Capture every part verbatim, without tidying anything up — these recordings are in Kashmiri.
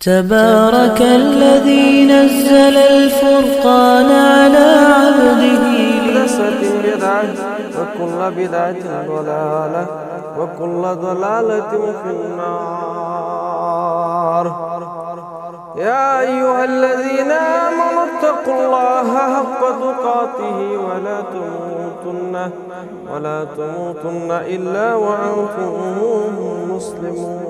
تبارك الذي نزل الفرقان على عبده. محدثة بدعة، وكل بدعة ضلالة، وكل ضلالة في النار. يا أيها الذين آمنوا اتقوا الله حق تقاته ولا تموتن، ولا تموتن إلا وأنتم مسلمون.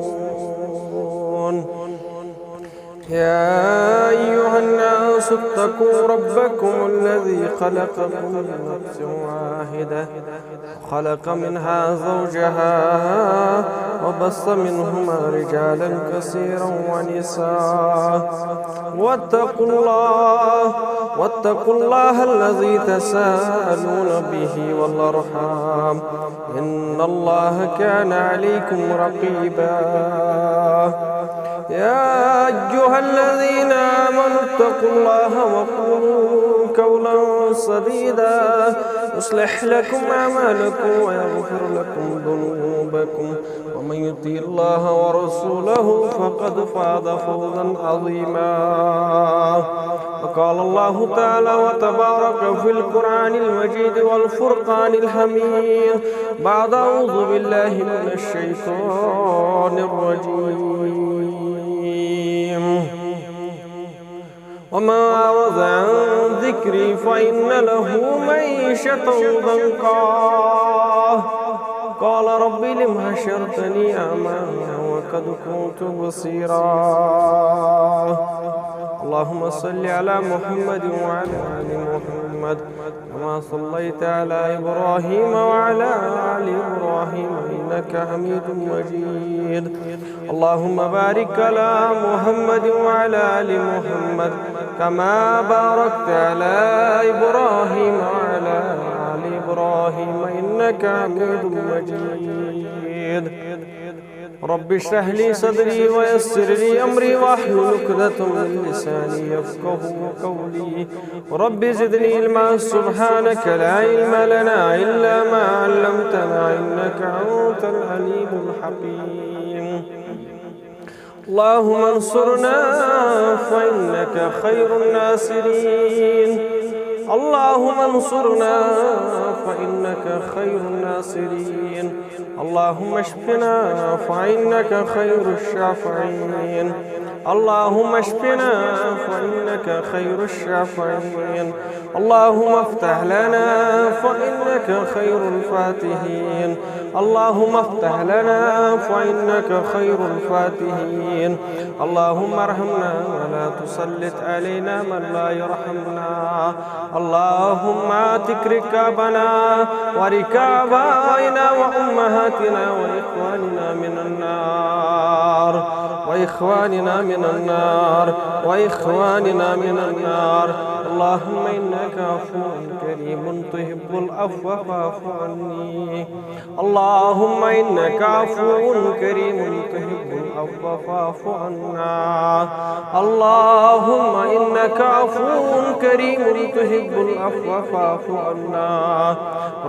يا أيها الناس اتقوا ربكم الذي خلقكم من نفس واحدة، خلق منها زوجها وبث منهما رجالا كثيرا ونساء، واتقوا الله، واتقوا الله الذي تساءلون به والأرحام، إن الله كان عليكم رقيبا. يا أيها الذين آمنوا اتقوا الله وقولوا قولا سديدا، يصلح لكم أعمالكم ويغفر لكم ذنوبكم، ومن يطع الله ورسوله فقد فاز فوزا عظيما. وقال الله تعالى وتبارك في القرآن المجيد والفرقان الحميد، بعد أعوذ بالله من الشيطان الرجيم. ومن أعرض عن ذكري فإن له معيشة ضنكا، قال رب لم حشرتني أعمى وقد كنت بصيرا. اللهم صل على محمد وعلى آل محمد كما صليت على إبراهيم وعلى آل إبراهيم إنك حميد مجيد. اللهم بارك على محمد وعلى آل محمد كما باركت على إبراهيم وعلى آل إبراهيم إنك حميد مجيد. رب اشرح لي صدري ويسر لي أمري واحلل عقدة من لساني يفقهوا قولي. رب زدني علما، سبحانك لا علم لنا إلا ما علمتنا إنك أنت العليم الحكيم. اللهم انصرنا فإنك خير الناصرين. اللهم انصرنا فإنك خير الناصرين. اللهم اشفنا فإنك خير الشافعين. اللهم اشفنا فإنك خير الشافعين. اللهم افتح لنا فإنك خير الفاتحين. اللهم افتح لنا فإنك خير الفاتحين. اللهم ارحمنا ولا تسلط علينا من لا يرحمنا. اللهم اعتق رقابنا ورقاب آبائنا وأمهاتنا وإخواننا من النار، وإخواننا من النار، وإخواننا من النار. اللهم إنك عفو كريم تحب العفو فاعف عني. اللهم إنك عفو كريم تحب العفو فاعف عنا. اللهم إنك عفو كريم تحب العفو فاعف عنا.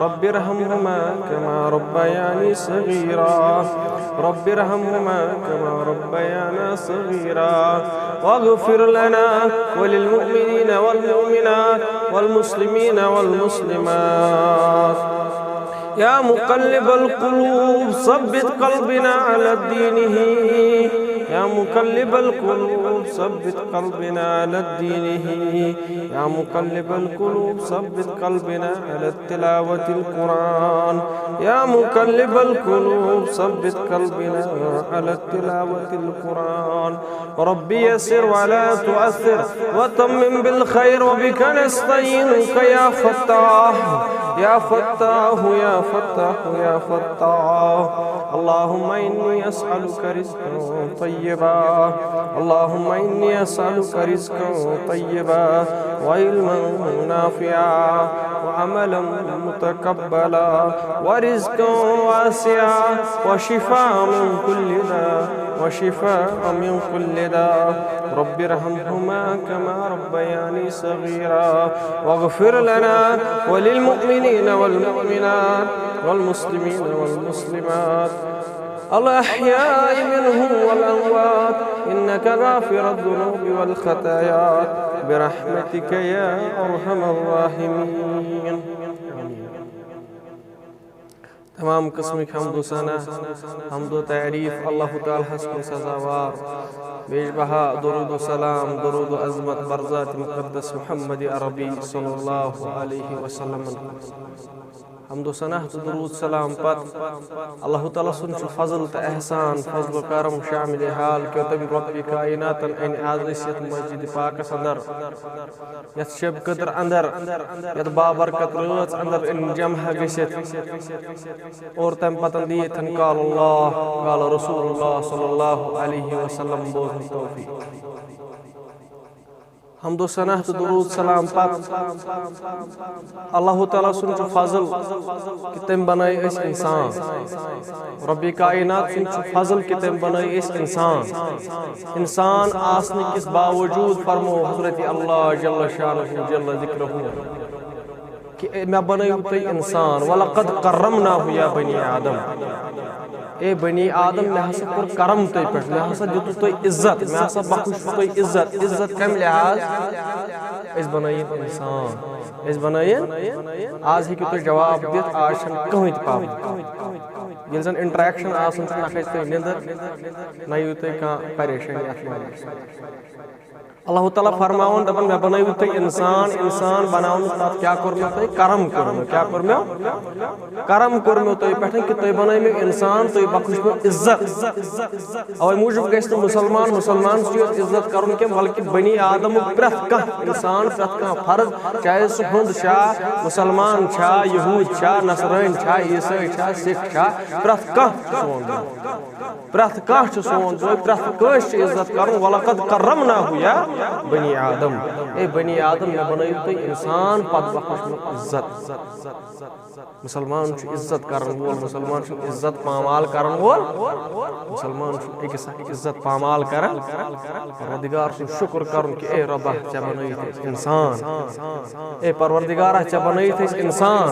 رب ارحمهما كما ربياني صغيرا. رب ارحمهما كما ربيانا صغيرا. واغفر لنا وللمؤمنين والمؤمنات والمسلمين والمسلمات. يا مقلب القلوب ثبت قلبنا على دينه. يا مقلب القلوب ثبت قلبنا على دينه. يا مقلب القلوب ثبت قلبنا على تلاوة القرآن. يا مقلب القلوب ثبت قلبنا على تلاوة القرآن. رب يسر ولا تعسر وتمم بالخير وبك نستعينك يا فتاح، يا فتاح، يا فتاح، يا فتاح. اللهم إني أسألك رزقا طيبا. اللهم إني أسألك رزقا طيبا وعلما نافعا وعملا متقبلا ورزقا واسعا وشفاء من كل داء، وشفاء من كل داء. رب ارحمهما كما ربياني صغيرا. واغفر لنا وللمؤمنين والمؤمنات والمسلمين والمسلمات. الأحياء منهم والأموات إنك غافر الذنوب والخطايا برحمتك يا أرحم الراحمين. تمام قسمٕکۍ حمد و ثنا، حمد و تعریف اللہ تعالیٰ ہس کُن سزاوار۔ بیش بہا درود و سلام، درود و عظمت بر ذات مقدس محمد عربی صلی اللہ علیہ وسلم۔ حمد و ثنا تہٕ درود سلام پتہٕ اللہ تعالیٰ سُنٛد چھُ فضل تہٕ احسان، فضل و کرم شامل حال کیو تٔمۍ رۄبِ کائناتن أنۍ آز أسۍ یتھ مسجد پاکس اندر، یتھ شب قدر اندر، یتھ بابرکت رٲژ اندر أنۍ جمع گٔژھِتھ۔ اور تمہِ پتہٕ دِیہِ ییٚتٮ۪ن قال اللہ، قال رسول اللہ صلی اللہ علیہ وسلم بوزنٕچ توفیق۔ حمد و ثنا تہٕ درود سلام پتہٕ اللہ تعالیٰ سُنٛد چھُ فضل کہِ تٔمۍ بنٲے أسۍ انسان۔ رۄبِ کائنات سُنٛد چھُ فضل کہِ تٔمۍ بنٲے أسۍ انسان۔ انسان آسنہٕ کِس باوجود فرمو حضرت اللہ جل شانہ جل ذکرہ کہِ مےٚ بنٲیِو تُہۍ انسان، وَلَقَدْ كَرَّمْنَا يَا بَنِي آدَمَ۔ اے بنی آدم، مےٚ ہسا کوٚر کرم تۄہہِ پٮ۪ٹھ، مےٚ ہسا دیُتوُ تۄہہِ عزت، مےٚ ہسا بخش تۄہہِ عزت۔ عزت کمہِ لحاظ؟ أسۍ بنٲیِن انسان، أسۍ بنٲیِن۔ آز ہیٚکِو تُہۍ جواب دِتھ، آز چھنہٕ کٕہٕنۍ تہِ پابندی۔ ییٚلہِ زن انٹریکشن آسان چھُ، نہ کھسہِ تۄہہِ نِندٕر، نہ یِیِو تۄہہِ کانٛہہ پریشٲنی اتھ منٛز۔ اللہ تعالیٰ فرماوان، دپان، مےٚ بنٲوِو تُہۍ انسان، انسان بناونہٕ پتہٕ کیٛاہ کوٚر مےٚ تۄہہِ؟ کرم کوٚر مےٚ۔ کیٛاہ کوٚر مےٚ؟ کرم کوٚر مےٚ تۄہہِ پٮ۪ٹھ کہِ تۄہہِ بنٲے مےٚ انسان، تۄہہِ بخش مےٚ عزت۔ اوے موٗجوٗب گژھِ نہٕ مسلمان مسلمان سٕے یوت عزت کرُن کینٛہہ، بلکہِ بنی آدمُک پرٛٮ۪تھ کانٛہہ انسان، پرٛٮ۪تھ کانٛہہ فرد، چاہے سُہ ہُنٛد چھا، مسلمان چھا، یہوٗد چھا، نصرٲنۍ چھا، عیسٲے چھا، سکھ چھا، پرٛٮ۪تھ کانٛہہ چھُ سون۔ پرٛٮ۪تھ کانٛہہ چھُ سون بوے، پرٛٮ۪تھ کٲنٛسہِ چھُ عزت کرُن۔ وَلَقَدْ كَرَّمْنَا يَا بَنِي آدَمَ۔ اے بنی آدم، مےٚ بنٲیِو تُہۍ انسان، پتہٕ بخش مےٚ عزت۔ مسلمان چھُ عزت کرن وول، مسلمان چھُ عزت پامال کرن وول، مسلمان چھُ أکِس اکھ عزت پامال کران۔ پروردگار سُنٛد شُکر کرُن کہِ اے رۄبا، ژےٚ بنٲیِتھ أسۍ انسان۔ اے پروردگارا، ژےٚ بنٲیِتھ أسۍ انسان۔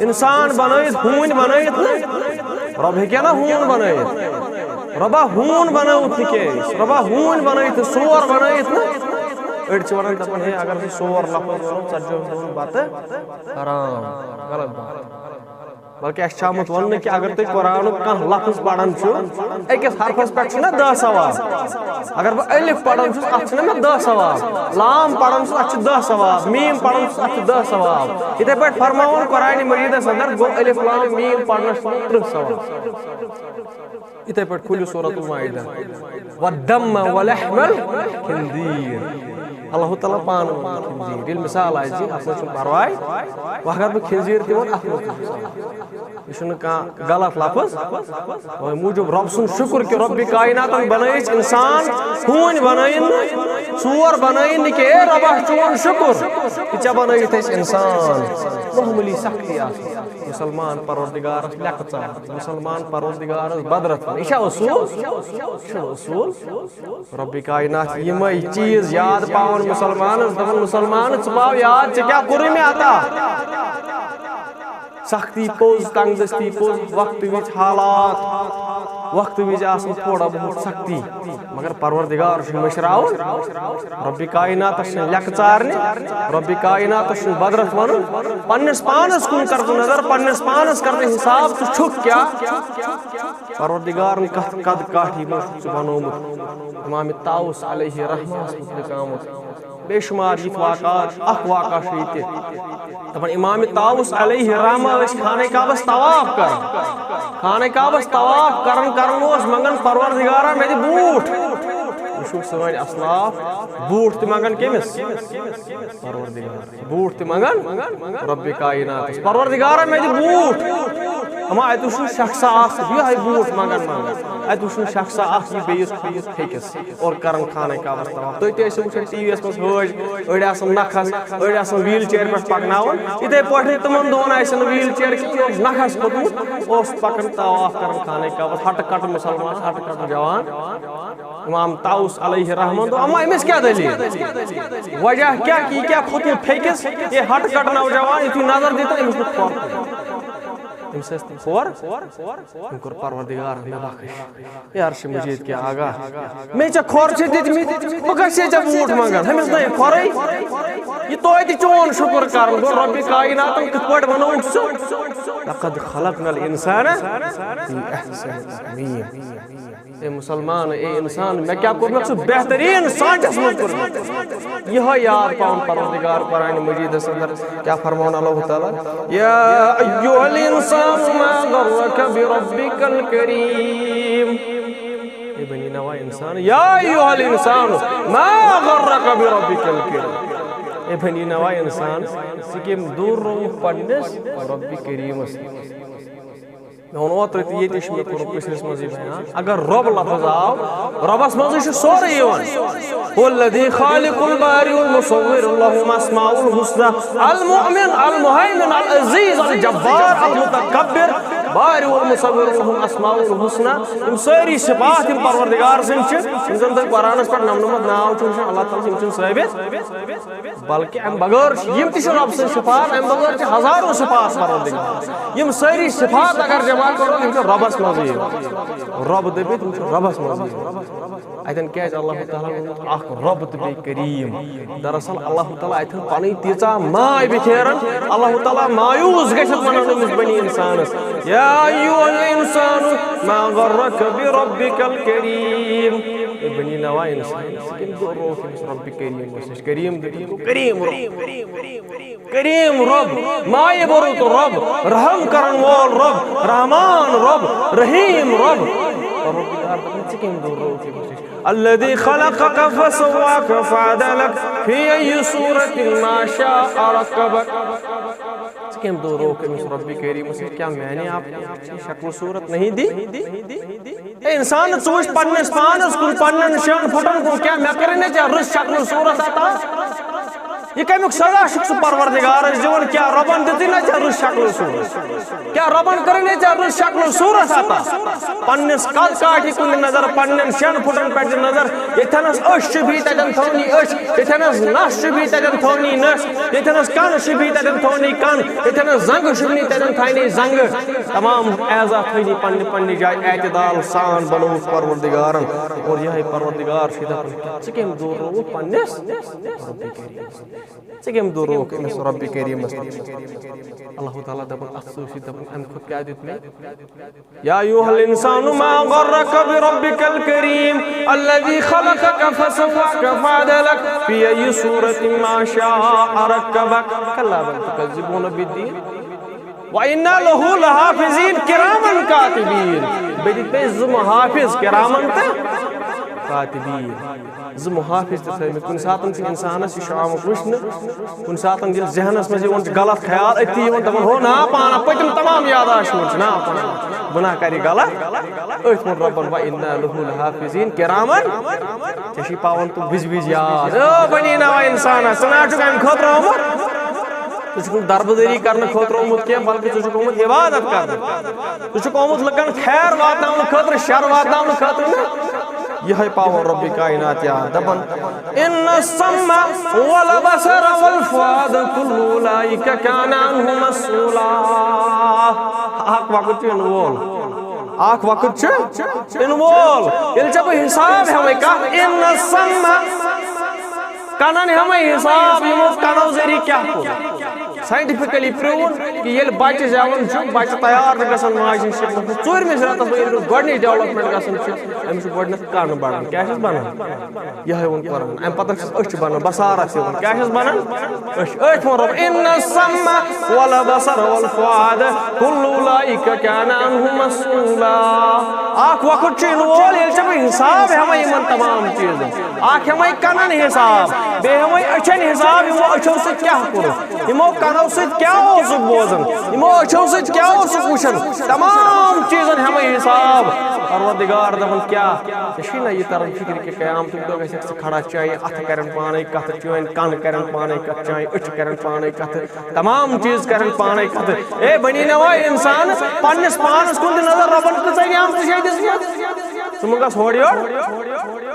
انسان بنٲیِتھ، ہوٗنۍ بنٲیِتھ نہٕ۔ رۄب ہیٚکہِ نا ہوٗن بنٲیِتھ؟ رۄبا، ہوٗن بنٲوِتھ نہٕ کینٛہہ۔ رۄبا، ہوٗنۍ بنٲیِتھ نہٕ، سور بنٲیِتھ نہٕ۔ أڑۍ چھِ ونان، دپان، ہے، اگر أسۍ سور لفظ ونو، ژتجی ہن دۄہن بتہٕ حرام۔ غلط بات۔ بلکہ اَسہِ چھُ آمُت وننہٕ کہِ اگر تُہۍ قرآنُک کانٛہہ لفظ پران چھِو، أکِس حرفس پٮ۪ٹھ چھُنہ دَہ ثواب۔ اگر بہٕ الف پران چھُس، اَتھ چھُنہ مےٚ دَہ ثواب۔ لام پران چھُس، اَتھ چھِ دَہ ثواب۔ میٖم پران چھُس، اَتھ چھِ دَہ ثواب۔ یِتھے پٲٹھۍ فرماوُن قرآنِ مجیدس اندر، گوٚو الف لام میٖم پرنس چھِ تٕرٛہ ثواب۔ یِتھے پٲٹھۍ کھوٗلِو سورۃ المائدہ۔ والدم ولحم الخنزیر۔ اللہ تعالیٰ پانہٕ ووٚن خنزیر۔ ییٚلہِ مثال آسہِ دِنۍ، اَتھ منٛز چھُنہٕ پرواے۔ وۄنۍ اگر بہٕ خنزیر تہِ وَنہٕ، اَتھ منٛز تہِ چھُ پرواے۔ یہِ چھُنہٕ کانٛہہ غلط لفظ۔ وۄنۍ موٗجوٗب رۄب سُنٛد شُکُر کہِ رۄبِ کائناتن بنٲے أسۍ اِنسان، ہوٗنۍ بنٲیِن نہٕ، ژور بنٲیِن نہٕ کینٛہہ۔ اے رۄبا، چون شُکُر کہِ ژےٚ بنٲیِتھ أسۍ اِنسان۔ معموٗلی سختی آسہٕ۔ مسلمان پروردگارس لیٚکہٕ ژار، مسلمان پروردگارس بدرت ونُن۔ یہِ چھا اصوٗل؟ یہِ چھُنہٕ اصوٗل۔ رۄبِ کائنات یِمے چیٖز یاد پاوان مسلمانس، دپان، مسلمان، ژٕ پاو یاد، ژےٚ کیٛاہ کوٚرُے مےٚ عطا؟ سختی پوٚز، تنگ دستی پوٚز، وقتہٕ وِزِ حالات، وقتہٕ وِزِ آسان تھوڑا بہت سختی، مگر پروردگار چھُ مٔشراوُن۔ رۄبِ کائناتس چھنہٕ لیٚکہٕ ژارنہِ، رۄبِ کائناتس چھُنہٕ بدرت ونُن۔ پننِس پانس کُن کر ژٕ نظر، پننِس پانس کر ژٕ حساب، ژٕ چھُکھ کیٛاہ؟ پروردگارن کتھ قد کاٹھی منٛز چھُکھ ژٕ بنوومُت؟ امام طاووس علیہ رحمہ ہس متعلق آمُت بے شمار یِتھۍ واقعات، اکھ واقعہ چھُ ییٚتہِ۔ دپان، امام طاووس علیہ رحمہ ٲسۍ خانہ کعبس طواف کران۔ خانہ کعبس طواف کران کران اوس منگان، پروردگارا، مےٚ دِ بوٗٹھ۔ وٕچھِو سٲنۍ اسلاف، بوٗٹھ تہِ منگان کٔمِس؟ پروردگار۔ بوٗٹھ تہِ منگان رۄبِ کائناتس۔ پروردگارا، مےٚ دِ بوٗٹھ۔ اما اتہِ وٕچھُن شخصا اکھ، یِہوٚے بوٗٹھ منگان منگان۔ اتہِ وٕچھُن شخصا اکھ، یہِ بیٚیِس کھوٚتمُت پھیٚکِس اور کران خانہ کعبس طواف۔ تُہۍ تہِ ٲسِو وٕچھان ٹی وی یس منٛز حٲج، أڑۍ آسان نکھس، أڑۍ آسان ویٖل چیئر پٮ۪ٹھ پکناوان۔ یِتھے پٲٹھۍ تِمن دۄہن آسہِ نہٕ ویٖل چیئر کینٛہہ، یہِ اوس نکھس کھوٚتمُت، اوس پکان طواف کران خانہ کعبس، ہٹہٕ کٹہٕ مسلمان، ہٹہٕ کٹہٕ جوان۔ امام طاووس علیہ رحمہ دوٚپ، اما أمِس کیٛاہ دٔلیٖل؟ وجہ کیٛاہ کہِ یہِ کیٛاہ کھوٚتمُت پھیٚکِس؟ یہِ ہٹہٕ کٹہٕ نوجوان، یُتھُے نظر دِتن، أمِس کھوٚت کھۄر۔ أمِس ٲس کھۄر، أمۍ کوٚر پروردگار مےٚ بخش۔ یہِ عرشِ مجیٖد کیٛاہ آگاہ۔ مےٚ ژےٚ کھۄر چھِ دِتمٕتۍ، بہٕ کَتہِ چھُسے ژےٚ بوٗٹھ منٛگان؟ أمِس نَے کھۄرٕے۔ یہِ توتہِ چون شُکُر کَرُن گوٚو رۄبِ کایناتَن کِتھ پٲٹھۍ بَنووُکھ ژٕ؟ لقد خلقنا الانسان فی احسن تقویم۔ اے مسلمان، اے انسان، مےٚ کیٛاہ کوٚرمُت ژٕ بہتریٖن سانچس منٛز کوٚرمُت؟ یِہوٚے یاد پاوُن پروردگار قرآن مجیدس اندر کیٛاہ فرماوان اللہ تعالیٰ؟ یا ایھا الانسان ما غرک بربک الکریم۔ اے بنی نوع انسان، یا ایھا الانسان ما غرک بربک الکریم۔ اے بنی نوع انسان، ژٕ کٔمۍ دوٗر رووُکھ پننِس رۄبِ کریٖمس نِش؟ مےٚ ووٚن اوترٕ تہِ، ییٚتہِ چھُ مےٚ کوٚرمُت کٔشیٖرِس منٛز یہِ بیان۔ اگر رۄب لفظ آو، رۄبَس منٛزٕے چھُ سورُے یِوان۔ هو الذي خالق البارئ المصور له الاسماء الحسنى، المؤمن المهيمن العزيز الجبار المتكبر، بارئ المصور له الاسماء الحسنى۔ یِم سٲری صفات یِم پروردگار سٕنٛدۍ چھِ، یِم زَن تۄہہِ قرآنَس پٮ۪ٹھ نَمنَمَتھ ناو چھُ وٕچھان، اللہ تعالیٰ سٕنٛدۍ، یِم چھِنہٕ ثٲبت۔ بلکہ امہِ بغٲر چھِ، یِم تہِ چھِ رۄب سٕنٛدۍ صفات، امہِ بغٲر چھِ ہزارو صفات پروردگار۔ یِم سٲری صفات اگر جمع کرو، یِم چھِ رۄبس منٛزٕے یِوان۔ رۄب دٔپِتھ، یِم چھِ رۄبس منٛزٕے یِوان۔ اتٮ۪ن کیازِ اللہ تعالیٰ ووٚنمُت اکھ رۄب تہٕ بیٚیہِ کریم؟ دراصل اللہ تعالیٰ اتٮ۪ن پنٕنۍ تیٖژاہ ماے بِکھیران، اللہ تعالیٰ مایوس گژھِ ونان أمِس بنی انسانس، یا ایھا الانسان ما غرک بربک الکریم۔ اے بنی نوع انسان، ژٕ کٔمۍ دوٗر رووُکھ أمِس رۄبِ کریٖمس نِش؟ کریم دٔپِتھ گوٚو کریم رۄب۔ کریم رۄب، مایہِ بوٚرُت رۄب، رحم کرن وول رۄب، رحمان رۄب، رحیم رۄب۔ پروردگار دپان، ژٕ کٔمۍ دوٗر رووُکھ أمِس نِش؟ الذي خلقك فسواك فعدلك في أي صورة ما شاء ركبك۔ ژٕ کٔمۍ دوٗر رووُکھ أمِس رۄبِ کریٖمس نِش؟ کیا میانہِ آپ شکل صورت نہیں دی؟ اے انسان، ژٕ وٕچھ پننِس پانس کُن، پننٮ۪ن شٮ۪ن پھُٹن کُن، کیٛاہ مےٚ کٔرٕے نہ ژےٚ رٕژ شکل صورت عطا؟ یہِ کمیُک سزا چھُکھ ژٕ پروردگارس دِوان؟ کیٛاہ رۄبن دِژٕے نہ ژےٚ رٕژ شکل صورت؟ کیٛاہ رۄبن کٔرٕے نہ ژےٚ رٕژ شکل صورت عطا؟ پننِس قد کاٹھِ کُن نظر، پننٮ۪ن شٮ۪ن پھُٹن پٮ۪ٹھ دِ نظر، ییٚتھٮ۪نس أچھ چھِ بِہِتھ تتٮ۪ن تھٲونی أچھ، ییٚتھٮ۪نس نس چھِ بِہِتھ تتٮ۪ن تھٲونی نس، ییٚتھٮ۪نس کن چھِ بِہِتھ تتٮ۪ن تھٲونی کن، ییٚتھٮ۪نس زنگہٕ چھِ بِہِتھ تتٮ۪ن تھاونی زنگہٕ۔ تمام اعضا تھٲوِتھ پننہِ پننہِ جایہِ اعتدال سان بنووُکھ پروردگارن۔ اور یِہوٚے پروردگار چھُ دپان، ژٕ کٔمۍ دوٗر رووُکھ پننِس رۄبِ کریٖمس نِش؟ ژٕ کٔمۍ دوٗر رووُکھ أمِس رۄبِ کریٖمس نِش؟ اللہ تعالیٰ دپان، اتھ سۭتۍ سۭتۍ دپان، امہِ کھۄتہٕ کیٛاہ دیُت مےٚ؟ یا ایھا الانسان ما غرک بربک الکریم الذی خلقک فسواک فعدلک فی ای صورة ما شاء رکبک۔ کلا بل تکذبون بالدین۔ وَإِنَّا لَهُ لَحَافِظِينَ كِرَامًا كَاتِبِينَ۔ بیٚیہِ دِتۍ مےٚ زٕ محافظ، کِرامن تہٕ کاتبین۔ زٕ محافظ تہِ تھٲومٕتۍ۔ کُنہِ ساتہٕ چھُ اِنسانَس یہِ چھُ آمُت وٕچھنہٕ، کُنہِ ساتہٕ ییٚلہِ ذہنَس منٛز یِوان چھُ غلط خیال، أتھی یِوان دَپان، ہو نا پانہ پٔتِم تمام یاداشت چھُ وٕچھان، نا پانہ گُناہ کَرِ غلط۔ أتھۍ ووٚن رۄبَن، وَإِنَّا لَهُ لَحَافِظِينَ كِرَامًا۔ ژےٚ چھُے پاوان تِم وِزِ وِزِ یاد۔ او بنی نوع اِنسانا، ژٕ نہ حظ چھُکھ اَمہِ خٲطرٕ آمُت۔ ژٕ چھُکھ نہٕ دربٕدٔری کرنہٕ خٲطرٕ آمُت کینٛہہ، بلکہِ ژٕ چھُکھ آمُت عبادت کرنہٕ۔ ژٕ چھُکھ آمُت لُکن خیر واتناونہٕ خٲطرٕ، شر واتناونہٕ خٲطرٕ نہٕ۔ یِہوٚے پاوان رۄبِ کاینات یاد، دَپان، "إِنَّ السَّمْعَ وَالْبَصَرَ وَالْفُؤَادَ كُلُّ أُولَٰئِكَ كَانَ عَنْهُ مَسْئُولًا۔" اکھ وقت چھُ یِنہٕ وول، اکھ وقت چھُ یِنہٕ وول، ییٚلہِ ژےٚ بہٕ حساب ہٮ۪مَے کَتھ، "إِنَّ السَّمْعَ"، کنن ہٮ۪مے حساب، یِمو کنو ذٔریعہٕ کیٛاہ کوٚر۔ ساینٹیفکلی پروون کہِ ییٚلہِ بچہِ زٮ۪وان چھُ، بچہِ تیار چھُ گژھان ماجہِ ہِنٛدِ شکلہِ منٛز، ژوٗرمِس رٮ۪تس منٛز ییٚلہِ أمِس گۄڈٕنِچ ڈیولپمنٹ گژھان چھِ، أمِس چھُ گۄڈٕنٮ۪تھ کن بنان۔ کیٛاہ چھُس بنان؟ یِہوٚے ووٚن قرآن۔ اَمہِ پتہٕ چھُس أچھ بنان، بصارت چھِ یِوان۔ کیٛاہ چھُس بنان؟ أچھ۔ أتھۍ ووٚن رۄب، "إِنَّ السَّمْعَ وَالْبَصَرَ وَالْفُؤَادَ كُلُّ أُولَٰئِكَ كَانَ عَنْهُ مَسْئُولًا۔" اکھ وقت چھُ یِنہٕ وول، ییٚلہِ ژےٚ بہٕ حساب ہٮ۪مے یِمن تمام چیٖزن۔ اکھ ہٮ۪مے کنن حساب، بیٚیہِ ہٮ۪مے أچھن حساب، یِمو أچھو سۭتۍ کیٛاہ کوٚرُکھ، یِمو کنو سۭتۍ کیٛاہ اوسُکھ بوزان، یِمو أچھو سۭتۍ کیٛاہ اوسُکھ وٕچھان، تمام چیٖزن ہٮ۪مے حساب۔ پروردگار دپان، کیٛاہ ژےٚ چھُے نہ یہِ تران فکرِ کہِ قیامتُک دۄہ گژھکھ ژٕ کھڑا، چٲنۍ اتھٕ کرن پانے کتھٕ، چٲنۍ کن کرن پانے کتھٕ، چٲنۍ أچھ کرن پانے کتھٕ، تمام چیٖز کرن پانے کتھٕ۔ اے بنی نوع انسان، پننِس پانس کُن تہِ نظر، رۄبن کۭژاہ نعمتہٕ چھے دِژمٕژ۔ ژٕ مہ گژھ ہورٕ یورٕ۔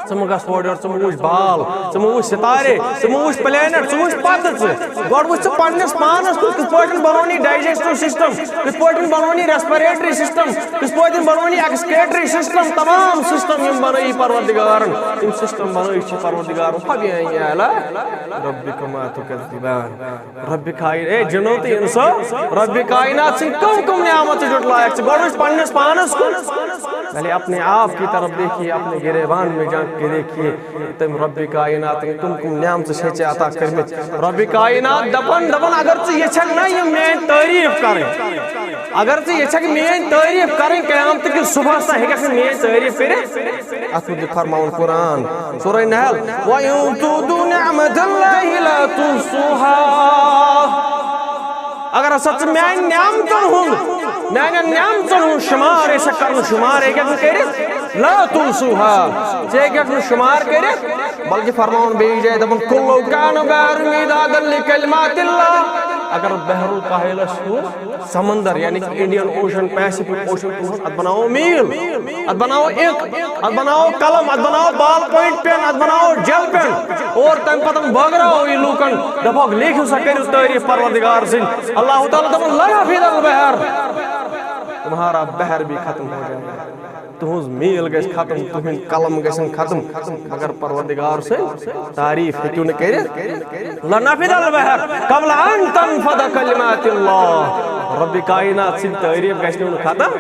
ژٕ مہٕ گژھ ہورٕ یورٕ، ژٕ مہٕ وٕچھ بال، ژٕ مہٕ وٕچھ ستارے، ژٕ مہٕ وٕچھ planet، ژٕ وٕچھ پتہٕ ژٕ۔ گۄڈٕ وٕچھ ژٕ پننِس پانس کُن، کِتھ پٲٹھۍ بنوو نی digestive system، کِتھ پٲٹھۍ بنوو نی respiratory system، کِتھ پٲٹھۍ بنوو نی excretory system، تمام system یِم بنٲیی پروردگارن، یِم system بنٲیی چھِ پروردگارن۔ فبأي آلاء ربكما تكذبان۔ رب کائن، اے جنو تہٕ انسو، رب کائنات سٕنٛدۍ کم کم نعمت چھِ جُٹلایق؟ ژٕ گۄڈٕ وٕچھ پننِس پانس کُن، پہلے اپنے آپ کی طرف دیکھیے، اپنے گریبان میں جھانک کے دیکھیے، تم رب کائنات کم کم نعمت چھِ ژےٚ عطا کٔرمٕتۍ۔ رب کائنات دپان، دپان، اگر ژٕ یژھکھ نا یِم میٲنۍ تعریف کرٕنۍ، اگر ژٕ یژھکھ میٲنۍ تعریف کرٕنۍ قیامتہٕ کِس صبحس، ژٕ ہیٚککھ نہٕ میٲنۍ تعریف کٔرِتھ۔ اتھ متعلق فرماوُن قرآن، سورہ نحل، وَإِن تُعُدُّوا نِعْمَتَ اللَّهِ لَا تُحْصُوهَا۔ اگر ہسا ژٕ میانہِ نعمتن ہُنٛد، میانٮ۪ن نعمتن ہُنٛد شُمار یژھکھ کرُن، شُمار ہیٚککھ نہٕ کٔرِتھ، لا تحصوها، ژٕ ہیٚککھ نہٕ شُمار کٔرِتھ۔ بلکہِ فرماوُن بیٚیہِ جایہِ، دپان، کُلُّ کانَ بحرا مدادا لکلمات اللہ۔ اگر بحر الکاہلس ہیوٗ سمندر، یعنی کہ Indian Ocean، Pacific Ocean تُلہوس، اتھ بناوو میٖل، اتھ بناوو اِنک، اتھ بناوو قلم، اتھ بناوو ball point pen، اتھ بناوو gel pen، اور تمہِ پتہٕ بٲگراوو یہِ لوٗکن، دپہوکھ، لیکھِو سا، کٔرِو تعریف پروردگار سٕنٛدۍ۔ اللہ تعالیٰ دپان، لنفد البحر، تمہارا بحر بھی ختم ہو جائے گا۔ تُہنٛز میٖل گژھِ ختم، تُہنٛدۍ قلم گژھن ختم، مگر پروردگار سٕنٛز تعریف ہیٚکِو نہٕ کٔرِتھ۔ لنفد البحر قبل ان تنفد کلمات اللہ۔ رب کائنات سٕنٛدۍ تعریف گژھِ نہٕ ختم،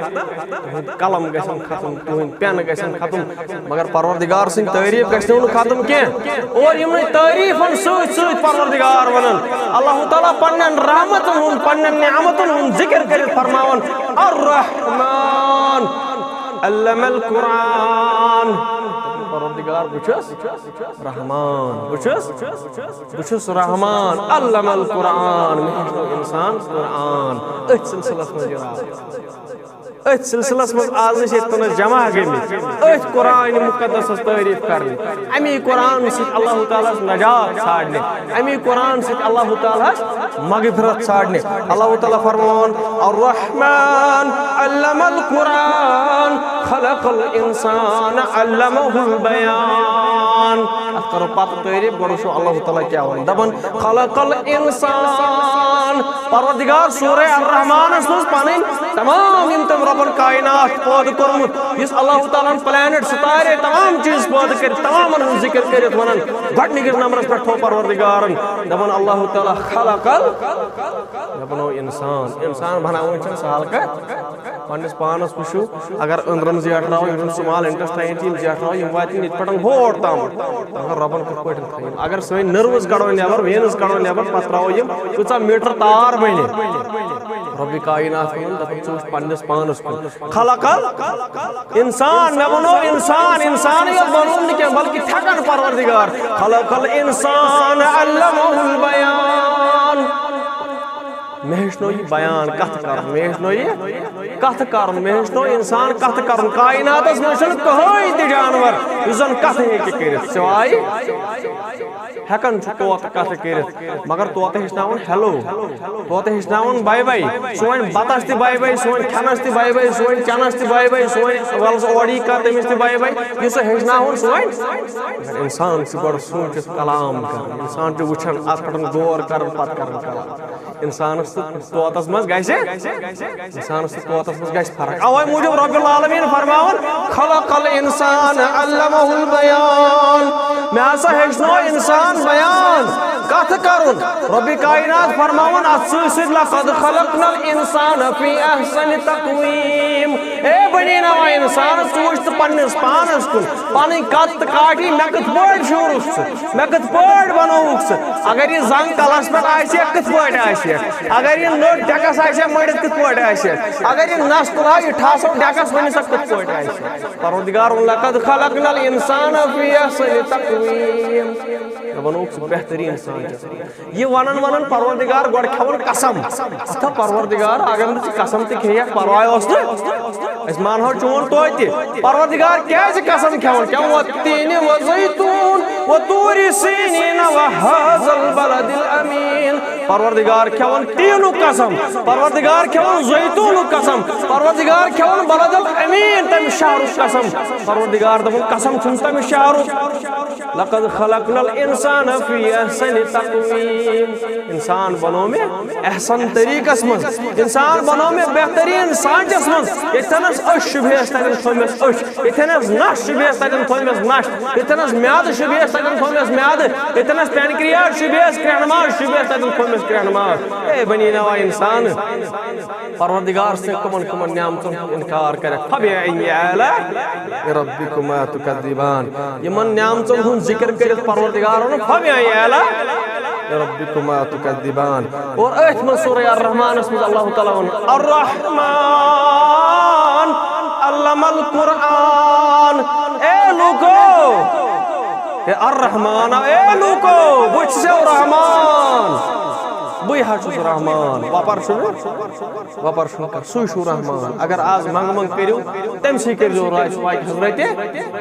تُہنٛدۍ قلم گژھن ختم، تُہنٛدۍ pen گژھن ختم، مگر پروردگار سٕنٛدۍ تعریف گژھِ نہٕ ختم کینٛہہ۔ اور یِمنٕے تعریفن سۭتۍ سۭتۍ پروردگار ونان، اللہ تعالیٰ پننٮ۪ن رحمتن ہُنٛد، پننٮ۪ن نعمتن ہُنٛد ذکر کٔرِتھ فرماوان، الرحمن علم القرآن۔ پروردگار، بہٕ چھُس رحمان، بہٕ چھُس، بہٕ چھُس رحمان، علم القرآن، مےٚ ہیٚچھنو انسان قرآن۔ أتھۍ سلسلس منٛز یہِ راز، أتھۍ سلسلس منٛز آز أسۍ ییٚتہِ تنس جمع گٔمٕتۍ، أتھۍ قرآن مقدسس تعریف کرنہِ، امی قرآن سۭتۍ اللہ تعالیٰ ہس نجات ژھانڈنہِ، امی قرآن سۭتۍ اللہ تعالیٰ ہس مغفرت ژھانڈنہِ۔ اللہ تعالیٰ فرماوان، الرحمن علم القرآن خلق الانسان علمہ البیان۔ اتھ کرو پتہٕ تعریف، گۄڈٕ وٕچھو اللہ تعالیٰ کیٛاہ وَنان۔ دپان، خلق الانسان، پروردگار سورہ الرحمانس منٛز پنٕنۍ تمام یِم تٔمۍ رۄبن کائنات پٲدٕ کوٚرمُت، یُس اللہ تعالیٰ ہن planet، ستارے، تمام چیٖز پٲدٕ کٔرِتھ، تمامن ہُنٛد ذکر کٔرِتھ ونان، گۄڈٕنِکِس نمبرس پٮ۪ٹھ تھوٚو پروردگارن، دپان اللہ تعالیٰ خلق ال-، مےٚ بنوو انسان۔ انسان بناوُن چھنہٕ سہل کتھ۔ پننِس پانس وٕچھِو، اگر أنٛدرم زیٹھراوو، یِم چھِنہٕ small intestine، یِم زیٹھراوو، یِم واتن ییٚتہِ پٮ۪ٹھ ہور تام۔ مگر رۄبن کِتھ پٲٹھۍ تھٲیِم؟ اگر سٲنۍ nerves کڑو نٮ۪بر، veins کڑو نٮ۪بر، پتہٕ ترٛاوو یِم، کۭژاہ meter تار بنہِ؟ رۄبِ کائنات ووٚنُن، دپان، ژٕ وٕچھ پننِس پانس کُن۔ خلق ال-، انسان، مےٚ ووٚنو انسان، انسانٕے یوت بنووُم نہٕ کینٛہہ، بلکہِ تھٮ۪کن پروردگار۔ خلق الانسان علمہ البیان۔ مےٚ ہیٚچھنو یہِ بیان کتھ کرُن، مےٚ ہیٚچھنو یہِ کتھ کرُن، مےٚ ہیٚچھنو انسان کتھ کرُن۔ کائناتس منٛز چھُنہٕ کٕہٕنۍ تہِ جانور یُس زن کتھ ہیٚکہِ کٔرِتھ، سوائے ہٮ۪کان چھُ طوطہٕ کتھٕ کٔرِتھ، مگر طوطہٕ ہیٚچھناوُن hello، طوطہٕ ہیٚچھناوُن bye bye، سُہ وَنہِ بَتَس تہِ bye bye، سُہ وَنہِ کھٮ۪نَس تہِ bye bye، سُہ وَنہِ چٮ۪نَس تہِ bye bye، سُہ وَنہِ وَلہٕ سا اورٕ یی کَر تٔمِس تہِ bye bye، یُس سُہ ہیٚچھناوُن سُہ وَنہِ۔ مگر اِنسان چھُ گۄڈٕ سوٗنٛچِتھ کلام کَرُن، اِنسان چھُ وٕچھان اَتھ پٮ۪ٹھ غور کَران پَتہٕ کَران کلام۔ اِنسانَس تہٕ طوطس منٛز گژھِ، اِنسانَس تہٕ طوطس منٛز گژھِ فرق۔ اَوَے موٗجوٗب رب العالمین فرماوان، خلق الانسان علمہ البیان، مےٚ ہسا ہیٚچھنو اِنسان بیان، کتھ کرُن۔ رب کائنات فرماوان اتھ سۭتۍ سۭتۍ، لقد خلقنا الانسان فی احسن تقویم۔ اے بنی نوع انسان، ژٕ وٕچھ ژٕ پننِس پانس کُن، پنٕنۍ کتھ تہٕ کاٹھی، مےٚ کِتھ پٲٹھۍ شوٗرُکھ ژٕ؟ مےٚ کِتھ پٲٹھۍ بنووُکھ ژٕ؟ اگر یہِ زنگ کلس پٮ۪ٹھ آسہِ ہا، کِتھ پٲٹھۍ آسہِ ہا؟ اگر یہِ نٔر ڈیکس آسہِ ہا مٔڑِتھ، کِتھ پٲٹھۍ آسہِ ہا؟ اگر یہِ نس تُلہٕ ہا، یہِ ٹھاسو ڈیکس، ؤنِو سا کِتھ پٲٹھۍ آسہِ ہا؟ پروردگار ووٚن، لقد خلقنا الانسان فی احسن تقویم۔ مےٚ بنووُکھ ژٕ بہتریٖن سانچ۔ یہِ ونان ونان پروردگار گۄڈٕ کھٮ۪وان قسم۔ اتھ پروردگار، اگر نہٕ ژٕ قسم تہِ کھیٚیکھ، پرواے اوس نہٕ۔ أسۍ مانہو چون توتہِ۔ پروردگار کیازِ قسم کھٮ۪وان؟ کیٛاہ؟ والتین والزیتون وطور سینین وهذا البلد الامین۔ پروردگار کھٮ۪وان ٹیٖنُک قسم، پروردگار کھٮ۪وان زیتونُک قسم، پروردگار کھٮ۪وان بلد الامین تمہِ شہرُک قسم۔ پروردگار دپان، قسم چھُم تمہِ شہرُک۔ لقد خلقنا الانسان فی احسن تقویم۔ انسان بنوو مےٚ احسن طریقس منٛز، انسان بنوو مےٚ بہترین سانچس منٛز۔ ییٚتٮ۪نس أچھ چھِ، بیٚیس تتٮ۪ن تھوٚو مےٚ أچھ، ییٚتٮ۪نس نس چھِ، بیٚیس تتٮ۪ن تھوٚو مےٚ نس، ییٚتٮ۪نس میادٕ چھُ، بیٚیس تتٮ۪ن تھوٚو مےٚ میادٕ، ییٚتٮ۪نس pancreas چھُ، بیٚیس کرٛٮ۪ہنہٕ ماز چھُ، بیٚیس تتٮ۪ن تھوٚو مےٚ کرٛٮ۪ہنہٕ ماز۔ اے بنی نوع انسان، پروردگار سٕنٛدِ کمن کمن نعمژن ہُنٛد انکار کرکھ؟ فبأي آلاء ربكما تكذبان۔ یِمن نعمژن ہُنٛد ذکر کٔرِتھ پروردگار ووٚن، فبأي آلاء ربكما تكذبان۔ اور أتھۍ منٛز سورہ الرحمانس منٛز اللہ تعالیٰ ووٚن، الرحمن علم القرآن۔ اے لوکو، اے الرحمن، اے لوکو، بہٕ چھُسو رحمان، بٕے حظ چھُس رحمان۔ وۄپر چھُنہٕ، وۄپر چھُنہٕ کانٛہہ، سُے چھُ رحمان۔ اگر آز منٛگہٕ منٛگہٕ کٔرِو، تٔمۍ سٕے کٔرۍزیو راے، سُہ واتہِ حضرت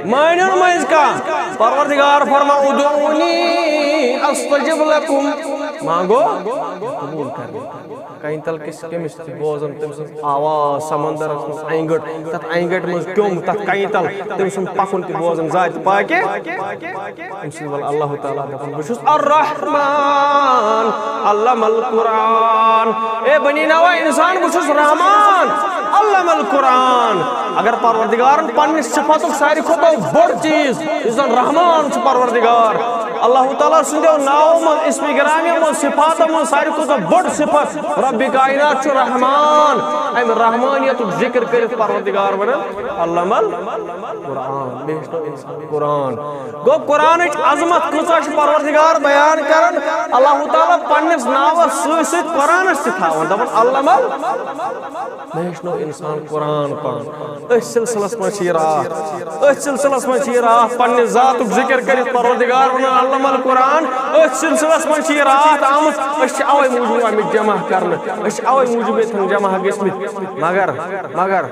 مٲنِو مٔنٛزۍ کانٛہہ۔ پروردگار فرما، ادعونی استجب لکم، مانگو، قبول کرنہٕ۔ کَنہِ تل کِس کٔمِس تہِ بوزان تٔمۍ سٕنٛز آواز، سمندرس منٛز اَنہِ گٔٹ، تتھ اَنہِ گٔٹہِ منٛز کیوٚم، تتھ کَنہِ تل تٔمۍ سُنٛد پکُن تہِ بوزان ذاتِ پاکہِ۔ أمۍ سٕنٛدِ ول اللہ تعالیٰ دپان، بہٕ چھُس الرحمان، علم القرآن۔ اے بنی نوع انسان، بہٕ چھُس رحمان، علم القرآن۔ اگر پروردگارن پننہِ صفتُک ساروی کھۄتہٕ بوٚڑ چیٖز، یُس زن رحمان چھُ پروردگار، اللہ تعالیٰ سٕنٛدیو ناوو منٛز، اسمِ گرامیو منٛز، صفاتو منٛز ساروی کھۄتہٕ بوٚڑ صفت رب کائنات چھُ رحمان۔ امہِ رحمانیتُک ذکر کٔرِتھ پروردگار ونان، علم القرآن، مےٚ ہیٚچھنو انسان قرآن۔ گوٚو، قرآنٕچ عظمت کۭژاہ چھِ پروردگار بیان کران۔ اللہ تعالیٰ پننِس ناوس سۭتۍ سۭتۍ قرآنس تہِ تھاوان، دپان، علم ال-، مےٚ ہیٚچھنو انسان قرآن پرُن۔ أتھۍ سلسلس منٛز چھِ یہِ راتھ، أتھۍ سلسلس منٛز چھِ یہِ راتھ پننہِ ذاتُک ذکر کٔرِتھ پروردگار ونان، علم القرآن۔ أتھۍ سلسلس منٛز چھِ یہِ راتھ آمٕژ۔ أسۍ چھِ اوے موٗجوٗب آمٕتۍ جمع کرنہٕ، أسۍ چھِ اوے موٗجوٗب ییٚتٮ۪ن جمع گٔژھمٕتۍ۔ مگر، مگر،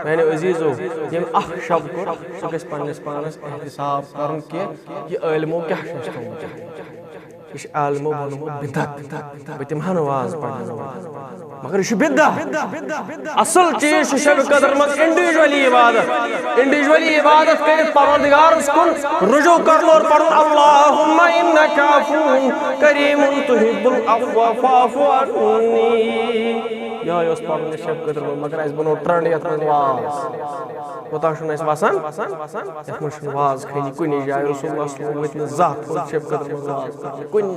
میانیو عزیزو، ییٚمۍ اکھ شب کوٚر، سُہ گژھِ پننِس پانس احتساب کرُن کہِ یہِ عٲلمو کیٛاہ چھُ اَسہِ تھوٚومُت۔ یہِ چھُ عالمو بنومُت بدعت، بہٕ دِمہٕ ہا نہٕ واز پرنہٕ۔ مگر یہِ چھُ بدعت۔ اصل چیٖز چھُ شب قدر منٛز individually عبادت، individually عبادت کٔرِتھ پروردگارس کُن رجوع کرُن اور پرُن، اللہم انک عفو کریم تحب العفو فاعف عنی۔ یہے اوس پرُن یہِ شب قدر منٛز، مگر اَسہِ بنوو trend یتھ منٛز واز۔ کوتاہ چھُنہٕ اَسہِ وسان؟ یتھ منٛز چھُنہٕ واز خٲلی کُنی جایہِ۔ رسول اللہ صلی اللہ علیہ وسلم وٲتۍ نہٕ زانٛہہ تھوٚد شب قدر منٛز واز کُنی۔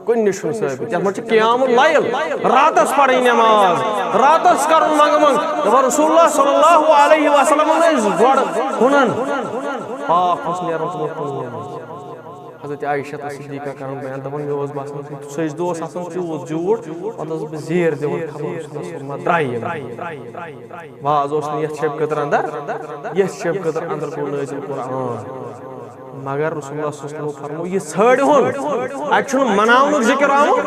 کُنہِ نِش چھُنہٕ ثٲبت۔ یَتھ منٛز چھِ قیام اللیل، راتَس پَرٕنۍ نٮ۪ماز، راتَس کَرُن منٛگہٕ منٛگ۔ دَپان رسول اللہ صلی اللہ علیہ وسلم ٲسۍ گۄڈٕ ہُنان، پاکھ اوس نیران تِمَن کُن۔ حضرت عائشہ تہٕ صدیقہ کَران بیان، دَپان مےٚ اوس باسان سُہ سجدٕ اوس آسان تیوٗت زیوٗٹھ، پَتہٕ ٲسٕس بہٕ زیر دِوان، خبر اوس آسان سُہ ما درٛایہِ۔ واز اوس نہٕ یَتھ شب قدر اندر، یَتھ شب قدر اندر گوٚو نٲزِل قرآن۔ مگر رسول اللہ صلی اللہ علیہ وسلم فرمو، یہِ ژھٲڑِہُن۔ اَتہِ چھُنہٕ مناونُک ذکر آمُت۔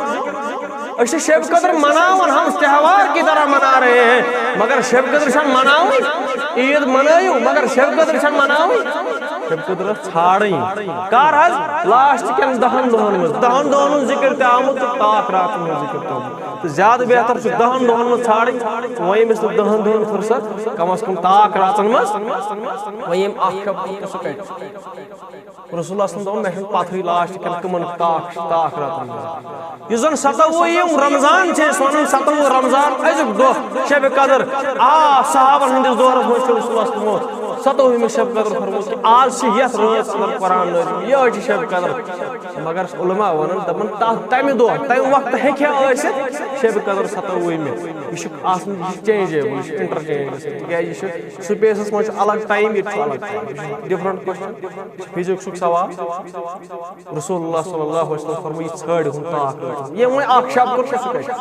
أسۍ چھِ شب قدر مناوان، ہم تہوار کی طرح منا رہے ہیں، مگر شب قدر چھَنہٕ مناوٕنۍ۔ عید منٲیِو، مگر شب قدر چھَنہٕ مناوٕنۍ۔ شب قدر ٲس ژھانڈٕنۍ۔ کر حظ؟ لاسٹ کٮ۪ن دَہَن دۄہَن منٛز۔ دَہَن دۄہَن ہُنٛد ذکر تہِ آمُت تہٕ تاک راتَن ہُنٛد ذکر تہِ آمُت۔ تہٕ زیادٕ بہتر چھُ دَہَن دۄہَن منٛز ژھانڈٕنۍ۔ وۄنۍ ییٚمِس نہٕ دَہَن دۄہَن فرصت، کم از کم تاک راتَن منٛز۔ وۄنۍ ییٚمۍ اکھ شب کوٚر تہٕ سُہ کَتہِ؟ رسول اللہ صلی اللہ علیہ وسلم دوٚپ، مےٚ چھُنہٕ پَتہٕے لاسٹ کٮ۪ن کٕمَن تاک چھِ، تاک راتَن منٛز۔ یُس زَن ستوُہ یِم رمضان چھِ أسۍ وَنان، ستوُہ رمضان أزیُک دۄہ شب قدر۔ آ، صحابَن ہٕنٛدِس دورَس منٛز چھُ رسول اللہ صلی اللہ علیہ وسلم ستووُہمہِ شب قدر فرموت کہِ آز چھِ یَتھ رٲژ اندر قرآن نٲزِل، یِہوٚے چھِ شب قدر۔ مگر علماء وَنان، دَپان، تَتھ، تَمہِ دۄہ، تَمہِ وقتہٕ ہیٚکہِ ہا ٲسِتھ شب قدر ستوُہمہِ۔ یہِ چھُ آسان، یہِ چھُ changeable، یہِ چھُ interchange گژھان، تِکیٛازِ یہِ چھُ space-س منٛز چھُ الگ time، ییٚتہِ چھُ الگ time، یہِ چھُ different question، physics-ُک سوال۔ رسول اللہ صلی اللہ علیہ وسلم فرموو، یہِ ژھٲڑِہُن تاک رٲژ۔ ییٚمۍ وۄنۍ اکھ شب کوٚر، سُہ کیٛاہ چھُ؟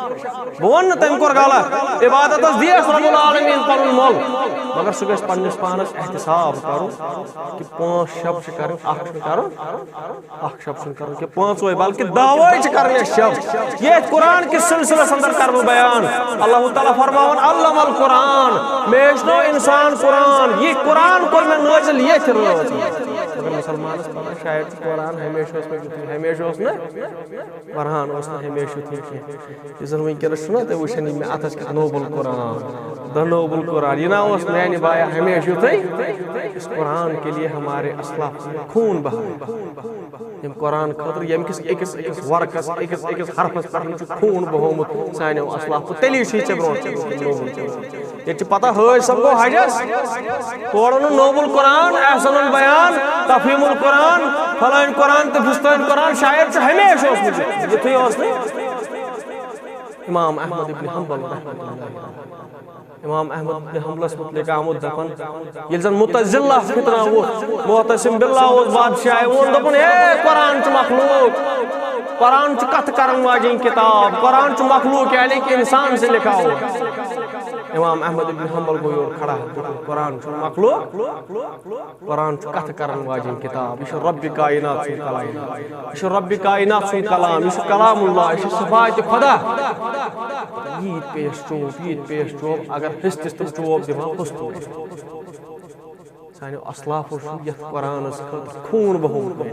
بہٕ وَنہٕ نہٕ تٔمۍ کوٚر غلط، عبادتس دِیَس رب العالمین پنُن مۄل، مگر سُہ گژھِ پننِس پانس احتساب کرُن کہِ پانٛژھ شب چھِ کرٕنۍ، اکھ چھُنہٕ کرُن، اکھ شب چھُنہٕ کرُن کہِ پانٛژوے، بلکہِ دَہوے چھِ کرٕنۍ اَسہِ شب۔ ییٚتھۍ قرآن کِس سلسلس اندر کرٕ بہٕ بیان، اللہ تعالیٰ فرماوان، علم القرآن، مےٚ ہیٚچھنو انسان قرآن، یہِ قرآن کوٚر مےٚ نٲزِل ییٚتھۍ رٲژ۔ مسلمانس پنان شاید چھُ قرآن ہمیشہِ اوسمُت یُتھُے، ہمیشہِ اوس نہٕ، قرآن اوس نہٕ ہمیشہِ یُتھُے کینٛہہ۔ یُس زن وٕنکیٚنس چھُنہ تُہۍ وٕچھان، یہِ مےٚ اتھس کیُتھ نوبل قرآن، the noble قرآن، یہِ نہ اوس میانہِ بایا ہمیشہِ یُتھُے۔ اس قرآن کے لیے ہمارے اسلاف نے خون بہایا۔ ییٚمہِ قرآن خٲطرٕ، ییٚمہِ کِس أکِس أکِس ورقس، أکِس أکِس حرفس پٮ۪ٹھ چھُ خوٗن بہومُت سانیو اسلافو، تیٚلی چھُے ژےٚ برونٛٹھ کَنہِ نوبل قرآن۔ ییٚتہِ چھِ پتہ، حٲج صٲب گوٚو حجس، تورٕ اوٚنُن نوبل قرآن، احسن البیان، تفہیم القرآن، فلٲنۍ قرآن تہٕ فستٲنۍ قرآن، شاید چھُ ہمیشہِ اوسمُت یُتھُے اوس نہٕ۔ امام احمد ابن حنبل رحمۃ اللہ علیہ۔ امام احمد ابن حنبلس متعلق آمُت دپان، ییٚلہِ زن معتزلہ فتنہ ووٚتھ، معتصم باللہ اوس بادشاہ، ووٚن دوٚپُن، "اے، قرآن چھُ مخلوق، قرآن چھُ کتھ کرن واجیٚنۍ کتاب، قرآن چھُ مخلوق، یعنی کہ انسان سے لکھا ہوا۔" امام احمد ابن حنبل گوٚو یورٕ کھڑا، دوٚپُن، "قرآن چھُ مخلوق، قرآن چھُ کتھ کرن واجیٚنۍ کتاب، یہِ چھُ رب کائنات سُنٛد کلام۔" یہِ چھُ رب کائنات سُنٛد کلام، یہِ چھُ کلام اللہ، یہِ چھُ صفات خدا۔ ییٖتۍ پیش چوب، ییٖتۍ پیش چوب، اگر ہستی تِم چوب دِوان پوٚز پٲٹھۍ۔ سانیو اسلافو چھُ یتھ قرآنس خٲطرٕ خوٗن بہومُت۔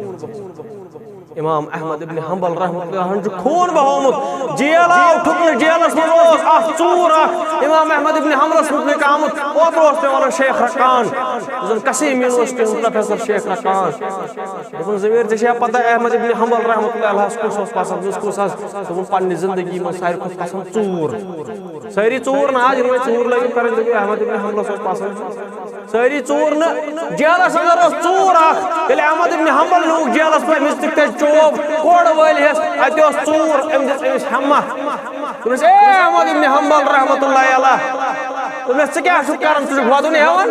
امام احمد ابن حنبل رحمۃ اللہ علیہ چھُ خوٗن بہومُت۔ جیل آو ٹھُکنہٕ، جیلس منٛز اوس اکھ ژوٗر اکھ۔ امام احمد ابن حنبلس متعلق آمُت، اوترٕ اوس مےٚ ونان شیخ رقان، یُس زن قصیم یونیورسٹی ہُنٛد پروفیسر شیخ رقان۔ دوٚپُن، "ضمیٖر، ژےٚ چھےٚ پتہ احمد ابن حنبل رحمۃ اللہ علیہ کُس اوس پسند؟" دوٚپُس، "کُس حظ؟" دوٚپُن، "پننہِ زندگی منٛز ساروی کھۄتہٕ پسند ژوٗر۔" سٲری ژوٗر نہ حظ، یِم وۄنۍ ژوٗر لٲگِو کرٕنۍ، دٔپِو، احمد ابن حنبلس اوس پسند۔ سٲری ژوٗر نہٕ، جیلس اندر اوس ژوٗر اکھ۔ ییٚلہِ احمد ابن حنبل نیوٗکھ جیلس منٛز، أمِس دِتۍ تَتہِ چوب، کورٕ وٲلۍ ہٮ۪س، اَتہِ اوس ژوٗر، أمۍ دِژ أمِس ہٮ۪متھ۔ دوٚپمَس، "اے احمد ابن حنبل رحمۃ اللہ علیہ۔" دوٚپمَس، "ژٕ کیٛاہ چھُکھ کران؟ ژٕ چھُکھ وَدُن ہٮ۪وان؟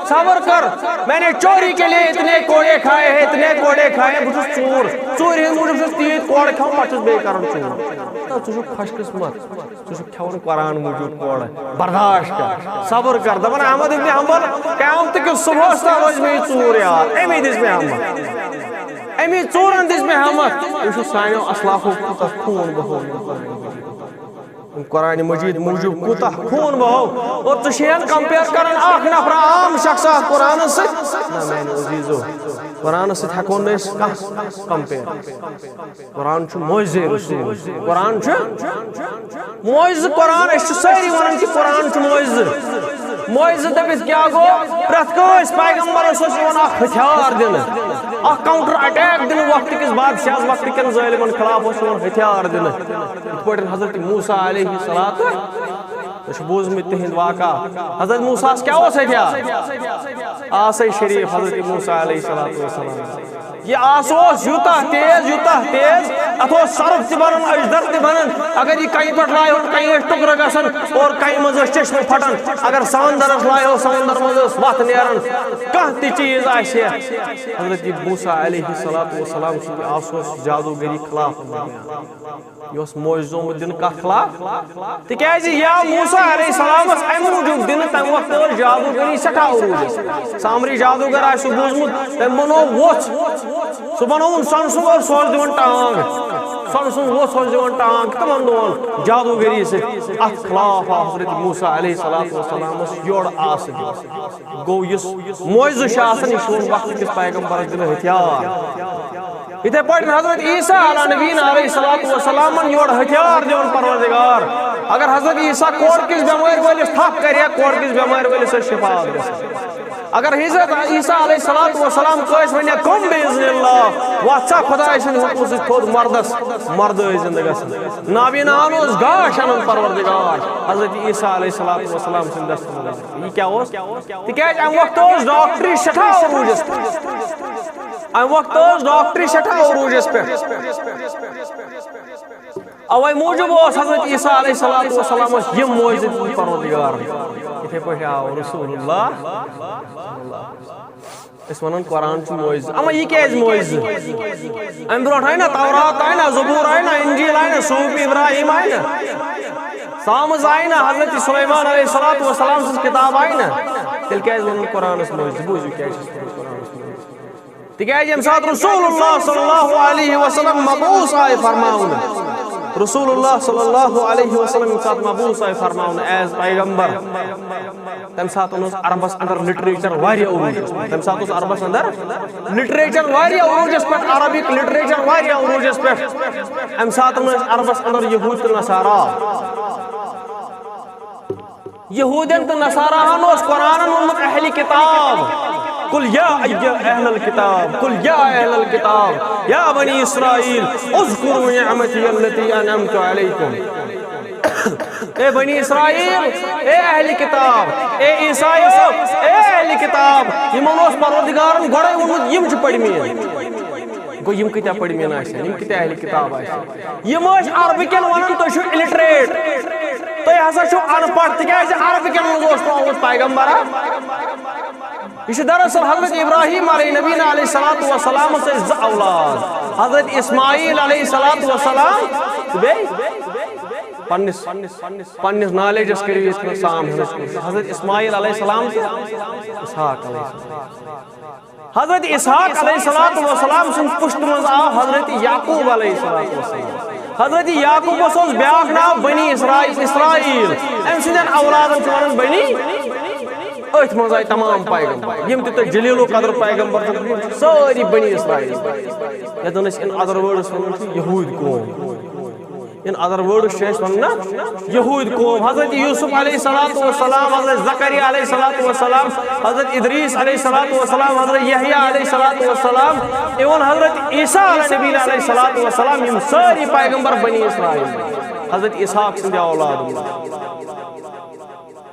صبر کر، میں نے چوری کے لیے اتنے کوڑے کھائے ہیں، اتنے کوڑے کھائے ہیں، بہٕ چھُس ژوٗر، ژوٗرِ ہِنٛدۍ موٗجوٗب چھُس تیٖتۍ کوڑٕ کھٮ۪وان، پَتہٕ چھُس بیٚیہِ کران ژوٗر۔" نہ، ژٕ چھُکھ خۄش قسمت، ژٕ چھُکھ کھٮ۪وان قرآن موٗجوٗب کوڑٕ، برداشت کر، صبر کر۔ دَپان احمد ابن حنبل، قیامتہٕ کِس صُبحَس تام روزِ مےٚ یہِ ژوٗر یاد، أمی دِژ مےٚ ہٮ۪متھ، أمی ژوٗرَن دِژ مےٚ ہٮ۪متھ۔ وٕچھِو سانیو اسلافو کوٗتاہ خوٗن بہوو۔ قرآن مجید موٗجوٗب کوٗتاہ خوٗن بہو۔ اور ژٕ چھِ یَن compare کران اکھ نفرا عام شخص اکھ قرآنس سۭتۍ؟ نہ میانیو عزیزو، قرآنس سۭتۍ ہٮ۪کو نہٕ أسۍ کانٛہہ compare۔ قرآن چھُ معجزے رسول۔ قرآن چھُ معجزٕ۔ قرآن، أسۍ چھِ سٲری وَنان کہِ قرآن چھُ معجزٕ۔ معجزٕ دٔپِتھ کیٛاہ گوٚو؟ پرٛٮ۪تھ کٲنٛسہِ پیغمبرس اوس یِوان اکھ ہتھیار دِنہٕ، اکھ counter attack دِنہٕ، وقتہٕ کِس بادشاہس، وقتہٕ کٮ۪ن ظٲلمن خلاف اوس یِوان ہتھیار دِنہٕ۔ یِتھ پٲٹھۍ حضرت موسیٰ علیہ الصلوۃ، تۄہہِ چھُ بوٗزمُت تِہِنٛدۍ واقعہ۔ حضرت موسیٰ ہس کیٛاہ اوس ہتھیار؟ آسے شریف حضرت موسیٰ علیہ الصلوۃ والسلام۔ یہِ آسہٕ اوس یوٗتاہ تیز، یوٗتاہ تیز، اتھ اوس سرپھ تہِ بنان، اجدر تہِ بنان۔ اگر یہِ کنہِ پٮ۪ٹھ لایہِ ہون، کنہِ ٲسۍ ٹُکرٕ گژھان اور کنہِ منٛز ٲسۍ چشمہٕ پھٹان۔ اگر سمندرس لایہِ ہو، سمندر منٛز ٲس وتھ نیران۔ کانٛہہ تہِ چیٖز آسہِ ہے۔ حضرت موسیٰ علیہ الصلوۃ والسلام سٕنٛدِ آسہٕ اوس جادوگری خلاف۔ یہِ اوس معجزٕ آمُت دِنہٕ کتھ خلاف؟ تِکیازِ یہِ آو موسیٰ علیہ السلامس امہِ موٗجوٗب دِنہٕ، تمہِ وقتہٕ ٲس جادوگری سٮ۪ٹھاہ عروٗجس۔ سامری جادوگر آسہِ بوٗزمُت، تٔمۍ بنوو وۄژھ، سُہ بنووُن سۄنہٕ سُنٛد اور سُہ اوس دِوان ٹانٛگ، سۄنہٕ سُنٛد وۄژھ اوس دِوان ٹانٛگ تِمن دۄہن جادوگری سۭتۍ۔ اتھ خلاف آو حضرت موسیٰ علیہ الصلوۃ والسلامس یورٕ آسہٕ دِوان۔ گوٚو یُس معجزٕ چھُ آسان، یہِ چھُ وقتہٕ کِس پیغمبرس دِنہٕ ہتھیار۔ یِتھے پٲٹھۍ حضرت عیسیٰ علیٰ نبینا علیہ الصلوۃ والسلامن یورٕ ہتھیار دِوان پروردگار۔ اگر حضرت عیسیٰ کورٕ کِس بٮ۪مٲرۍ وٲلِس تھپھ کرِ ہا، کورٕ کِس بٮ۪مٲرۍ وٲلِس ٲس شفا گژھان۔ اگر حضرت عیسیٰ علیہ الصلوۃ والسلام کٲنٛسہِ ونہِ ہا، "قم باذن اللہ، وۄتھ سا خداے سٕنٛدِ حُکمہٕ سۭتۍ تھوٚد مردس"، مرد ٲسۍ زندٕ گژھان۔ نابینا اوس گاش انان پروردگار حضرت عیسیٰ علیہ الصلوۃ والسلام سٕنٛدِ دستہٕ منٛز۔ یہِ کیٛاہ اوس؟ تِکیازِ امہِ وقتہٕ اوس ڈاکٹری سٮ۪ٹھاہ عروٗجس پٮ۪ٹھ۔ امہِ وقتہٕ اوس ڈاکٹری سٮ۪ٹھاہ عروٗجس پٮ۪ٹھ۔ اوے موٗجوٗب اوس حضرت عیسیٰ علیہ الصلوۃ والسلامس یِم معجزٕ دِتۍ پروردگارن۔ یِتھے پٲٹھۍ آو رسول اللہ۔ أسۍ ونان قرآن چھُ معجزٕ، اما یہِ کیازِ معجزٕ؟ امہِ برونٛٹھ آیہِ نا تورات، آیہِ نا زبور، آیہِ نا انجیل، آیہِ نا صحف ابراہیم، آیہِ نا سامٕژ، آیہِ نا حضرت سلیمان علیہ الصلوۃ والسلام سٕنٛز کتاب، آیہِ نا؟ تیٚلہِ کیازِ ووٚنُن قرآنس معجزٕ؟ بوٗزِو کیازِ چھُس ووٚنمُت قرآنس معجزٕ۔ تِکیازِ ییٚمہِ ساتہٕ رسول اللہ صلی اللہ علیہ وسلم مبعوث آیہِ فرماونہٕ، رسول اللہ صلی اللہ علیہ وسلم ییٚمہِ ساتہٕ مبعوث آیہِ فرماونہٕ as پیغمبر، تَمہِ ساتہٕ اوس عربس اندر لٹریچر واریاہ عروٗجس پٮ۪ٹھ۔ تَمہِ ساتہٕ اوس عربس اندر لٹریچر واریاہ عروٗجس پٮ۪ٹھ، عربک لٹریچر واریاہ عروٗجس پٮ۪ٹھ۔ اَمہِ ساتہٕ اوس عربس اندر یہوٗد تہٕ نصارا۔ یہوٗدٮ۪ن تہٕ نصاراہن اوس قرآنن ووٚنمُت اہلِ کتاب، قل یا ایہا اہل الکتاب، قل یا اہل الکتاب، یا بنی اسرائیل، اذکروا نعمتی التی انعمت علیکم۔ اے بنی اسرائیل، اے اہل کتاب، اے عیسائیو، اے اہل کتاب، یِمن اوس پروردگارن گۄڈے ووٚنمُت، یِم چھِ پٔرۍ مٕتۍ۔ گوٚو، یِم کۭتیاہ پٔرۍ مٕتۍ آسن، یِم کۭتیاہ اہل کتاب آسن؟ یِم ٲسۍ عربہٕ کٮ۪ن ونان، تُہۍ چھِو illiterate، تُہۍ ہسا چھِو ان پڑھ، تِکیازِ عربہٕ کٮ۪ن منٛز اوس نہٕ آمُت پیغمبرا۔ یہِ چھُ دراصل حضرت ابراہیم علیہ نبینا علیہ الصلوۃ والسلام سۭتۍ زٕ اولاد، حضرت اسماعیل علیہ الصلوۃ والسلام تہٕ بیٚیہِ پننِس، پننِس نالیجس کٔرِو یِتھ کٔنۍ سام ہیوٚن۔ حضرت اسماعیل علیہ السلام تہٕ اسحاق علیہ السلام۔ حضرت اسحاق علیہ الصلوۃ والسلام سٕنٛدِ پُشتہٕ منٛز آو حضرت یعقوب علیہ الصلوۃ والسلام۔ حضرت یعقوبس اوس بیٛاکھ ناو بنی اسرائیل، اسرائیل۔ أمۍ سٕنٛدٮ۪ن اولادن چھِ ونان بنی۔ أتھۍ منٛز آیہِ تمام پیغمبر، یِم تہِ تۄہہِ جلیل القدر پیغمبر چھِو، سٲری بنی اسرائیل۔ یتھ زن أسۍ in other words ونان چھِ یہوٗدۍ قوم۔ In other words چھِ أسۍ ونان نا یہوٗدۍ قوم۔ حضرت یوسف علیہ الصلوۃ والسلام، حضرت زکریا علیہ الصلوۃ والسلام، حضرت ادریس علیہ الصلوۃ والسلام، حضرت یحییٰ علیہ الصلوۃ والسلام، even حضرت عیسیٰ علیہ نبینا علیہ الصلوۃ والسلام، یِم سٲری پیغمبر بنی اسرائیل، حضرت اسحاق سٕنٛدِ اولاد۔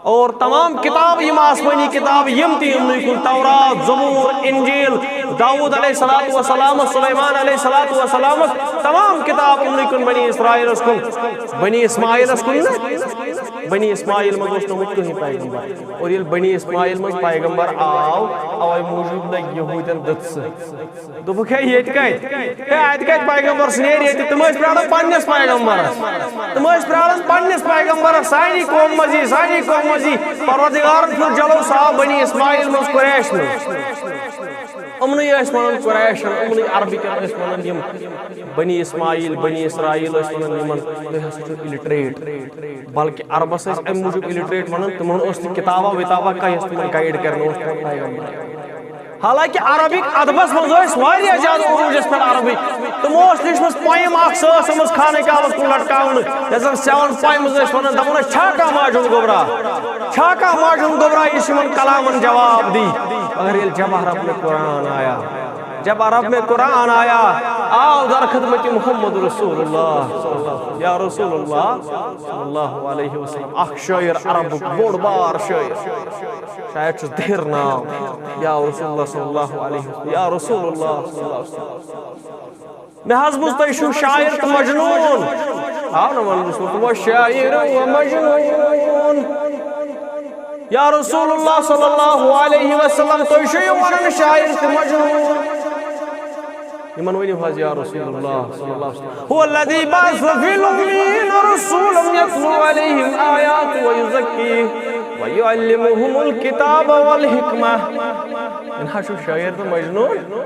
اور تمام کتاب، یِم آسمٲنی کتاب، یِم تہِ یِمنٕے کُن، تورات، زبور، انجیل، داؤد علیہ الصلوۃ والسلام، سلیمان علیہ الصلوۃ والسلام، تمام کتاب یِمنٕے کُن بنی اسرائیلس کُن، بنی اسماعیلس کُن نہٕ۔ بنی اسماعیل منٛز اوس نہٕ آمُت کٕہٕنۍ پیغمبر۔ اور ییٚلہِ بنی اسماعیل منٛز پیغمبر آو، اوے موٗجوٗب لٔگۍ یہوٗدٮ۪ن دٔژھ۔ دوٚپُکھ، ہے، ییٚتہِ کَتہِ؟ ہے، اَتہِ کَتہِ پیغمبر سُہ نیرِ ییٚتہِ؟ تِم ٲسۍ پرٛاران پنٛنِس پیغمبرس۔ تِم ٲسۍ پرٛاران پنٛنِس پیغمبرس، سانی قوم منٛز یی، سانی قوم منٛز یی۔ پروردگارن پھیُر جلو، سُہ آو بنی اسماعیل منٛز، قریش منٛز۔ یِمنٕے ٲسۍ وَنان قریشن، یِمنٕے عربہٕ کٮ۪ن ٲسۍ وَنان یِم بنی اسماعیل، بنی اسرائیل ٲسۍ وَنان یِمن، تُہۍ ہسا چھِو illiterate۔ بلکہِ عربس ٲسۍ اَمہِ موٗجوٗب illiterate وَنان، تِمن اوس نہٕ کِتابہ وِتابہ کانٛہہ یۄس تِمن guide کرنہٕ اوس تِمن پیغمبر۔ حالانکہ عربک ادبس منٛز ٲسۍ واریاہ زیادٕ عروٗجس پٮ۪ٹھ عربٕکۍ۔ تِمو ٲس لیچھمٕژ poem اکھ، سۄ ٲس آمٕژ خانہ کعبس کُن لٹکاونہٕ، یتھ زن seven poems ٲسۍ ونان، دپان ٲسۍ، چھا کانٛہہ ماجہِ ہُنٛد گوٚبرا؟ چھا کانٛہہ ماجہِ ہُنٛد گوٚبرا، یُس یِمن کلامن جواب دی؟ مگر ییٚلہِ جب عرب میں قرآن آیا، جب عرب میں قرآن آیا، آو در خدمت محمد رسول اللہ، یا رسول اللہ صلی اللہ علیہ وسلم، اکھ شٲعر عربُک بوٚڑ بار شٲعر، شاید چھُس دِہِر ناو، یا رسول اللہ صلی اللہ علیہ وسلم، یا رسول اللہ صلی اللہ علیہ وسلم۔ مےٚ حظ بوٗز تُہۍ چھِو شاعر تہٕ مجنوٗن۔ آو نہ وَننہٕ، دوٚپمَس، "وَ شاعر و مجنوٗن۔" یا رسول اللہ صلی اللہ علیہ وسلم، تُہۍ چھِو یہِ وَنان شاعر تہٕ مجنوٗن؟ یِمَن ؤنِو حظ، یا رسول اللہ صلی اللہ علیہ وسلم، "هو الذي بعث في الأميين رسولا يتلو عليهم آياته ويزكيهم ويعلمهم الكتاب والحكمة۔" یہِ نہ حظ چھُ شاعر تہٕ مجنوٗن۔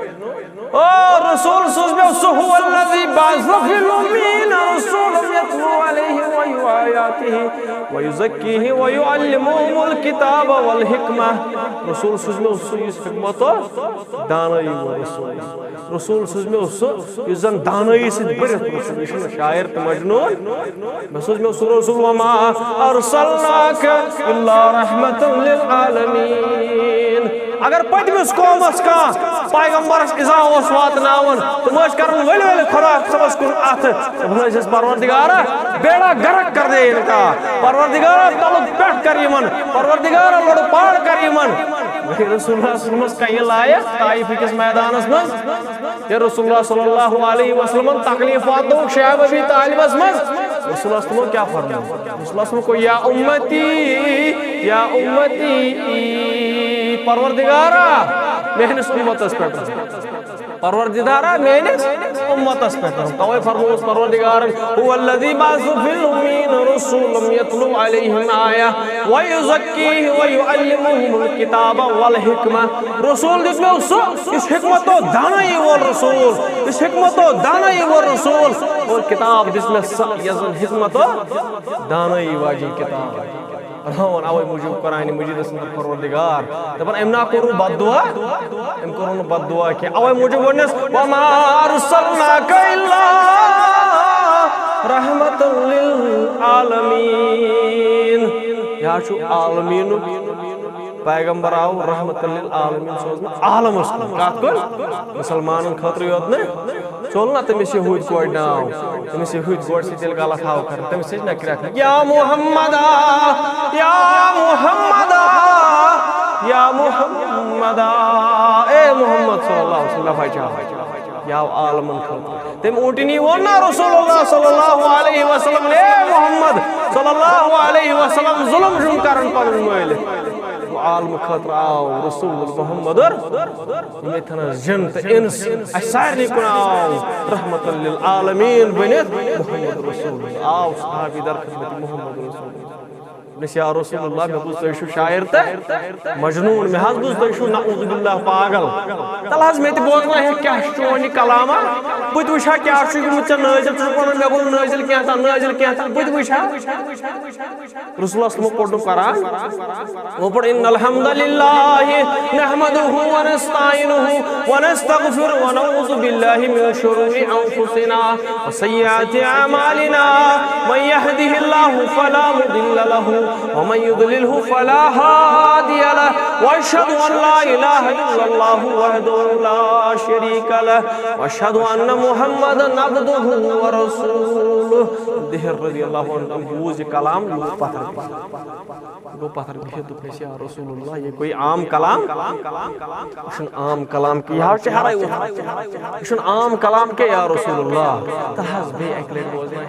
او رسول سوٗز مےٚ سُہ، "هو الذي بعث في الأميين رسولا يتلو عليهم آياته ويزكيهم ويعلمهم الكتاب والحكمة۔" رسول سوٗز مےٚ سُہ، یُس حکمت و دانٲیی وول رسول۔ رسول سوٗز مےٚ سُہ، یُس زن دانٲیی سۭتۍ بٔرِتھ اوس۔ یہِ چھُنہٕ شاعر تہٕ مجنوٗن۔ مےٚ سوٗز مےٚ سُہ رسول، "وما أرسلناك إلا رحمة للعالمين۔" اگر پٔتمِس قومس کانٛہہ پیغمبرس ایذا اوس واتناوان، تِم ٲسۍ کران، "ؤلِو، ؤلِو، خۄدا صٲبس کُن اتھٕ۔" دپان ٲسِس، "پروردگارا، بیڑا غرق کر دے ان کا۔ پروردگارا، تلُک پٮ۪ٹھ کر یِمن۔ پروردگارا، لوٚڑ پاڑ کر یِمن۔" رسول اللہ صلی اللہ علیہ وسلمس کنہِ لایق طائف کِس میدانس منٛز۔ یا رسول اللہ صلی اللہ علیہ وسلمن تکلیف واتنووُکھ شیب ابی طالبس منٛز۔ رسول اللہ صلی اللہ علیہ وسلمن کیٛاہ فرموو؟ رسول اللہ صلی اللہ علیہ وسلمن کوٚر، "یا امتی، یا امتی، پروردگارا، میٲنِس امتس پٮ۪ٹھ۔ پروردگارا، میٲنِس امتس پٮ۪ٹھ۔" توے فرمووُس پروردگارن، "هو الذي بعث في الأميين رسولا يتلو عليهم آياته ويزكيهم ويعلمهم الكتاب والحكمة۔" رسول دیُت مےٚ سُہ، یُس حکمت و دانٲیی وول رسول، یُس حکمت و دانٲیی وول رسول، اور کتاب دِژ مےٚ سۄ، یۄس زن حکمت و دانٲیی واجیٚنۍ کتاب۔ رہاوان۔ اوے موٗجوٗب قرآن مجیدس اندر پروردگار دپان، أمۍ نا کوٚرُن بد دعا، أمۍ کوٚرُن نہٕ بد دعا کینٛہہ۔ اوے موٗجوٗب ووٚننس، وما ارسلناک الا رحمة للعالمین۔ یہِ حظ چھُ عالمیٖنُک پیغمبر، آو رحمة للعالمین سوزنہٕ عالمس کُن۔ کتھ کُن؟ مسلمانن خٲطرٕ یوت نہٕ۔ ژوٚل نا تٔمِس یہوٗدۍ کورِ ناو، تٔمِس یہوٗدۍ کورِ سۭتۍ ییٚلہِ غلط آو کران، تٔمِس ٲسۍ نکرِ اکھ، یا محمدا، یا محمدا، یا محمدا، اے محمد صلی اللہ علیہ وسلم، مےٚ بچاو۔ یہِ آو عالمن خٲطرٕ۔ تٔمۍ اوٗنٹنی ووٚن نا رسول اللہ صلی اللہ علیہ وسلم، اے محمد صلی اللہ علیہ وسلم، ظلم چھُم کران پنُن مٲلِک۔ گوٚو عالمہٕ خٲطرٕ آو رسول محمد یِم ییٚتہِ تھَنَس جِن تہٕ اِنس، اَسہِ سارنٕے کُن آو رحمة للعالمین بٔنِتھ محمد رسول۔ آو صحابی در خدمت محمد رسول۔ دوٚپنَس، یا رسول اللہ، مےٚ بوٗز تُہۍ چھِو شاعر تہٕ مجنوٗن، مےٚ حظ بوٗز تُہۍ چھِو نعوذ باللہ پاگل۔ تَلہٕ حظ مےٚ تہِ بوزناوہے کیٛاہ چھُ چون یہِ کلامہ، بہٕ تہِ وٕچھِ ہا کیٛاہ چھُ گوٚمُت ژےٚ نٲزِل، ژٕ چھُکھ وَنان مےٚ گوٚو نٲزِل کینٛہہ تام، نٲزِل کینٛہہ تام، بہٕ تہِ وٕچھِ ہا۔ رسول اللہ صلی اللہ علیہ وسلم پوٚر نہٕ قرآن۔ وۄنۍ پوٚر، ان الحمد للہ نحمده ونستعینه ونستغفره ونعوذ باللہ من شرور انفسنا وسیئات اعمالنا، من یهده اللہ فلا مضل له ومن یضلله فلا هادی له، واشهد ان لا الہ الا اللہ وحده لا شریک له، واشهد ان محمدا عبده ورسوله۔ دہر رضی اللہ عنہ بوٗز یہِ کلام، یہِ گوٚو پتھر بِہِتھ۔ گوٚو پتھر بِہِتھ، دوٚپنَس، یا رسول اللہ، یہ کوئی عام کلام؟ یہِ چھُنہٕ عام کلام کینٛہہ، یہِ حظ چھِ ہرے ووٚتھمُت۔ یہِ چھُنہٕ عام کلام کینٛہہ، یا رسول اللہ۔ تَلہٕ حظ بیٚیہِ اَکہِ لَٹہِ بوزناوِ۔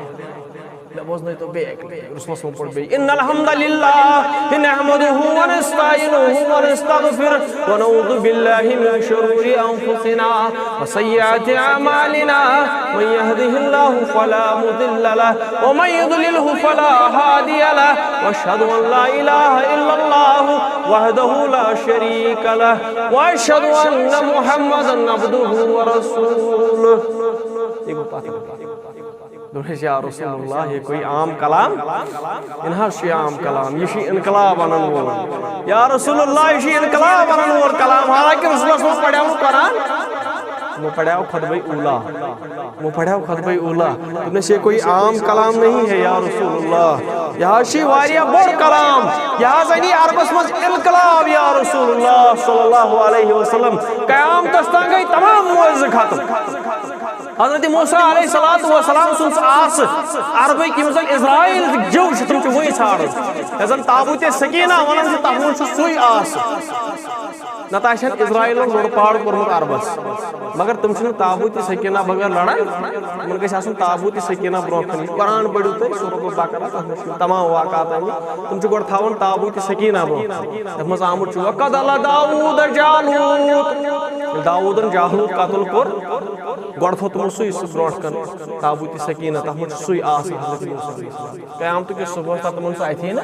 مےٚ بوزنٲیتو بیٚیہِ اَکہِ لٹہِ۔ رسول اللہ صلی اللہ علیہ وسلم پوٚر بیٚیہِ، ان الحمد للہ نحمده ونستعینه ونستغفره ونعوذ باللہ من شرور انفسنا وسیئات اعمالنا، من یهده اللہ فلا مضل له ومن یضلله فلا هادی له، واشهد ان لا الہ الا اللہ وحده لا شریک له، واشهد ان محمدا عبده ورسوله۔ یہِ گوٚو پتھ۔ دوٚپنَس، یا رسول اللہ، یہ کوئی عام کلام؟ یہِ نہ حظ چھُ عام کلام، یہِ چھُ انقلاب اَنَن وول۔ یا رسول اللہ، یہِ چھُ انقلاب اَنَن وول کلام، حالانکہ رسول اللہ صلی اللہ علیہ وسلم پڑھیو قرآن۔ یِمو پڑھیو خطبہ اولا۔ یِمو پڑھیو خطبہ اولا۔ دوٚپنَس، یہ کوئی عام کلام نہیں ہے یا رسول اللہ، یہِ حظ چھُ واریاہ بوٚڑ کلام، یہِ حظ اَنہِ عربس منٛز انقلاب یا رسول اللہ صلی اللہ علیہ وسلم۔ قیامتس تام گٔے تمام معجزٕ ختم۔ حضرت موسیٰ علیہ الصلوۃ والسلام سٕنٛز آسہٕ، عربٕکۍ یِم زن اسرائیل تہٕ جِو چھِ، تِم چھِ وُنہِ ژھانٛڈان۔ یَتھ زن تابوت سکینہ ونان چھِ، تتھ منٛز چھُ سُے آسہٕ۔ نتہٕ آسہِ ہن اسرائیلن لوٚڑ پاڑ کوٚرمُت عربس، مگر تِم چھِنہٕ تابوت سکینہ بغٲر لڑان۔ تِمن گژھِ آسُن تابوت سکینہ برونٛہہ کنہِ۔ قرآن پٔرِو تُہۍ، سورۃ البقرہ، تتھ منٛز چھِ تمام واقعات آمٕتۍ۔ تِم چھِ گۄڈٕ تھاوان تابوت سکینہ برونٛہہ کنہِ۔ تتھ منٛز آمُت چھُ، وقتل داوود جالوت۔ ییٚلہِ داوودن جالوت قتل کوٚر، گۄڈٕ تھوٚو تِمو سُے سُہ برونٛٹھ کَنہِ تابوتِ سکینہ، تَتھ منٛز چھُ سُے آسان حضرت موسیٰ علیہ السلام۔ قیامتٕکِس صُبحَس تَتھ تِمَن سُہ اَتھِ نہ؟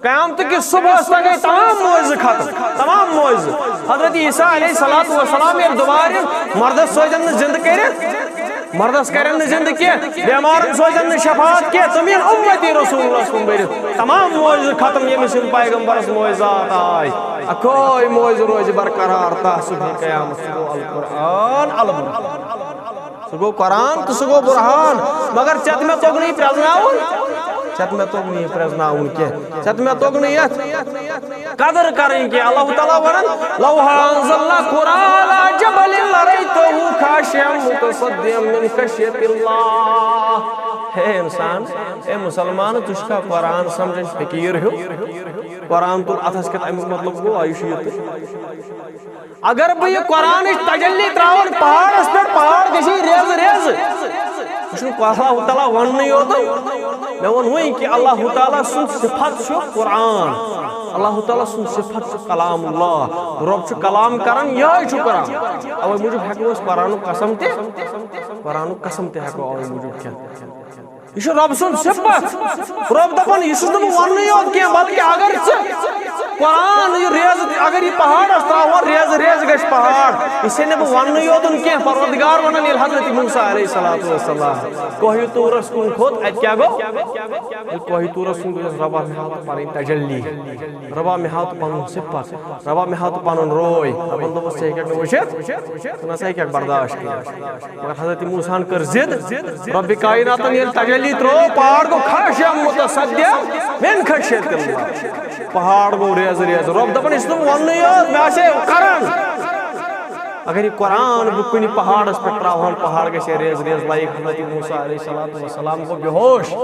قیامتٕکِس صُبحَس تَتھ گٔے تمام معجزٕ ختم، تمام معجزٕ۔ حضرت عیسیٰ علیہ الصلوۃ والسلام ییٚلہِ دوبارٕ یِن، مردَس سوزن نہٕ زِندٕ کٔرِتھ، مردَس کَرن نہٕ زِندٕ کینٛہہ، بیمارَن سوزن نہٕ شفاعت کینٛہہ، تِم یِن اُمتی رسول اللہ صلی اللہ علیہ وسلم بٔرِتھ۔ تمام معجزٕ ختم، ییٚمِس یِم پیغمبرَس معجزات آے۔ اَکوے معجزٕ روزِ برقرار تا صبح قیامت، سُہ گوٚو القرآن البرہان۔ سُہ گوٚو قرآن تہٕ سُہ گوٚو برہان۔ مگر ژےٚ تہٕ مےٚ توٚگ نہٕ یہِ پرٛزناوُن، ژےٚ تہٕ مےٚ توٚگ نہٕ یہِ پرٛزناوُن کینٛہہ، ژےٚ تہٕ مےٚ توٚگ نہٕ یَتھ قدر کرٕنۍ کینٛہہ۔ اللہ تعالیٰ وَنان، لو انزلنا قرآن على جبل لرأيته خاشعا متصدعا من خشية الله۔ ہے انسان، اے مسلمان، ژٕ چھُکھا قرآن سمجھان فقیٖر ہیوٗ؟ قرآن تُل اَتھَس کٮ۪تھ، اَمیُک مطلب گوٚو، آ، یہِ چھُ یہِ تہٕ۔ اگر بہٕ یہِ قرآنٕچ تجلی ترٛاوَن پہاڑَس پٮ۪ٹھ، پہاڑ گژھِ ریزٕ ریزٕ۔ یہِ چھُنہٕ اللہ تعالیٰ وَننٕے یوت۔ مےٚ ووٚن وۄنۍ کہِ اللہ تعالیٰ سُنٛد صفت چھُ قرآن۔ اللہ تعالیٰ سُنٛد صفت چھُ کلام اللہ۔ رۄب چھُ کلام کران، یِہوٚے چھُ قرآن۔ اَوَے موٗجوٗب ہٮ۪کو أسۍ قرآنُک قسم تہِ، قرآنُک قسم تہِ ہٮ۪کو اَوَے موٗجوٗب کھٮ۪تھ۔ یہِ چھُ رۄب سُنٛد صفت۔ رۄب دَپان، یہِ چھُس نہٕ بہٕ وَننٕے یوت کینٛہہ، بلکہِ اگر ژٕ قرآن، یہِ ریزٕ، اگر یہِ پہاڑس تراوہون، ریزٕ ریزٕ گژھِ پہاڑ۔ یہِ چھے نہٕ بہٕ وننُے یوتن کینٛہہ، پروردگار ونان، ییٚلہِ حضرت موسیٰ علیہ الصلوۃ والسلام کوہ طورس کُن کھوٚت، اتہِ کیٛاہ گوٚو؟ ییٚلہِ کوہ طورس کُن گوٚو، رۄبا، مےٚ ہاو تہٕ پنٕنۍ تجلی، رۄبا، مےٚ ہاو تہٕ پنُن صفت، رۄبا، مےٚ ہاو تہٕ پنُن روے۔ رۄبن دوٚپُس، ژٕ ہیٚککھ نہٕ وٕچھِتھ، ژٕ نہ سا ہیٚککھ برداشت کٔرِتھ۔ مگر حضرت موسیٰ ہن کٔر ضد، رۄبِ کائناتن ییٚلہِ تجلی ترٲو، پہاڑ گوٚو خاشعاً متصدعاً من خشیت اللہ۔ پہاڑ گوٚو ریزٕ ریزٕ۔ رۄب دپان، یہِ چھُس نہٕ وَننُے یوت، مےٚ آسہِ ہے کران۔ اگر یہِ قرآن بہٕ کُنہِ پہاڑس پٮ۪ٹھ ترٛاوہن، پہاڑ گژھِ ہے ریزٕ ریزٕ۔ لایق حضرت موسیٰ علیہ الصلوۃ والسلام گوٚو بے ہوش۔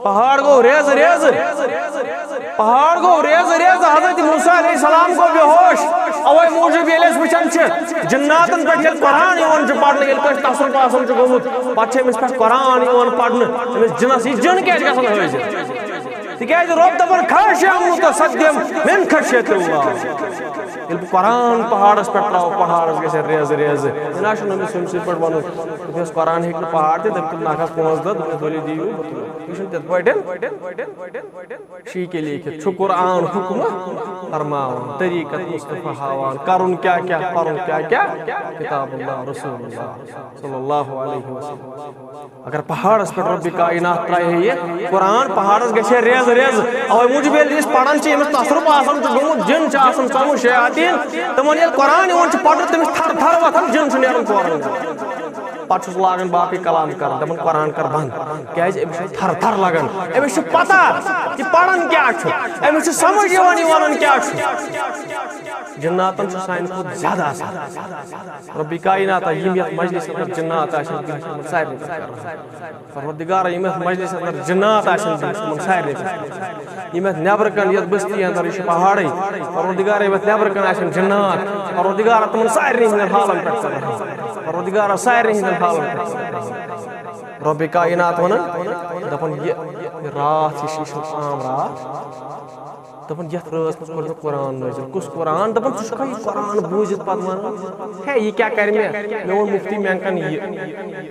پہاڑ گوٚو ریزٕ ریزٕ۔ پہاڑ گوٚو ریزٕ ریزٕ۔ حضرت موسیٰ علیہ السلام گوٚو بے ہوش۔ اوے موٗجوٗب ییٚلہِ أسۍ وٕچھان چھِ، جناتن پٮ۪ٹھ ییٚلہِ قرآن یِوان چھُ پرنہٕ، ییٚلہِ کٲنٛسہِ تصرُف آسان چھُ گوٚمُت، پتہٕ چھِ أمِس پٮ۪ٹھ قرآن یِوان پرنہٕ، أمِس جنس، یہِ جن کیٛازِ گژھان حٲضِر؟ تِکیٛازِ رۄب دَپان، خاشعاً متصدعاً من خشیت اللہ۔ ییٚلہِ بہٕ قرآن پہاڑس پٮ۪ٹھ ترٛاوٕ، پہاڑس گژھِ ریزٕ ریزٕ۔ یہِ نہ چھُنہٕ أمِس أمۍ سٕنٛدۍ پٲٹھۍ وَنُن۔ دوٚپمَس، قرآن ہیٚکہِ نہٕ پہاڑ تہِ، تٔمۍ تُل نَکھَس پانٛژھ دۄہ، دوٚپمَس، ؤلِو دِیِو، بہٕ تُلہٕ۔ یہِ چھُنہٕ تِتھ پٲٹھۍ۔ شی کے لیے کہِ چھُ قرآن حُکمہٕ فرماوان، طریٖقت مصطفیٰ ہاوان، کَرُن کیٛاہ کیٛاہ، پَرُن کیٛاہ کیٛاہ، کتاب اللہ رسول اللہ صلی اللہ علیہ وسلم۔ اگر پہاڑس پٮ۪ٹھ رۄبِ کائنات ترٛایہِ ہے یہِ قرآن، پہاڑس گژھِ ہے ریزٕ ریزٕ۔ اوے موٗجوٗب ییٚلہِ أسۍ پران چھِ، ییٚمِس تصرُف آسان چھُ گوٚمُت، جِن چھِ آسان ژَمُت، شیاطیٖن، تِمن ییٚلہِ قرآن یِوان چھُ پرنہٕ، تٔمِس تھر تھر وۄتھان، جِن چھُ نیران کورن۔ پتہٕ چھُس لاگان باقٕے کلام کرُن، دپان، قرآن کر بنٛد، کیازِ أمِس چھُ تھر تھر لگان، أمِس چھُ پتہ یہِ پران کیٛاہ چھُ، أمِس چھُ سمجھ یِوان، یہِ ونان کیٛاہ چھُ۔ جِناتن چھُ سانہِ کھۄتہٕ زیادٕ آسان۔ رۄبِ کائنات، یِم یتھ مجلسس منٛز جِنات آسن، تِم چھِ یِمن سارنٕے پٮ۪ٹھ کران۔ پروردگار، یِم یتھ مجلسس اندر جِنات آسن، تِم چھِ یِمن سارنٕے پٮ۪ٹھ کران۔ یِم یتھ نیبرٕ کن، یتھ بستی اندر، یہِ چھُ پہاڑٕے۔ پروردگار، یِم یتھ نیبرٕ کن آسن جِنات، پروردگار، تِمن سارنٕے ہٕنٛدٮ۪ن حالن پٮ۪ٹھ کران۔ پروردگار، سارنٕے ہٕنٛدٮ۪ن حالن پٮ۪ٹھ کران۔ رۄبِ کائنات ونان، دپان، یہِ، یہِ راتھ، یہِ چھُ، یہِ چھُنہٕ عام راتھ۔ دپان، یتھ رٲژ منٛز کوٚر مےٚ قرآن نٲزِل۔ کُس قرآن؟ دپان، ژٕ چھُکھا یہِ قرآن بوٗزِتھ پتہٕ ونان، ہے، یہِ کیٛاہ کرِ مےٚ؟ مےٚ ووٚن مفتی مینکن یہِ،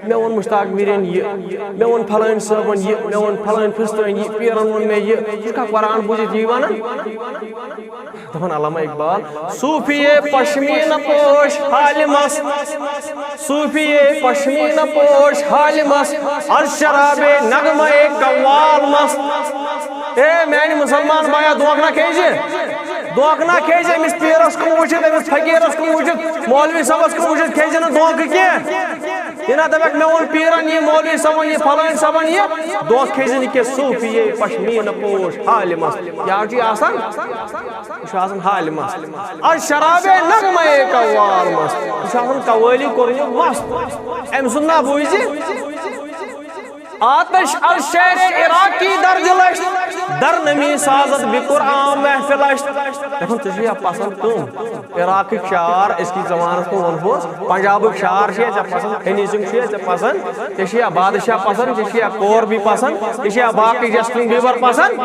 مےٚ ووٚن مشتاق میٖرن یہِ، مےٚ ووٚن فلٲنۍ صٲبن یہِ، مےٚ ووٚن فلٲنۍ فستٲنۍ یہِ، پیٖرن ووٚن مےٚ یہِ۔ ژٕ چھُکھا قرآن بوٗزِتھ یی ونان؟ دپان، علامہ اقبال، صوفی پشمینہ پوش حالمس، صوفی پشمینہ پوش حالمس، از شراب نغمہ قوال مست۔ اے میانہِ مسلمان بایا، دھوکہ نہ کھیزِ، دھوکہ نہ کھیزِ۔ أمِس پیٖرس کُن وٕچھِتھ، أمِس فقیٖرس کُن وٕچھِتھ، مولوی صٲبس کُن وٕچھِتھ کھیزِ نہٕ دھوکہ کینٛہہ۔ یہِ نہ دپکھ، مےٚ ووٚن پیٖرن یہِ، مولوی صٲبن یہِ، فلٲنۍ صٲبن یہِ۔ دھوکہ کھیزِ نہٕ کینٛہہ، صوفی پشمینہ پوش حالمس۔ کیٛاہ چھُ یہِ آسان؟ یہِ چھُ آسان حالمس۔ از شراب نغمہ قوال مست۔ یہِ چھُ آسان قوالی کوٚرمُت مست۔ أمۍ سُنٛد ناو بوٗزِ۔ آتش از شعر عراقی در دلش، در نمی سازد بہ قرآن محفلش۔ دپان، ژےٚ چھُ یا پسند کٕم؟ عراقٕکۍ شعر، أزکِس زمانس منٛز ونہوس، پنجابٕکۍ شعر چھِ یا ژےٚ پسند، ہنی سنگھ چھُ یا ژےٚ پسند، ژےٚ چھُ یا بادشاہ پسند، ژےٚ چھُ یا کوربی پسند، ژےٚ چھُ یا باقٕے جسٹن بیبر پسند۔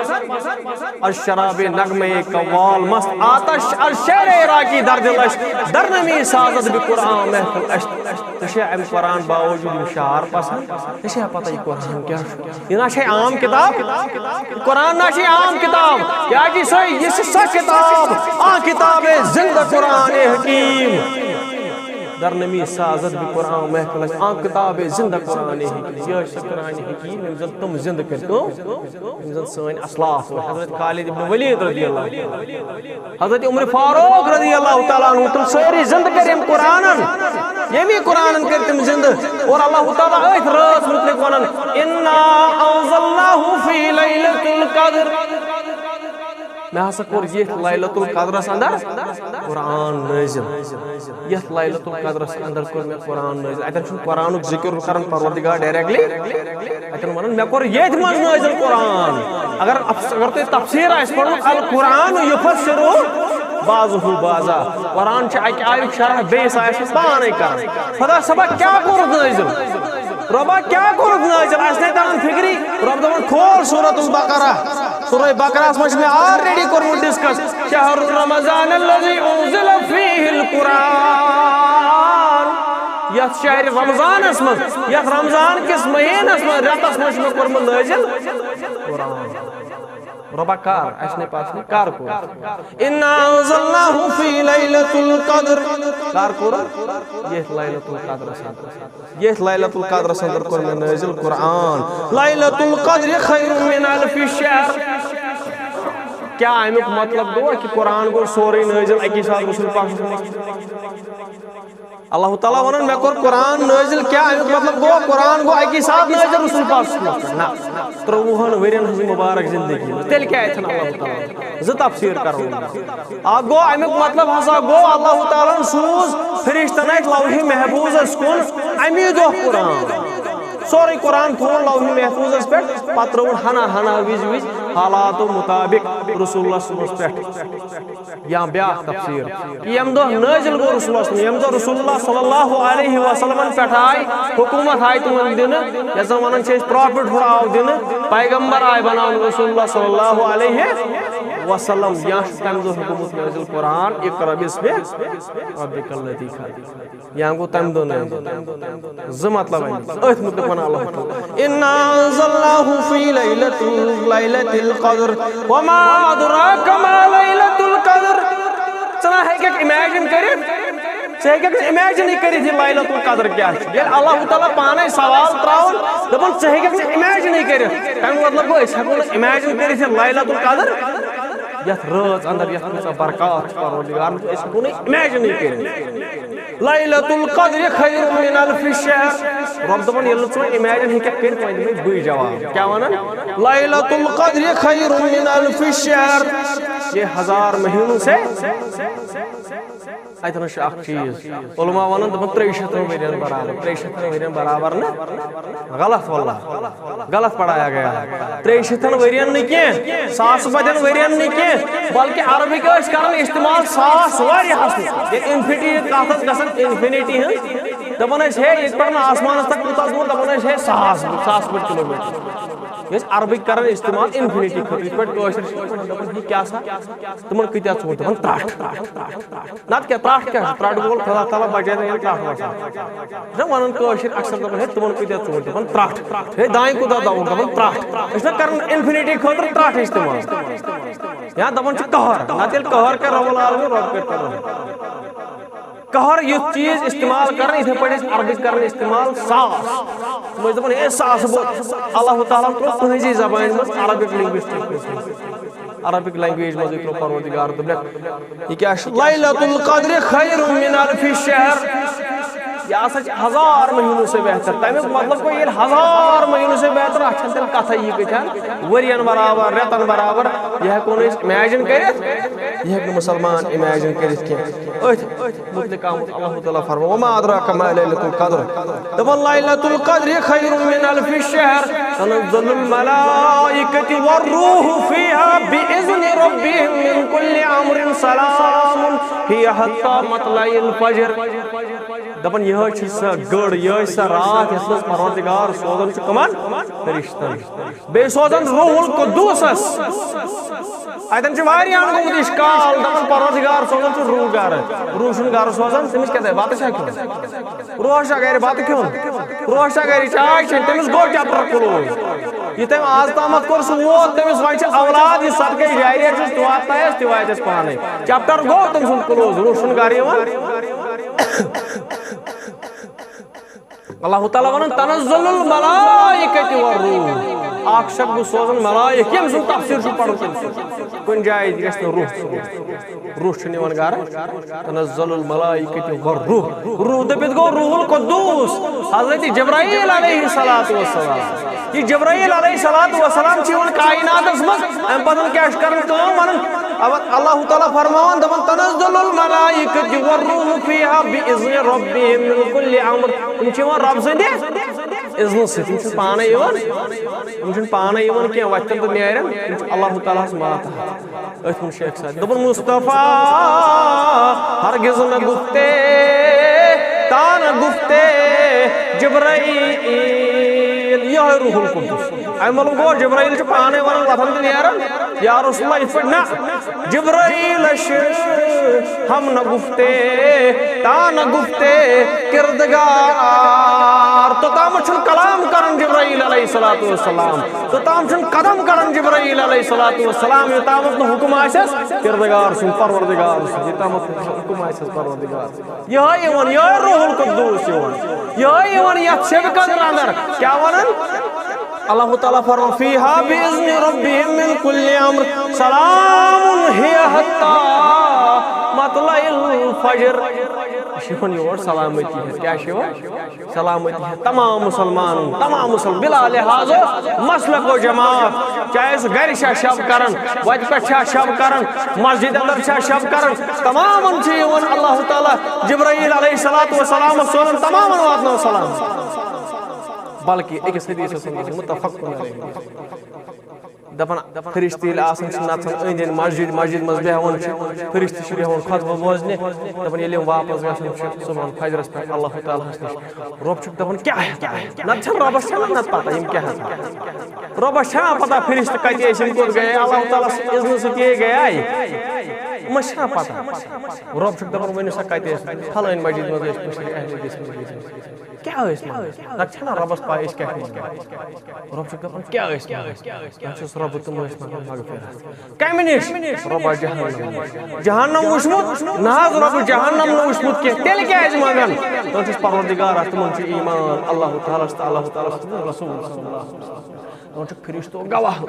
از شراب نغمہ قوال مست، آتش از شعر عراقی در دلش، در نمی سازد بہ قرآن محفلش۔ ژےٚ چھُ یا امہِ قرآن باوجود یِم شعر پسند؟ ژےٚ چھےٚ پتہ یہِ قرآن کیٛاہ چھُ؟ یہِ نہ چھے عام کِتاب۔ قرآن نہ چھے عام کِتاب۔ یہِ چھِ سۄ، یہِ چھِ سۄ کِتاب، آ کِتابِ زندہ قرآنِ حکیم۔ در نمی سازد بہ قرآن محفلش، آ کِتابِ زندہ قرآنِ حکیم۔ یہِ چھِ سۄ قرآنِ حکیم، ییٚمۍ زن تِم زندٕ کٔرۍ۔ کٕم؟ یِم زن سٲنۍ اسلاف ٲسۍ۔ حضرت خالد ابن ولید رضی اللہ عنہ، حضرت عمر فاروق رضی اللہ تعالیٰ عنہ، تِم سٲری زندٕ کٔرۍ أمۍ قرآنن۔ ییٚمی قرآنن کٔرۍ تِم زندٕ۔ اور اللہ تعالیٰ أتھۍ رٲژ مُتعلق ونان، "انا انزلناہ فی لیلۃ القدر"۔ مےٚ ہسا کوٚر ییٚتھۍ لیلۃ القدرس اندر قرآن نٲزِل۔ یتھ لیلۃ القدرس اندر کوٚر مےٚ قرآن نٲزِل۔ اتٮ۪ن چھُنہٕ قرآنُک ذکر کران پروردگار ڈائریکٹلی۔ اتٮ۪ن ونان، مےٚ کوٚر ییٚتھۍ منٛز نٲزِل قرآن۔ اگر اف-، اگر تُہۍ تفسیر آسہِ پرُن، القرآن یفسر بعضہ بعضا۔ قرآن چھُ اکہِ آیُک شرح بیٚیِس آیس منٛز پانے کران۔ خدا صٲبا کیٛاہ کوٚرُتھ نٲزِل؟ رۄبا کیٛاہ کوٚرُتھ نٲزِل؟ اَسہِ نَے تَران فِکری۔ رۄب دَپان، کھول سورۃ البقرہ۔ سورہ بقرہَس منٛز چھُ مےٚ already کوٚرمُت discuss۔ شہر رمضان الذی انزل فیہ القرآن۔ یَتھ شہرِ رمضانَس منٛز، یَتھ رمضان کِس مہیٖنَس منٛز، رٮ۪تَس منٛز چھُ مےٚ کوٚرمُت نٲزِل قرآن۔ رۄبا کر، اَسہِ نَے پَتہٕ نَے کر کوٚر۔ انا انزلناہ فی لیلۃ القدر۔ کر کوٚر؟ ییٚتھۍ لیلۃ القدرس اندر۔ ییٚتھۍ لیلۃ القدرس اندر کوٚر مےٚ نٲزِل قرآن۔ لیلۃ القدر خیر من الف شہر۔ کیٛاہ اَمیُک مطلب گوٚو کہِ قرآن گوٚو سورُے نٲزِل اَکی ساتہٕ رسول پاک صلی اللہ علیہ وسلم؟ اللہ تعالیٰ وَنان، مےٚ کوٚر قرآن نٲزِل، کیٛاہ اَمیُک مطلب گوٚو قرآن گوٚو اَکی ساتہٕ نٲزِل رسول پاک صلی اللہ علیہ وسلم؟ نہ، ترٛۆوُہَن ؤرین ہٕنٛز مُبارک زندگی منٛز۔ تیٚلہِ کیٛاہ اَتھن اللہ تعالیٰ؟ زٕ تفسیٖر کرو۔ اکھ گوٚو، اَمیُک مطلب ہسا گوٚو، اللہ تعالیٰ ہن سوٗز فرشتن اَتھِ لوحِ محفوظس کُن اَمی دۄہ قرآن۔ سورُے قرآن تھوٚوُن لوحِ محفوظس پٮ۪ٹھ، پتہٕ ترٛووُن ہنا ہنا وِزِ وِزِ حالاتو مُطابق رسول اللہ صلی اللہ علیہ وسلمس پٮ۪ٹھ۔ یا بیٛاکھ تفسیٖر، ییٚمہِ دۄہ نٲزِل گوٚو رسول اللہ صلی اللہ علیہ وسلم، ییٚمہِ دۄہ رسول اللہ صلی اللہ علیہ وسلمن پٮ۪ٹھ آے، حکوٗمت آے تِمن دِنہٕ، یَتھ زَن وَنان چھِ أسۍ، prophethood آو دِنہٕ، پیغمبر آے بَناونہٕ رسول اللہ صلی اللہ علیہ وسلم، یا چھُ تَمہِ دۄہ گوٚمُت نٲزِل قرآن، اقرأ باسم ربک الذی خلق۔ یا گوٚو تَمہِ دۄہ نٲزِل۔ زٕ مطلب اَمِکۍ۔ أتھۍ مُتعلِق وَنان اللہ تعالیٰ، انا انزلناہ فی لیلۃ، لیلۃ القدر، وما ادراک ما لیلۃ القدر۔ ژٕ نہ ہیٚکَکھ imagine کٔرِتھ، ژٕ ہیٚکَکھ نہٕ imagine کٔرِتھ یہِ لیلۃ القدر کیٛاہ چھِ۔ ییٚلہِ اللہ تعالیٰ پانَے سوال ترٛاوان، دَپان، ژٕ ہیٚکَکھ نہٕ imagine کٔرِتھ۔ تَمیُک مطلب گوٚو، أسۍ ہٮ۪کو نہٕ imagine کٔرِتھ یہِ لیلۃ القدر، یَتھ رٲژ اندر یَتھ کۭژاہ برکات چھِ پروردگارَن، أسۍ ہٮ۪کو نہٕ imagine کٔرِتھ۔ لیلۃ القدر خیر من الف شہر۔ رۄب دَپان، ییٚلہِ نہٕ ژٕ وۄنۍ imagine ہیٚکَکھ کٔرِتھ، وۄنۍ دِمَے بٕے جواب۔ کیٛاہ وَنان؟ لیلۃ القدر خیر من الف شہر۔ یہ ہزار مہینوں سے۔ اَتٮ۪ن چھُ اکھ چیٖز۔ علماء وَنان، دَپان، ترٛیٚیہِ شیٖتَن ؤرین برابر۔ ترٛیٚیہِ شیٖتَن ؤرین برابر نہٕ؟ غلط واللہ۔ غلط پڑھایا گیا۔ ترٛیٚیہِ شیٖتَن ؤرین نہٕ کینٛہہ، ساس بَدٮ۪ن ؤرین نہٕ کینٛہہ، بلکہِ عربٕکۍ ٲسۍ کران استعمال ساس واریاہَس منٛز۔ ییٚلہِ infinity کَتھ ٲس گژھان، infinity ہٕنٛز، دَپان ٲسۍ، ہے، ییٚتہِ پٮ۪ٹھ نہٕ آسمانَس تک کوٗتاہ دوٗر، دَپان ٲسۍ، ہے، ساس، ساس بٔدۍ کِلوٗ میٖٹر۔ یہِ ٲسۍ عربٕکۍ کران استعمال infinity خٲطرٕ، یِتھ پٲٹھۍ کٲشِرۍ چھِ وَنان، دَپان، یہِ کیٛاہ سا؟ تِمَن کۭتیٛاہ ژوٗنٛٹھۍ؟ دَپان، ترٛٹھ۔ نَتہٕ کیٛاہ، ترٛٹھ کیٛاہ چھُ؟ ترٛٹھ وول خۄدا تعالیٰ بچٲے نہٕ ییٚلہِ ترٛٹھ وَسان۔ چھِنہ وَنان کٲشِرۍ اکثر دَپان، ہے، تِمَن کۭتیٛاہ ژوٗنٛٹھۍ؟ دَپان، ترٛٹھ۔ ہے، دانہِ کوٗتاہ دَوُن؟ دَپان، ترٛٹھ۔ أسۍ چھِنہ کران infinity خٲطرٕ ترٛٹھ استعمال۔ یا دَپان چھِ قہر۔ نَتہٕ ییٚلہِ قہر کَرِ رۄب العالمین، رۄب کَرِ قہر۔ قہر یُتھ چیٖز استعمال کران، یِتھے پٲٹھۍ ٲسۍ عربٕکۍ کران استعمال ساس۔ تِم ٲسۍ دَپان، ہے، ساس بوٚد۔ اللہ تعالیٰ ہن ترٛوو تُہنٛزی زبانہِ منٛز عربِک linguistic۔ عربِک language منٛز ترٛوو پروردگار دوٚپُن، یہِ کیٛاہ چھُ؟ لیلۃ القدر خیر من الف شہر۔ یہِ ہسا چھِ ہزار مہینوں سے بہتر۔ تَمیُک مطلب گوٚو، ییٚلہِ ہزار مہینوں سے بہتر، اَتھ چھَنہٕ تیٚلہِ کَتھٕے یہِ کۭتیٛاہ ؤرین برابر، رٮ۪تن برابر، یہِ ہٮ۪کو نہٕ أسۍ imagine کٔرِتھ، یہِ ہیٚکہِ نہٕ مُسلمان imagine کٔرِتھ کینٛہہ۔ أتھۍ مُتعلِق آمُت اللہ تعالیٰ فرماوان، وما ادراک ما لیلۃ القدر۔ دَپان، لیلۃ القدر خیر من الف شہر، تنزل الملائکۃ والروح فیہا بإذن ربہم من کل امر سلام ہی حتی مطلع الفجر۔ دَپان، یِہوٚے چھِ سۄ گٔر، یِہوٚے سۄ راتھ، یَتھ منٛز پروردگار سوزان چھُ کٕمَن؟ فرشتن۔ بیٚیہِ سوزان روح القدوسس۔ اَتٮ۪ن چھِ واریاہن گوٚمُت اِشکال، دَپان پروردگار سوزان چھُ روح گرٕ۔ روح چھُنہٕ گرٕ سوزان، تٔمِس کیٛاہ دَپہِ، بَتہٕ چھا کھیوٚن؟ روح چھا گرِ بَتہٕ کھیوٚن؟ روح چھا گرِ چاے چیٚنۍ؟ تٔمِس گوٚو chapter close۔ یہِ تٔمۍ آز تامَتھ کوٚر، سُہ ووت تٔمِس، وۄنۍ چھِ اولاد، یہِ صدقے جاریہ چھُس، تہِ واتنایس، تہِ واتٮ۪س پانَے۔ Chapter گوٚو تٔمۍ سُنٛد close، روح چھُنہٕ گرٕ یِوان۔ اللہ تعالیٰ وَنان، تنزل الملائکۃ والروح۔ اکھ شخص گوٚو سوزان ملائک، ییٚمۍ سُنٛد تفسیٖر چھُ پَرُن تٔمۍ سُنٛد۔ کُنہِ جایہِ تہِ گژھِ نہٕ روح ژھٕنُن۔ روح چھُنہٕ یِوان گرٕ۔ تنزل الملائکۃ والروح۔ روح دٔپِتھ گوٚو روح القدوس، حضرت جبرائیل علیہ الصلوۃ والسلام۔ یہِ جبرائیل علیہ الصلوۃ والسلام چھِ یِوان کائناتس منٛز، اَمہِ پتہٕ کیٛاہ چھُ کران کٲم؟ وَنان، اب-، اللہ تعالیٰ فرماوان، دَپان، تنزل الملائکۃ والروح فیہا بإذن ربہم من کل امر۔ یِم چھِ یِوان رۄب سٕنٛدِ اذنہٕ سۭتۍ، یِم چھِنہٕ پانَے یِوان، یِم چھِنہٕ پانَے یِوان کینٛہہ، وۄتھن تہٕ نیرن، یِم چھِ اللہ تعالیٰ ہَس ماتحت۔ أتھۍ منٛز چھُ اکھ ساتھ دوٚپُن، مصطفیٰ ہرگز نہ گفتے، تا نہ گفتے جبرائیل، یِہوٚے روح القدس۔ اَمہِ مطلب گوٚو، جبرائیل چھُ پانَے وَنان، وۄتھان تہٕ نیران، یا رسول اللہ، یِتھ پٲٹھۍ نہ۔ جبرائیل چھِ ہم نہ گفتے، تا نہ گفتے کردگار۔ توٚتامَتھ چھُنہٕ کلام کران جبرائیل علیہ علیہ الصلوۃ والسلام۔ توٚتام چھُنہٕ قدم کڑان جبرائیل علیہ الصلوۃ والسلام، یوٚتامَتھ نہٕ حکم آسٮ۪س کردگار سُنٛد، پروردگار سُنٛد، یوٚتامَتھ نہٕ حکم آسٮ۪س پروردگار سُنٛد۔ یِہوٚے یِوان، یِہوٚے روح القدس یِوان، یِہوٚے یِوان یَتھ شبِ قدر اندر۔ کیٛاہ وَنان؟ اللہ تعالیٰ فرماوان، فیہا بِاِذْنِ رَبِّهِمْ مِنْ کُلِّ اَمْرٍ سَلَامٌ ہِیَ حَتَّىٰ مَطْلَعِ الْفَجْرِ۔ یہِ چھِ یِوان یور سلامتی ہٮ۪تھ۔ کیٛاہ چھِ یِوان؟ سلامتی ہٮ۪تھ۔ تمام مسلمان، تمام مسلمان، بلا لحاظ مسلک و جماعت، چاہے سُہ گرِ چھا شب کران، وتہِ پٮ۪ٹھ چھا شب کران، مسجد اندر چھا شب کران، تمامن چھِ یِوان اللہ تعالیٰ جبرائیل علیہ الصلوۃ والسلام سوزان، تمامن واتناو سلام۔ بلکہ أکِس حدیثس منٛز متفق علیہ۔ دپان، فرشتہٕ ییٚلہِ آسان چھِ نژان أنٛدۍ أنٛدۍ مسجد، مسجد منٛز بیٚہوان چھِ، فرشتہٕ چھِ بیٚہوان خطبہٕ بوزنہِ۔ دپان، ییٚلہِ یِم واپس گژھان چھِ صبحن فجرس پٮ۪ٹھ اللہ تعالیٰ ہس نِش، رۄب چھُکھ دپان، کیٛاہ ہٮ۪تھ آے؟ نتہٕ چھَنہٕ رۄبس چھَنہٕ نتہٕ پتہ یِم کیٛاہ ہٮ۪تھ آے۔ رۄبس چھَنہٕ پتہ فرشتہٕ کتہِ ٲسۍ، یِم کوٚت گٔیے، اللہ تعالیٰ سٕنٛز اذنہٕ سۭتۍ یے گٔیے۔ یِمن چھَنہٕ پتہ۔ رۄب چھُکھ دپان، ؤنِو سا کتہِ ٲسۍ؟ فلٲنۍ مسجد منٛز ٲسۍ، پٔژھِس اہل حدیث مسجد منٛز۔ کیٛاہ ٲسۍ منٛگان؟ نتہٕ چھَنہٕ رۄبَس پَے أسۍ کیٛاہ چھِ منٛگان۔ رۄب چھُ دَپان، کیٛاہ ٲسۍ منٛگان؟ دَپان چھُس، رۄبہٕ، تِم ٲسۍ منٛگان مغفرت۔ کَمہِ نِش؟ رۄبا جہنم نِش۔ جہنم وٕچھمُت؟ نہ حظ، رۄبہٕ جہنم نہٕ وٕچھمُت کینٛہہ۔ تیٚلہِ کیٛازِ منٛگان؟ دَپان چھُس، پروردگارا، تِمَن چھُ ایمان اللہ تعالیٰ ہَس تہٕ اللہ تعالیٰ سٕنٛدِس رسول صلی اللہ علیہ وسلم۔ دَپان چھُ، فرشتو گواہ،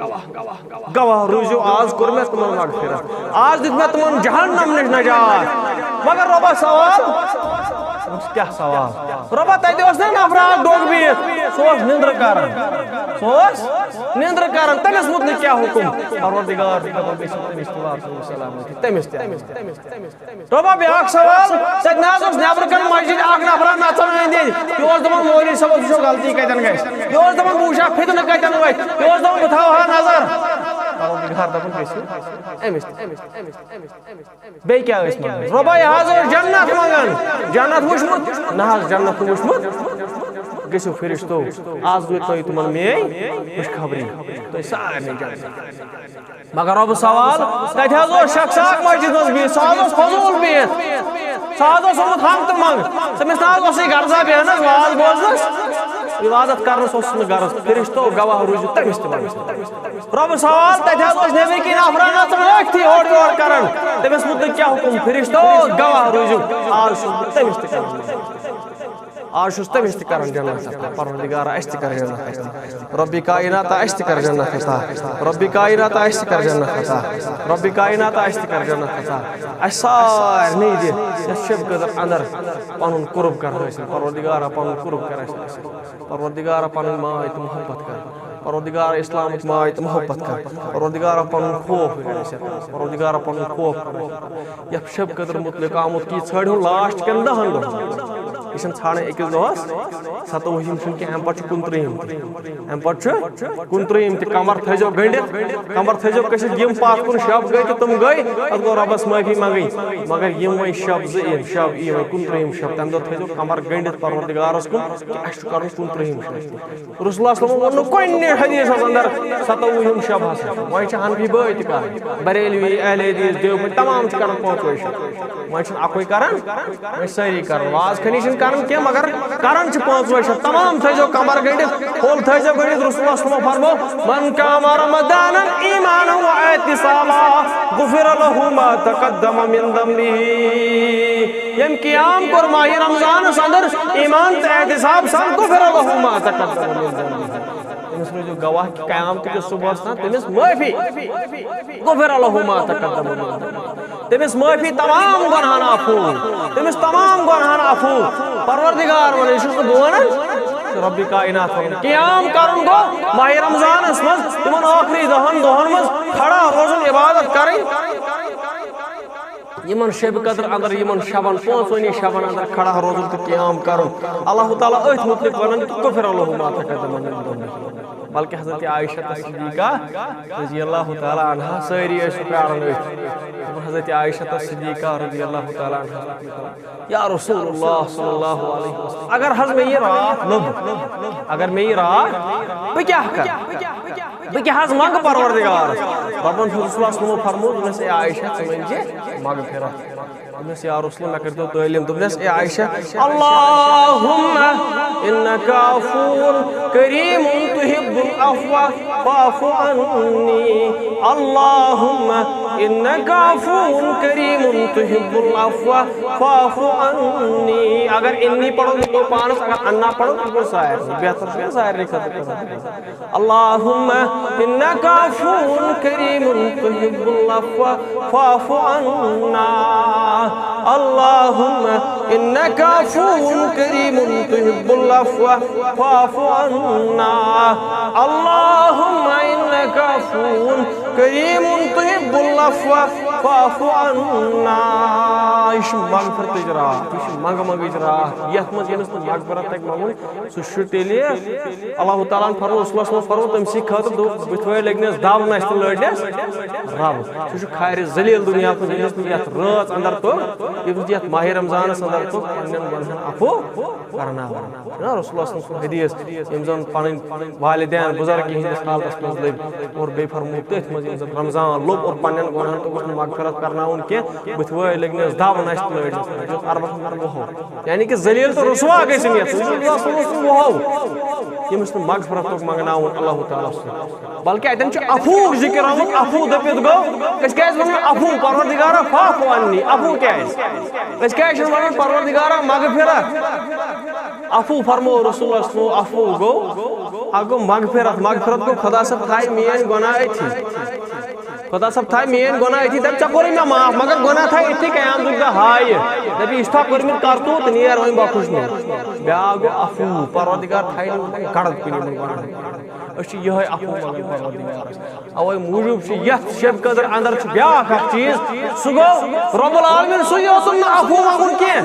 گواہ روٗزِو، آز کوٚر مےٚ تِمن مغفرت، آز دیُت مےٚ تِمن جہنم نِش نجات۔ مگر رۄبس سوال، دوٚپُس، کیٛاہ سوال؟ رۄبا، تتہِ اوس نا نفرا اکھ ڈوٚگ بِہِتھ، سُہ اوس نِندرٕ کران، سُہ اوس نِندرٕ کران، تٔمِس مُتعلق کیٛاہ حُکُم؟ پروردگار چھُ دَپان، گٔژھِو تٔمِس تہِ واتنٲوِو سلامتی، تٔمِس تہِ۔ رۄبا، بیٛاکھ سوال، تَتہِ نہ حظ اوس نٮ۪برٕ کَنہِ مسجد اکھ نفرا نژان أنٛدۍ أنٛدۍ۔ یہِ اوس دَپان، مولوی صٲب، وٕچھو غلطی کَتٮ۪ن گژھِ۔ یہِ اوس دَپان، بہٕ وٕچھا فتنہٕ کَتٮ۪ن وۄتھِ۔ یہِ اوس دَپان، بہٕ تھاوہا نظر۔ پروردگار دَپان، گٔژھِو أمِس تہِ۔ بیٚیہِ کیٛاہ ٲسۍ منٛگان؟ رۄبا، یہِ حظ اوس جنت منٛگان۔ جنت وٕچھمُت؟ نہ حظ، جنت نہٕ وٕچھمُت۔ گٔژھِو فرشتو، آز وٲتۍ تُہۍ تِمن میٲنۍ خوشخبری۔ تُہۍ سارنٕے جنت۔ مگر رۄبہٕ سوال، تَتہِ حظ اوس شخص اکھ مسجد منٛز بِہِتھ، سُہ حظ اوس فضوٗل بِہِتھ، سُہ حظ اوس آمُت ہنٛگ تہٕ منٛگ، تٔمِس نہ حظ اوسُے غرضا بیٚہنَس، واز بوزنَس، عبادت کرنَس اوس نہٕ غرض۔ فرشتو گواہ روٗزِو تٔمِس تہِ وَنَس۔ رۄبہٕ سوال، تَتہِ حظ اوس نیٚبرۍ کِنۍ نفرا نژان أتھی اورٕ یورٕ کران، تٔمِس مُتعلِق کیٛاہ حُکُم؟ فرشتو گواہ روٗزِو، آز چھُس بہٕ تٔمِس تہِ کران۔ آز چھُس تٔمِس تہِ کران جنت عطا۔ پروردگارا، اَسہِ تہِ کر جنت عطا۔ رۄبِ کائناتا، اَسہِ تہِ کر جنت عطا۔ رۄبِ کائناتا، اَسہِ تہِ کر جنت عطا۔ رۄبِ کائناتا، اَسہِ تہِ کر جنت عطا۔ اَسہِ سارنٕے دِ یَتھ شب قدر اندر پنُن قرب کر حٲصِل۔ پروردگارا، پنُن قرب کر اَسہِ حٲصِل۔ پروردگارا، پنٕنۍ ماے تہٕ محبت کر۔ پروردگارا، اسلامٕچ ماے تہٕ محبت کر۔ پروردگارا، پنُن خوف کر اَسہِ عطا۔ پروردگارا، پنُن خوف کر اَسہِ عطا۔ یَتھ شب قدر مُتعلق آمُت کی ژھٲنٛڈ ہُن لاسٹ کٮ۪ن دَہَن دۄہَن۔ یہِ چھِنہٕ ژھانٛڈان أکِس دۄہَس، ستووُہِم چھُنہٕ کینٛہہ، اَمہِ پَتہٕ چھُ کُنترٛہِم تہِ۔ اَمہِ پَتہٕ چھُ کُنترٛہِم تہِ۔ کمر تھٲیزیو گٔنٛڈِتھ، کمر تھٲیزیو کٔسِتھ۔ یِم پَتھ کُن شب گٔے تہٕ تِم گٔے، اَتھ گوٚو رۄبَس معٲفی منٛگٕنۍ۔ مگر یِم وۄنۍ شب زٕ یِن، شب یی وۄنۍ کُنترٛہِم شب، تَمہِ دۄہ تھٲیزیو کمر گٔنٛڈِتھ پروردگارَس کُن کہِ اَسہِ چھُ کَرُن کُنترٛہِم شب۔ رسول اللہ صلی اللہ علیہ وسلم ووٚن نہٕ کُنہِ حدیثس اندر ستووُہِم شب ہسا چھُ۔ وۄنۍ چھِ حنفی بٲے تہِ کران، بریلوی، اہل حدیث، دیوبند، تمام چھِ کران پانٛژوے شب۔ وۄنۍ چھِنہٕ اکُے کران، وۄنۍ چھِ سٲری کران۔ واز خٲنی چھِنہٕ کران کینٛہہ، مگر کران چھِ پانٛژوے شب۔ تمام تھٲیزیو کمر گٔنڈِتھ، پھوٚل تھٲیزیو گٔنڈِتھ۔ رسول اللہ صلی اللہ علیہ وسلم فرموو، "من قام رمضان ایمانا واحتسابا غفر له ما تقدم من ذنبه"۔ ییٚمۍ قیام کوٚر ماہِ رمضانس اندر ایمان تہٕ احتساب سان، غفر له ما تقدم من ذنبه۔ تٔمِس روٗزِو گواہ کہِ قیامتہٕ کِس صُبحس تام تٔمِس معٲفی۔ غفر له ما تقدم من ذنبه۔ تٔمِس معٲفی، تمام گۄنہَن عفو۔ تٔمِس تمام گۄنہَن عفو۔ پروردگار وَنان، یہِ چھُس نہٕ بہٕ وَنان، رۄبِ کائنات وَنان۔ قیام کَرُن گوٚو ماہِ رمضانَس منٛز تِمَن ٲخری دَہَن دۄہَن منٛز کھڑا روزُن، عبادت کَرٕنۍ۔ یِمن شب قدر اندر، یِمن شبن، پانٛژوٕنی شبن اندر کھڑا روزُن تہٕ قیام کرُن۔ اللہ تعالیٰ أتھۍ مُتعلق ونان کہِ غفر له ما تقدم من ذنبه۔ بلکہ حضرت عائشہ صدیقہ رضی اللہ تعالیٰ عنہا، سٲری ٲسۍ سُہ پیاران أتھۍ۔ دوٚپُن حضرت عائشہ صدیقہ رضی اللہ تعالیٰ عنہا، یا رسول اللہ صلی اللہ علیہ وسلم، اگر حظ مےٚ یہِ راتھ لوٚب، اگر مےٚ یہِ راتھ، بہٕ کیٛاہ کرٕ؟ بہٕ کیٛاہ حظ منٛگہٕ پروردگارس؟ رۄبن ہیوٚت رسول اللہ صلی اللہ علیہ وسلم فرموو، دوٚپنس، اے عائشہ، ژٕ منٛگہِ مغفرت۔ دوٚپنس، یا رسول اللہ، مےٚ کٔرۍتو تعلیٖم۔ دوٚپنس، اے عائشہ، اللہم انک عفو کریم تحب العفو فاعف عنی۔ اللہم انک عفو کریم تحب العفو فاعف عنی۔ اگر انی پرو، یہِ گوٚو پانس، اگر انا پرو، یہِ گوٚو سارنٕے۔ بہتر چھُ سارنٕے خٲطرٕ کرُن۔ اللہم انک عفو کریم تحب العفو فاعف عنا۔ اللہم انک عفو کریم تحب العفو فاعف عنا۔ اللہم انک عفو کریم تحب العفو فاعف عنا۔ یہِ چھُ مغفرتٕچ راتھ، یہِ چھُ منٛگہٕ منٛگٕچ راتھ، یَتھ منٛز ییٚمِس نہٕ مغفرت تَگہِ منٛگُن، سُہ چھُ تیٚلہِ اللہ تعالیٰ ہن فرموو، رسول اللہ صلی اللہ علیہ وسلم فرموو تٔمۍ سٕے خٲطرٕ، دوٚپ، بٕتھِ وٲلۍ لٔگنَس دَب، نَستہِ لٲجنَس رَب۔ سُہ چھُ کھارِ ذلیل دُنیا کُن، ییٚمِس نہٕ یَتھ رٲژ اندر توٚگ، ییٚمِس نہٕ یَتھ ماہِ رمضانَس اندر توٚگ، پنٛنٮ۪ن گۄنہَن عفو کرناوُن۔ چھُنہ رسول اللہ صلی اللہ علیہ وسلم سُنٛد حدیث، یِم زَن پنٕنۍ والدین بُزرگی ہٕنٛدِس حالتس منٛز لٔگۍ اور بیٚیہِ فرموو تٔتھۍ منٛز، ییٚمہِ ساتہٕ رمضان لوٚب اور پننٮ۪ن گۄنہن توٚگُس نہٕ مغفرت کرناوُن کینٛہہ، بٕتھِ وٲے لٔگۍ نَس دَب، نَستہِ لٲجنَس، یہِ اوس عربس منٛز وُہو۔ یعنی کہ ذلیل تہٕ رسوا گٔے سُہ یَتھ، سُہ اوس وُہو، ییٚمِس نہٕ مغفرت توٚگ منٛگناوُن اللہ تعالیٰ سُنٛد۔ بلکہ اَتٮ۪ن چھُ عفوُک ذِکر آمُت، عفو دٔپِتھ گوٚو، أسۍ کیٛازِ وَنو عفو، پروردگارا فاعف عنی، عفو کیٛازِ؟ أسۍ کیٛازِ چھِنہٕ وَنان پروردگارا مغفرت؟ عفو فرمو رسول اللہ صلی اللہ علیہ وسلم، عفو گوٚو، اکھ گوٚو مغفرت، مغفرت گوٚو خدا صٲب تھایہِ میٲنۍ گۄناہ أتھی۔ خدا صٲب تھایہِ میٲنۍ گۄناہ أتھی، دَپہِ ژےٚ کوٚرُے مےٚ معاف، مگر گۄناہ تھایہِ أتھی قیامتُک دۄہ ہایہِ۔ دَپہِ یہِ چھُ تھا کوٚرمُت کرتوٗت، نیر وۄنۍ بۄکھُس نیر۔ بیٛاکھ گوٚو عفو، پروردگار تھایہِ نہٕ وۄنۍ گڑد کُنہِ یِمن گۄناہن۔ أسۍ چھِ یِہوٚے عفو منٛگان پروردگارس۔ اوے موٗجوٗب چھُ یتھ شب قدر اندر چھُ بیٛاکھ اکھ چیٖز، سُہ گوٚو رب العالمین سُے یوت نہٕ عفو منٛگُن کینٛہہ،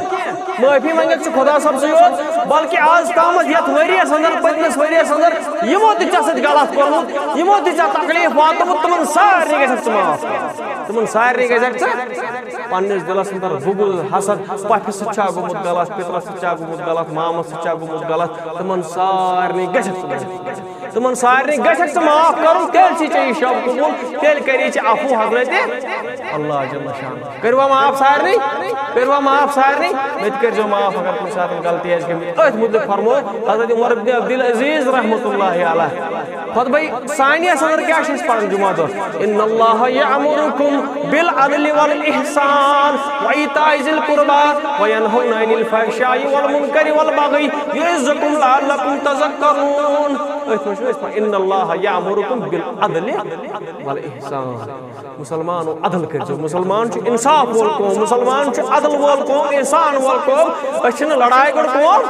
معٲفی منٛگِتھ چھُ خدا صٲب سُے یوت، بلکہِ آز تامتھ یتھ ؤریس اندر، پٔتمِس ؤریس اندر یِمو تہِ ژےٚ سۭتۍ غلط کوٚرمُت، یِمو تہِ ژےٚ تکلیف واتنومُت، تِمن سارنٕے گژھکھ ژٕ معاف کرُن۔ تِمن سارنٕے گژھکھ ژٕ پننِس دِلس اندر بغض، حسد، پۄپھِ سۭتۍ چھا گوٚمُت غلط، پِترس سۭتۍ چھا گوٚمُت غلط، مامس سۭتۍ چھا گوٚمُت غلط، تِمن سارنٕے گژھکھ ژٕ معاف۔ تِمن سارنٕے گژھکھ ژٕ معاف کرُن، تیٚلہِ چھُے ژےٚ یہِ شب قبول، تیٚلہِ کری ژےٚ عفو حضرت اللہ جل شانہ۔ کٔروا معاف سارنٕے؟ کٔروا معاف سارنٕے؟ مےٚ تہِ کٔرزیو معاف اگر کُنہِ ساتہٕ غلطی آسہِ گٔمٕژ۔ أتھۍ مُتعلق فرموو حضرت عمر ابن عبدالعزیز رحمۃ اللہ علیہ۔ خطبہ ثانیہ اندر کیٛاہ چھِ أسۍ پران جمعہ دۄہ؟ ان اللہ یأمرکم بالعدل والاحسان وایتاء ذی القربی وینہون عن الفحشاء والمنکر والبغی یعظکم لعلکم تذکرون۔ أتھۍ منٛز چھِ أسۍ پران، ان اللہ یأمرکم بالعدل والاحسان۔ مسلمانو عدل کٔرزیو، مسلمان چھُ انصاف وول قوم، مسلمان چھُ عدل وول قوم، احسان وول قوم۔ أسۍ چھِنہٕ لڑایہِ گۄڈٕ قوم۔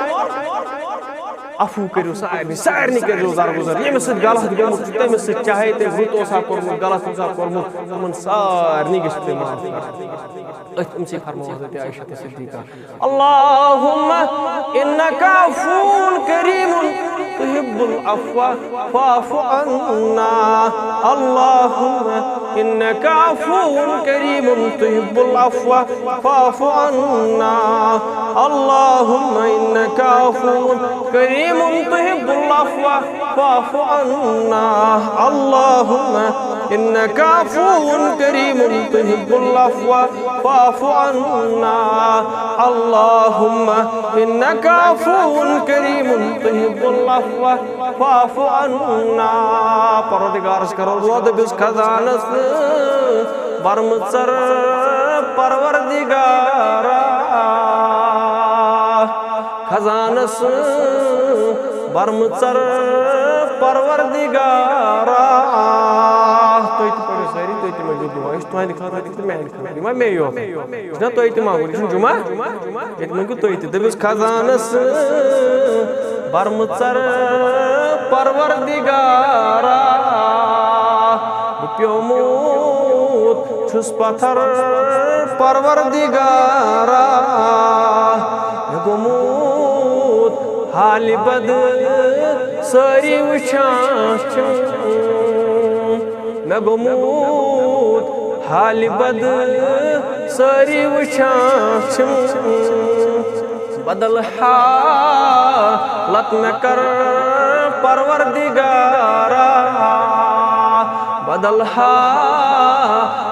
عفو کٔرِو سارنٕے، سارنٕے کٔرِو زرگُزر۔ ییٚمِس سۭتۍ غلط گوٚمُت چھُ، تٔمِس سۭتۍ چاہے تٔمۍ رُت اوسا کوٚرمُت، غلط اوسا کوٚرمُت، تِمن سارنٕے گژھِ تُہۍ معاف کرٕنۍ۔ أتھۍ أمۍ سٕے فرموو حضرت عائشہ صدیقہ، اللہم انک عفو کریم تحب العفو فاعف عنا۔ اللہم انک عفو کریم تحب العفو فاعف عنا۔ اللہم انک عفو کریم تحب العفو فاعف عنا۔ اللہم انک عفو کریم تحب العفو فاعف عنا۔ اللہم انک عفو کریم تحب العفو فاعف عنا۔ پروردگارس کرو دعا، دٔپِس خزانس برمہٕ ژر پروردگارا، خزانس برمہٕ ژر پروردگارا۔ تُہۍ تہِ پٔرِو سٲری، تُہۍ تہِ مٔنٛگِو دُعا، یہِ چھُ تُہنٛدِ خٲطرٕ تہِ تہٕ میٛانہِ خٲطرٕ، یہِ ما مے یوت۔ یہِ چھُنہ تُہۍ تہِ منٛگُن، یہِ چھُنہٕ جُمعہ۔ ییٚتہِ مٔنٛگِو تُہۍ تہِ، دٔپِس خزانس برمہٕ ژر پروردگارا، بہٕ پیومُت چھُس پتھر پروردگارا، مےٚ گوٚمُت حالہِ بد سٲری وٕچھان چھِم، مےٚ گوٚمُت حالہِ بد سٲری وٕچھان چھِم۔ بدل حالت مےٚ کر پروردگارا، تلہا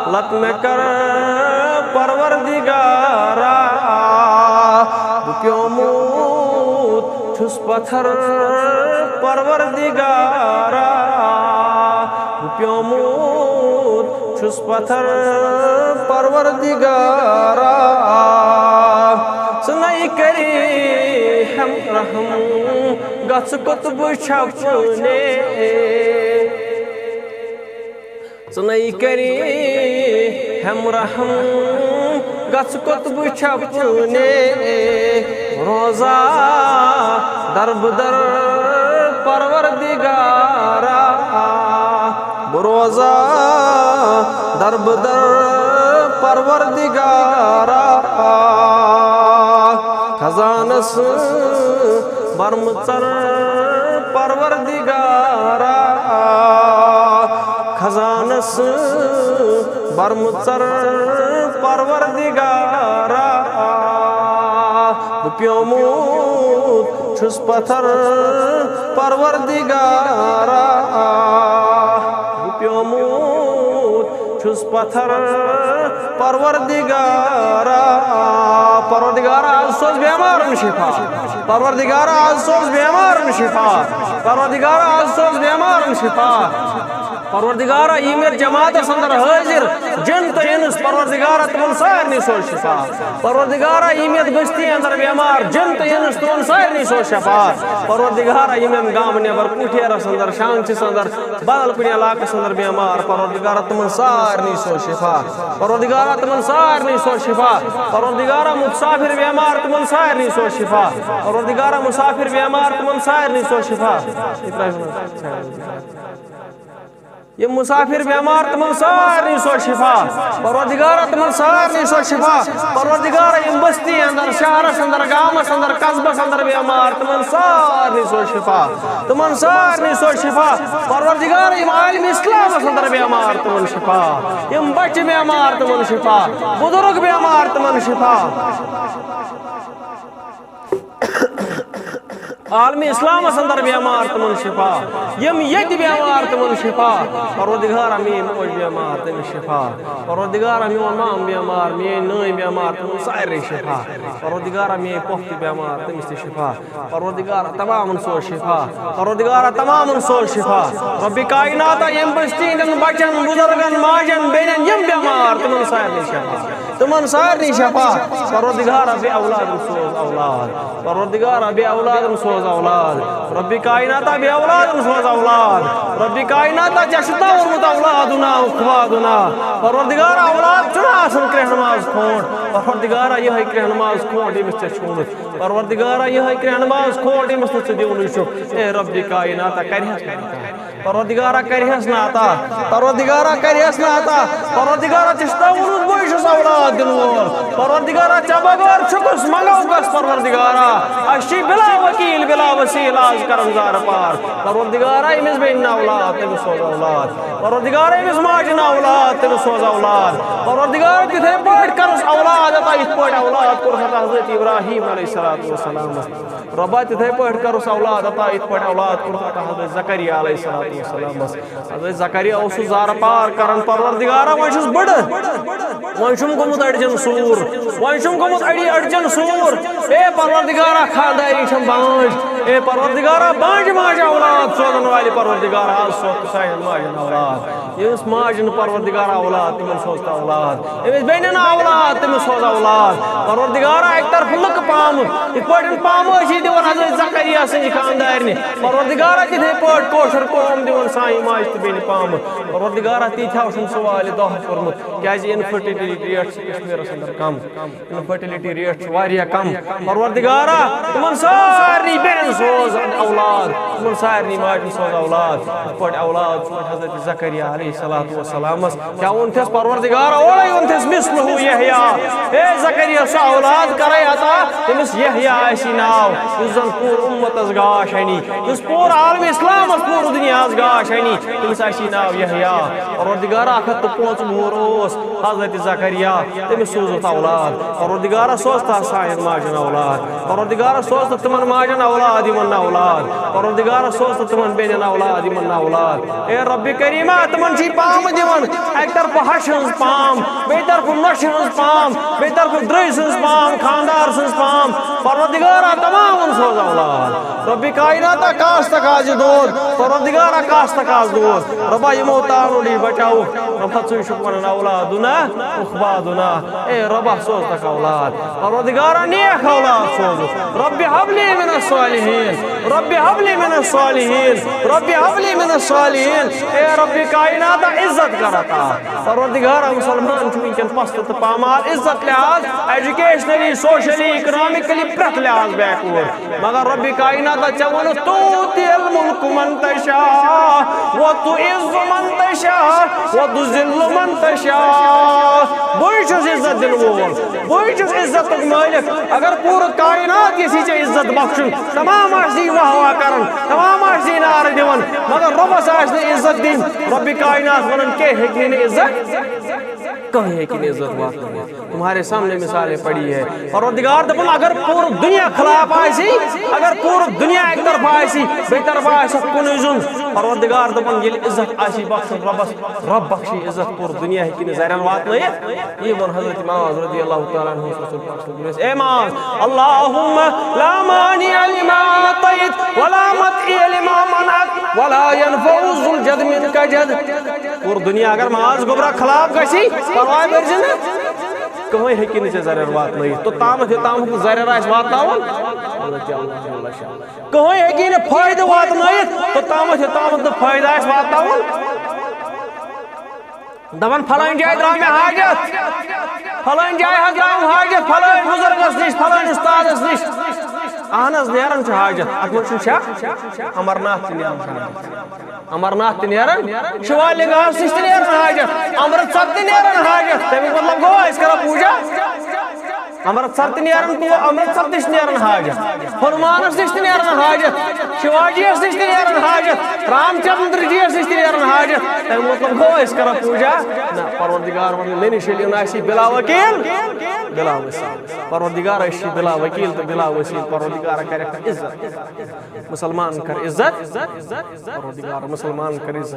لت مےٚ کر پروردگارا، بہٕ پیومُت چھُس پتھر پروردگارا، بہٕ پیومُت چھُس پتھر پروردگارا۔ ژٕ نَے کری ہم رحم، گژھ قطب چھپنے۔ ژٕ نَے کری ہم رحم، گژھ قطب چھپنے۔ روزہ دربدر پروردگارا، بہٕ روزہ دربدر پروردگارا۔ خزانس برمٕژر پروردگارا، خزانس برمٕژر پروردگارا۔ بہٕ پیومُت چھُس پتھر پروردگارا، بہٕ پیومُت چھُس پتھر پروردگارا۔ پروردگارا، از سوز بیمارن شفا۔ پروردگارا، از سوز بیمارن شفا۔ پروردگارا، از سوز بیمارن شفا۔ پروردگارا، یِم یتھ جماعتس اندر حٲضِر جِن تہٕ اِنس، پروردگارا، تِمن سارنٕے سوز شفا۔ پروردگارا، یِم یتھ بستی اندر بیمار جِن تہٕ اِنس، تِمن سارنٕے سوز شفا۔ پروردگارا، یِم یِم گامہٕ نٮ۪بر کُٹھیرس اندر، شانچس اندر، بدل کُنہِ علاقس اندر بیمار، پروردگارا، تِمن سارنٕے سوز شفا۔ پروردگارا، تِمن سارنٕے سوز شفا۔ پروردگارا، مسافر بیمار، تِمن سارنٕے سوز شفا۔ پروردگارا، مسافر بیمار، تِمن سارنٕے سوز شفا۔ یِم مسافر بیمار، تِمن سارنٕے سوز شفا۔ پروردگارا، تِمن سارنٕے سوز شفا۔ پروردگارا، یِم بستی اندر، شہرس اندر، گامس اندر، قصبس اندر بیمار، تِمن سارنٕے سوز شفا۔ تِمن سارنٕے سوز شفا۔ پروردگارا، یِم عالم اسلامس اندر بیمار، تِمن شفا۔ یِم بچہٕ بیمار، تِمن شفا۔ بزرگ بیمار، تِمن شفا۔ عالم اسلامس اندر بیمار، تِمن شفا۔ یِم ییٚتہِ بیمار، تِمن شفا۔ پروردگارا، میٲنۍ موج بیمار، تٔمِس شفا۔ پروردگارا، میون مام بیمار، میٲنۍ نٲنۍ بیمار، تِمن سارنٕے شفا۔ پروردگارا، میٲنۍ پۄپھ تہِ بیمار، تٔمِس تہِ شفا۔ پروردگارا، تمامن سوز شفا۔ پروردگارا، تمامن سوز شفا۔ رب کائناتا، یِم بستی ہٕنٛدٮ۪ن بچن، بزرگن، ماجن، بیٚنٮ۪ن، یِم بیمار، تِمن سارنٕے شفا۔ تِمن سارنٕے شفا۔ پروردگارا، بے اولادن سوز اولاد۔ پروردگارا، بے اولادن سوز اولاد۔ رب کائناتا، بے اولادن سوز اولاد۔ رب کائناتا، ژےٚ چھُتھ نا ووٚنمُت، اولادنا اخوادنا۔ پروردگارا، اولاد چھُنہٕ آسان کرٛیٚہہ نماز کھونٛڈ۔ پروردگارا، یِہوٚے کرٛیٚہہ نماز کھونٛڈ، ییٚمِس ژےٚ چھُ ووٚنمُت۔ پروردگارا، یِہوٚے کرٛیٚہہ نماز کھونٛڈ، ییٚمِس نہٕ ژٕ دِونٕے چھُکھ۔ اے رب کائناتا، کرِہَس نہٕ عطا۔ پروردگارا، کرِہَس نہٕ عطا۔ پروردگارا، کرِہَس نہٕ عطا۔ پروردگارا، ژےٚ چھُتھ نا ووٚنمُت، بٕے چھُس اولاد دِنہٕ وول۔ پروردگارا، ژےٚ بغٲر چھُ کُس، منٛگو کس؟ پروردگارا، اَسہِ چھِ بلا وکیل، بلا وسیل آز کران زارٕ پار۔ پروردگارا، أمِس بیٚنہِ نہٕ اولاد، تٔمِس سوز اولاد۔ پروردگارا، أمِس ماجہِ نہٕ اولاد، تٔمِس سوز اولاد۔ پروردگارا، تِتھَے پٲٹھۍ کَرُس اولاد عطا، یِتھ پٲٹھۍ اولاد کوٚر عطا حضرت ابراہیم علیہ الصلوۃ والسلامس۔ رۄبا، تِتھَے پٲٹھۍ کَرُس اولاد عطا، یِتھ پٲٹھۍ اولاد کوٚر عطا حضرت زکریا علیہ الصلوۃ والسلامس۔ حضرت زکریا اوس سُہ زارٕ پار کران، پروردگارا، وۄنۍ چھُس بٕڑٕ، وۄنۍ چھُم گوٚمُت أڈجن سوٗر، وۄنۍ چھُم گوٚمُت أڈی أڈجن سوٗر۔ اے پروردگارا، خانداری چھم بانٛج۔ اے پروردگارا، بانٛجہِ ماجہِ اولاد سوزن والہِ پروردگارا، آز سوز تہٕ سانٮ۪ن ماجن اولاد۔ ییٚمِس ماجہِ نہٕ پروردگارا اولاد، تِمن سوز تہٕ اولاد۔ أمِس بیٚنہِ نہٕ اولاد، تٔمِس سوز اولاد۔ پروردگارا، اَکہِ طرفہٕ لُکہٕ پامہٕ، یِتھ پٲٹھۍ پامہٕ ٲسی دِوان حضرت زکریا سٕنٛزِ خاندارنہِ۔ پروردگارا، تِتھَے پٲٹھۍ کٲشُر قوم دِوان سانہِ ماجہِ تہٕ بیٚنہِ پامہٕ۔ پروردگارا، تیٖتۍ ہاو چھُم سُہ والہِ دۄہ کوٚرمُت، کیٛازِ infertility rate چھِ کشمیٖرس اندر کم۔ Infertility rate چھُ واریاہ کم۔ پروردگارا، تِمن سارنٕے بیٚنٮ۪ن سوز اولاد، تِمن سارنٕے ماجن سوز اولاد۔ یِتھ پٲٹھۍ اولاد چھُ حضرت زکریا علیہ الصلوۃ والسلامس۔ کیٛاہ ووٚن تھس پروردگارا؟ اورے ووٚن تھس مثلہ یحییٰ۔ اے زکریا، سُہ اولاد کرے عطا، تٔمِس یحییٰ آسی ناو، یُس زن پوٗرٕ اُمتس گاش اَنہِ، یُس پوٗرٕ عالم اسلامس، پوٗرٕ دُنیاہس گاش اَنہِ، تٔمِس آسی ناو یحییٰ۔ پروردگارا، اکھ ہتھ تہٕ پانٛژھ وُہُر اوس حضرت زکریا، تٔمِس سوزُتھ اولاد۔ پروردگارا، سوز تہٕ سانٮ۪ن ماجن اولاد۔ پروردگارا، سوز تہٕ تِمن ماجن اولاد۔ یِمن نہٕ اولاد۔ پروردگارا، سوز تہٕ تِمن بیٚنٮ۪ن اولاد، یِمن نہٕ اولاد۔ اے ربِ کریٖما، تِمن چھِ پامہٕ دِوان، اکہِ طرفہٕ ہشہِ ہٕنٛز پام، بیٚیہِ طرفہٕ نۄشہِ ہٕنٛز پام، بیٚیہِ طرفہٕ درٛوٚسۍ سٕنٛز پام، خانٛدار سٕنٛز پام۔ پروردگارا، تمامن سوز اولاد۔ ربِ کائناتا، کاس تکاس یہِ دود۔ پروردگارا، کاس تکاس دود۔ ربا، یِمو تانو نِش بچاوُکھ۔ ربا، ژٕے چھُکھ ونان، اولادنا اخبادنا۔ اے ربا، سوز تکھ اولاد۔ پروردگارا، نیک اولاد سوزُکھ۔ ربِ ہب لی من الصالحین۔ ربِ ہب لی من الصالحین۔ ربِ ہب لی من الصالحین۔ اے ربِ کائناتا، عزت کر عطا۔ پروردگارا، مسلمان چھُ وٕنکیٚن پستہٕ تہٕ پامال عزت لحاظ، ایجوکیشنلی، سوشلی، اکنامکلی، پرٛٮ۪تھ لحاظ بیکورڈ۔ مگر ربِ کائناتا، ژےٚ ووٚنُتھ، تؤتی الملک من تشاء، وتعز من تشاء، وتذل من تشاء۔ بٕے چھُس عزت دِنہٕ وول، بٕے چھُس عزتُک مٲلِک۔ اگر پوٗرٕ کائنات یژھی ژےٚ عزت بخشُن، تمام آسہِ واہ واہ کران، تمام آسہِ نعرٕ دِوان، مگر رۄبس آسہِ نہٕ عزت دِنۍ۔ ربِ کائنات ونان، کینٛہہ ہیٚکہِ نہٕ عزت، کٕہٕنۍ ہیٚکہِ نہٕ عزت واتنٲوِتھ۔ تمہارے سامنے مثالیں پڑی ہے۔ پروردگار دپان، اگر پورٕ دنیا خلاف آسی، اگر پورٕ دنیا اکہِ طرفہٕ آسی، بیٚیہِ طرفہٕ آسہِ کُنُے زوٚن۔ پروردگار دپان، ییٚلہِ عزت آسی بخشُن رۄبس، رۄب بخشی عزت، پورٕ دنیا ہیٚکہِ نہٕ زرٮ۪ن واتنٲیِتھ۔ یی ووٚن حضرت معاذ رضی اللہ تعالیٰ عنہ رسول پاک صلی اللہ علیہ وسلم، اے معاذ، اللہم لا مانع لما اعطیت ولا مطیع لما منعت ولا ینفع ذو الجد منک الجد۔ پورٕ دنیا اگر معاذ گوٚبرا خلاف گژھی، پرواے بٔرزِ نہٕ۔ کٕہٕنۍ ہیٚکہِ نہٕ ژےٚ زرٮ۪ر واتنٲیِتھ، توٚتامَتھ یوٚتامَتھ نہٕ زرٮ۪ر آسہِ واتناوُن۔ کٕہٕنۍ ہیٚکہِ نہٕ فٲیدٕ واتنٲیِتھ، توٚتامَتھ یوٚتامَتھ نہٕ فٲیدٕ آسہِ واتناوُن۔ دَپان، فلٲنۍ جایہِ درٛاو مےٚ حاجت، فلٲنۍ جایہِ حظ درٛاوُم حاجت، فلٲنۍ بُزرگَس نِش، فلٲنۍ اُستادَس نِش۔ اہن حظ، نیران چھُ حاجت، اَتھ منٛز چھُنہٕ شک، امرناتھ تہِ نیران چھُ حاجت۔ امرناتھ تہِ نیران، شیوالنگاہس نِش تہِ نیران حاجت، امرتسر تہِ نیران حاجت۔ تمیُک مطلب گوٚو، أسۍ کرو پوٗجا۔ امرتسر تہِ نیران پوٗ-، امرتسر تہِ چھِ نیران حاجت، ہنومانس نِش تہِ نیران حاجت، شیواجیس نِش تہِ نیران حاجت، رام چندر جیس نِش تہِ نیران حاجت۔ تمیُک مطلب گوٚو، أسۍ کرو پوٗجا۔ نہ، پروردگار ونان، مےٚ نِش ییٚلہِ یُن آسی بلا وکیل، بلا وسیل۔ پروردگار، أسۍ چھِ بلا وکیل تہٕ بلا وسیل۔ پروردگار کرٮ۪کھ عزت۔ مسلمان کر عزت۔ پروردگار، مسلمان کر عزت۔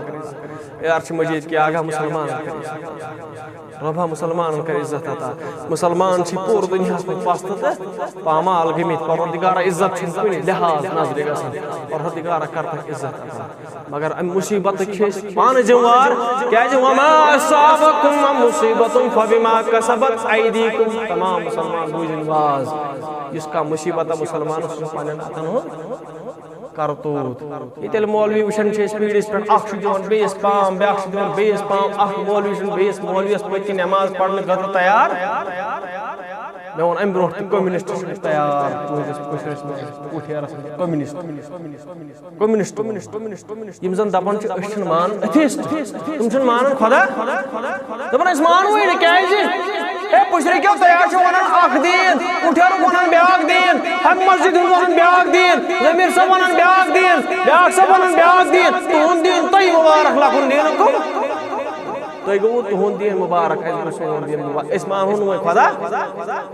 اے عرش مجید کہِ آغا، مسلمان کر عزت۔ ربا، مسلمان کر عزت عطا۔ مسلمان چھِ پوٗرٕ دُنیاہَس منٛز پستہٕ تہٕ پامال گٔمٕتۍ۔ پروردگارا، عزت چھُنہٕ کُنہِ لحاظ نظرِ گژھان۔ پروردگارا، کر تَتھ عزت عطا۔ مگر اَمہِ مُصیٖبتٕکۍ چھِ أسۍ پانہٕ ذمہٕ وار۔ کیٛازِ؟ وما اصابکم من مصیبۃ فبما کسبت ایدیکم۔ تمام مسلمان بوٗزِن واز۔ یُس کانٛہہ مُصیٖبت مسلمانَس چھُ پنٛنٮ۪ن اَتھَن ہُنٛد کرتوٗت۔ یہِ تیٚلہِ مولوی وٕچھان چھِ أسۍ پیٖرِس پٮ۪ٹھ، اَکھ چھُ دِوان بیٚیِس پام، بیٛاکھ چھُ دِوان بیٚیِس پام، اَکھ مولوی چھُنہٕ بیٚیِس مولویَس پٔتۍ کِنۍ نٮ۪ماز پَرنہٕ خٲطرٕ تیار۔ مےٚ ووٚن اَمہِ برونٛٹھ تہِ، کمیونسٹ چھُنہٕ تیار تُہٕنٛدِس پُشرَس منٛز، پُٹھیرَس منٛز کمیونسٹ۔ کمیونسٹ، کمیونسٹ، یِم زَن دَپان چھِ أسۍ چھِنہٕ مانان، ایتھیسٹ، تِم چھِنہٕ مانان خۄدا۔ دَپان أسۍ مانوٕے نہٕ، کیٛازِ؟ ہے، پُشرٕکیو تۄہہِ حظ چھِو وَنان اَکھ دیٖن، پُٹھیرُک وَنان بیٛاکھ دیٖن، ہَمہِ مسجد ہُنٛد وَنان بیٛاکھ دیٖن، ضمیٖر صٲب وَنان بیٛاکھ دیٖن، بیٛاکھ صٲب وَنان بیٛاکھ دیٖن۔ تُہُنٛد دیٖن تۄہہِ مُبارک، لَکُن دیٖنُک کُم؟ تۄہہِ گوٚوُ تُہُنٛد دیٖن مُبارک، اَسہِ گوٚو سون دیٖن مُبارک۔ أسۍ مانہون نہٕ وۄنۍ خۄدا،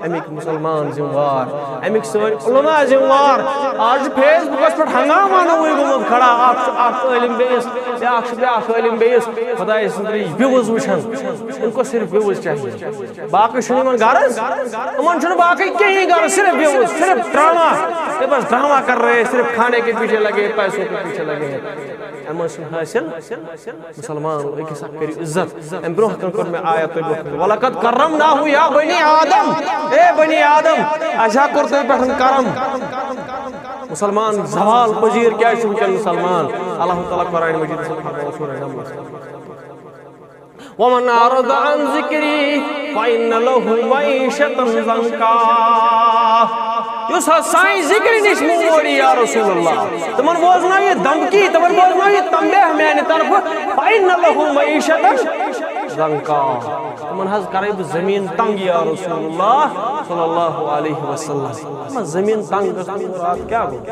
اَمِکۍ مُسلمان ذِمہٕ وار، اَمِکۍ سٲنۍ علماء ذِمہٕ وار۔ آز چھُ فیس بُکَس پٮ۪ٹھ ہنگامہ نوٚوُے گوٚمُت کھڑا، اَکھ چھُ اَکھ عٲلِم بیٚیِس، بیٛاکھ چھُ بیٛاکھ عٲلِم بیٚیِس۔ خۄداے سٕنٛدۍ views وٕچھان، ان کو صرف views چاہیے۔ باقٕے چھُنہٕ یِمن غرض، یِمن چھُنہٕ باقٕے کِہیٖنۍ غرض، صرف views، صرف ڈرامہ۔ یہ بس ڈرامہ کر رہے ہیں، صرف کھانے کے پیچھے لگے ہیں، پیسوں کے پیچھے لگے ہیں۔ یِمن چھُنہٕ حٲصِل۔ مسلمان، أکِس اکھ کٔرِو عزت۔ اَمہِ برونٛہہ کَنہِ کوٚر مےٚ آیت تۄہہِ برونٛہہ کَنہِ، "ولقد کرمنا ہو یا بنی آدم"، اے بنی آدم، اَسہِ ہا کوٚر تۄہہِ پٮ۪ٹھ کرم۔ مسلمان زوال پذیر کیٛازِ چھُ وٕنکیٚن مسلمان؟ اللہ تعالیٰ قرآن مجیدس منٛز فرماوان سورہ نملس منٛز، "ومن اعرض عن ذکری فإن لہ معیشة ضنکا۔" یُس حظ سانہِ ذکرِ نِش موڑ یی یا رسول اللہ، تِمن بوزناو یہِ دھمکی، تِمن بوزناو یہِ تنبیہ میانہِ طرفہٕ، فإن لہ معیشة زنکا۔ تِمن حظ کرے بہٕ زٔمیٖن تنگ یا رسول اللہ صلی اللہ علیہ وسلم۔ یِمن زٔمیٖن تنگ گژھنُک مُراد کیٛاہ گوٚو؟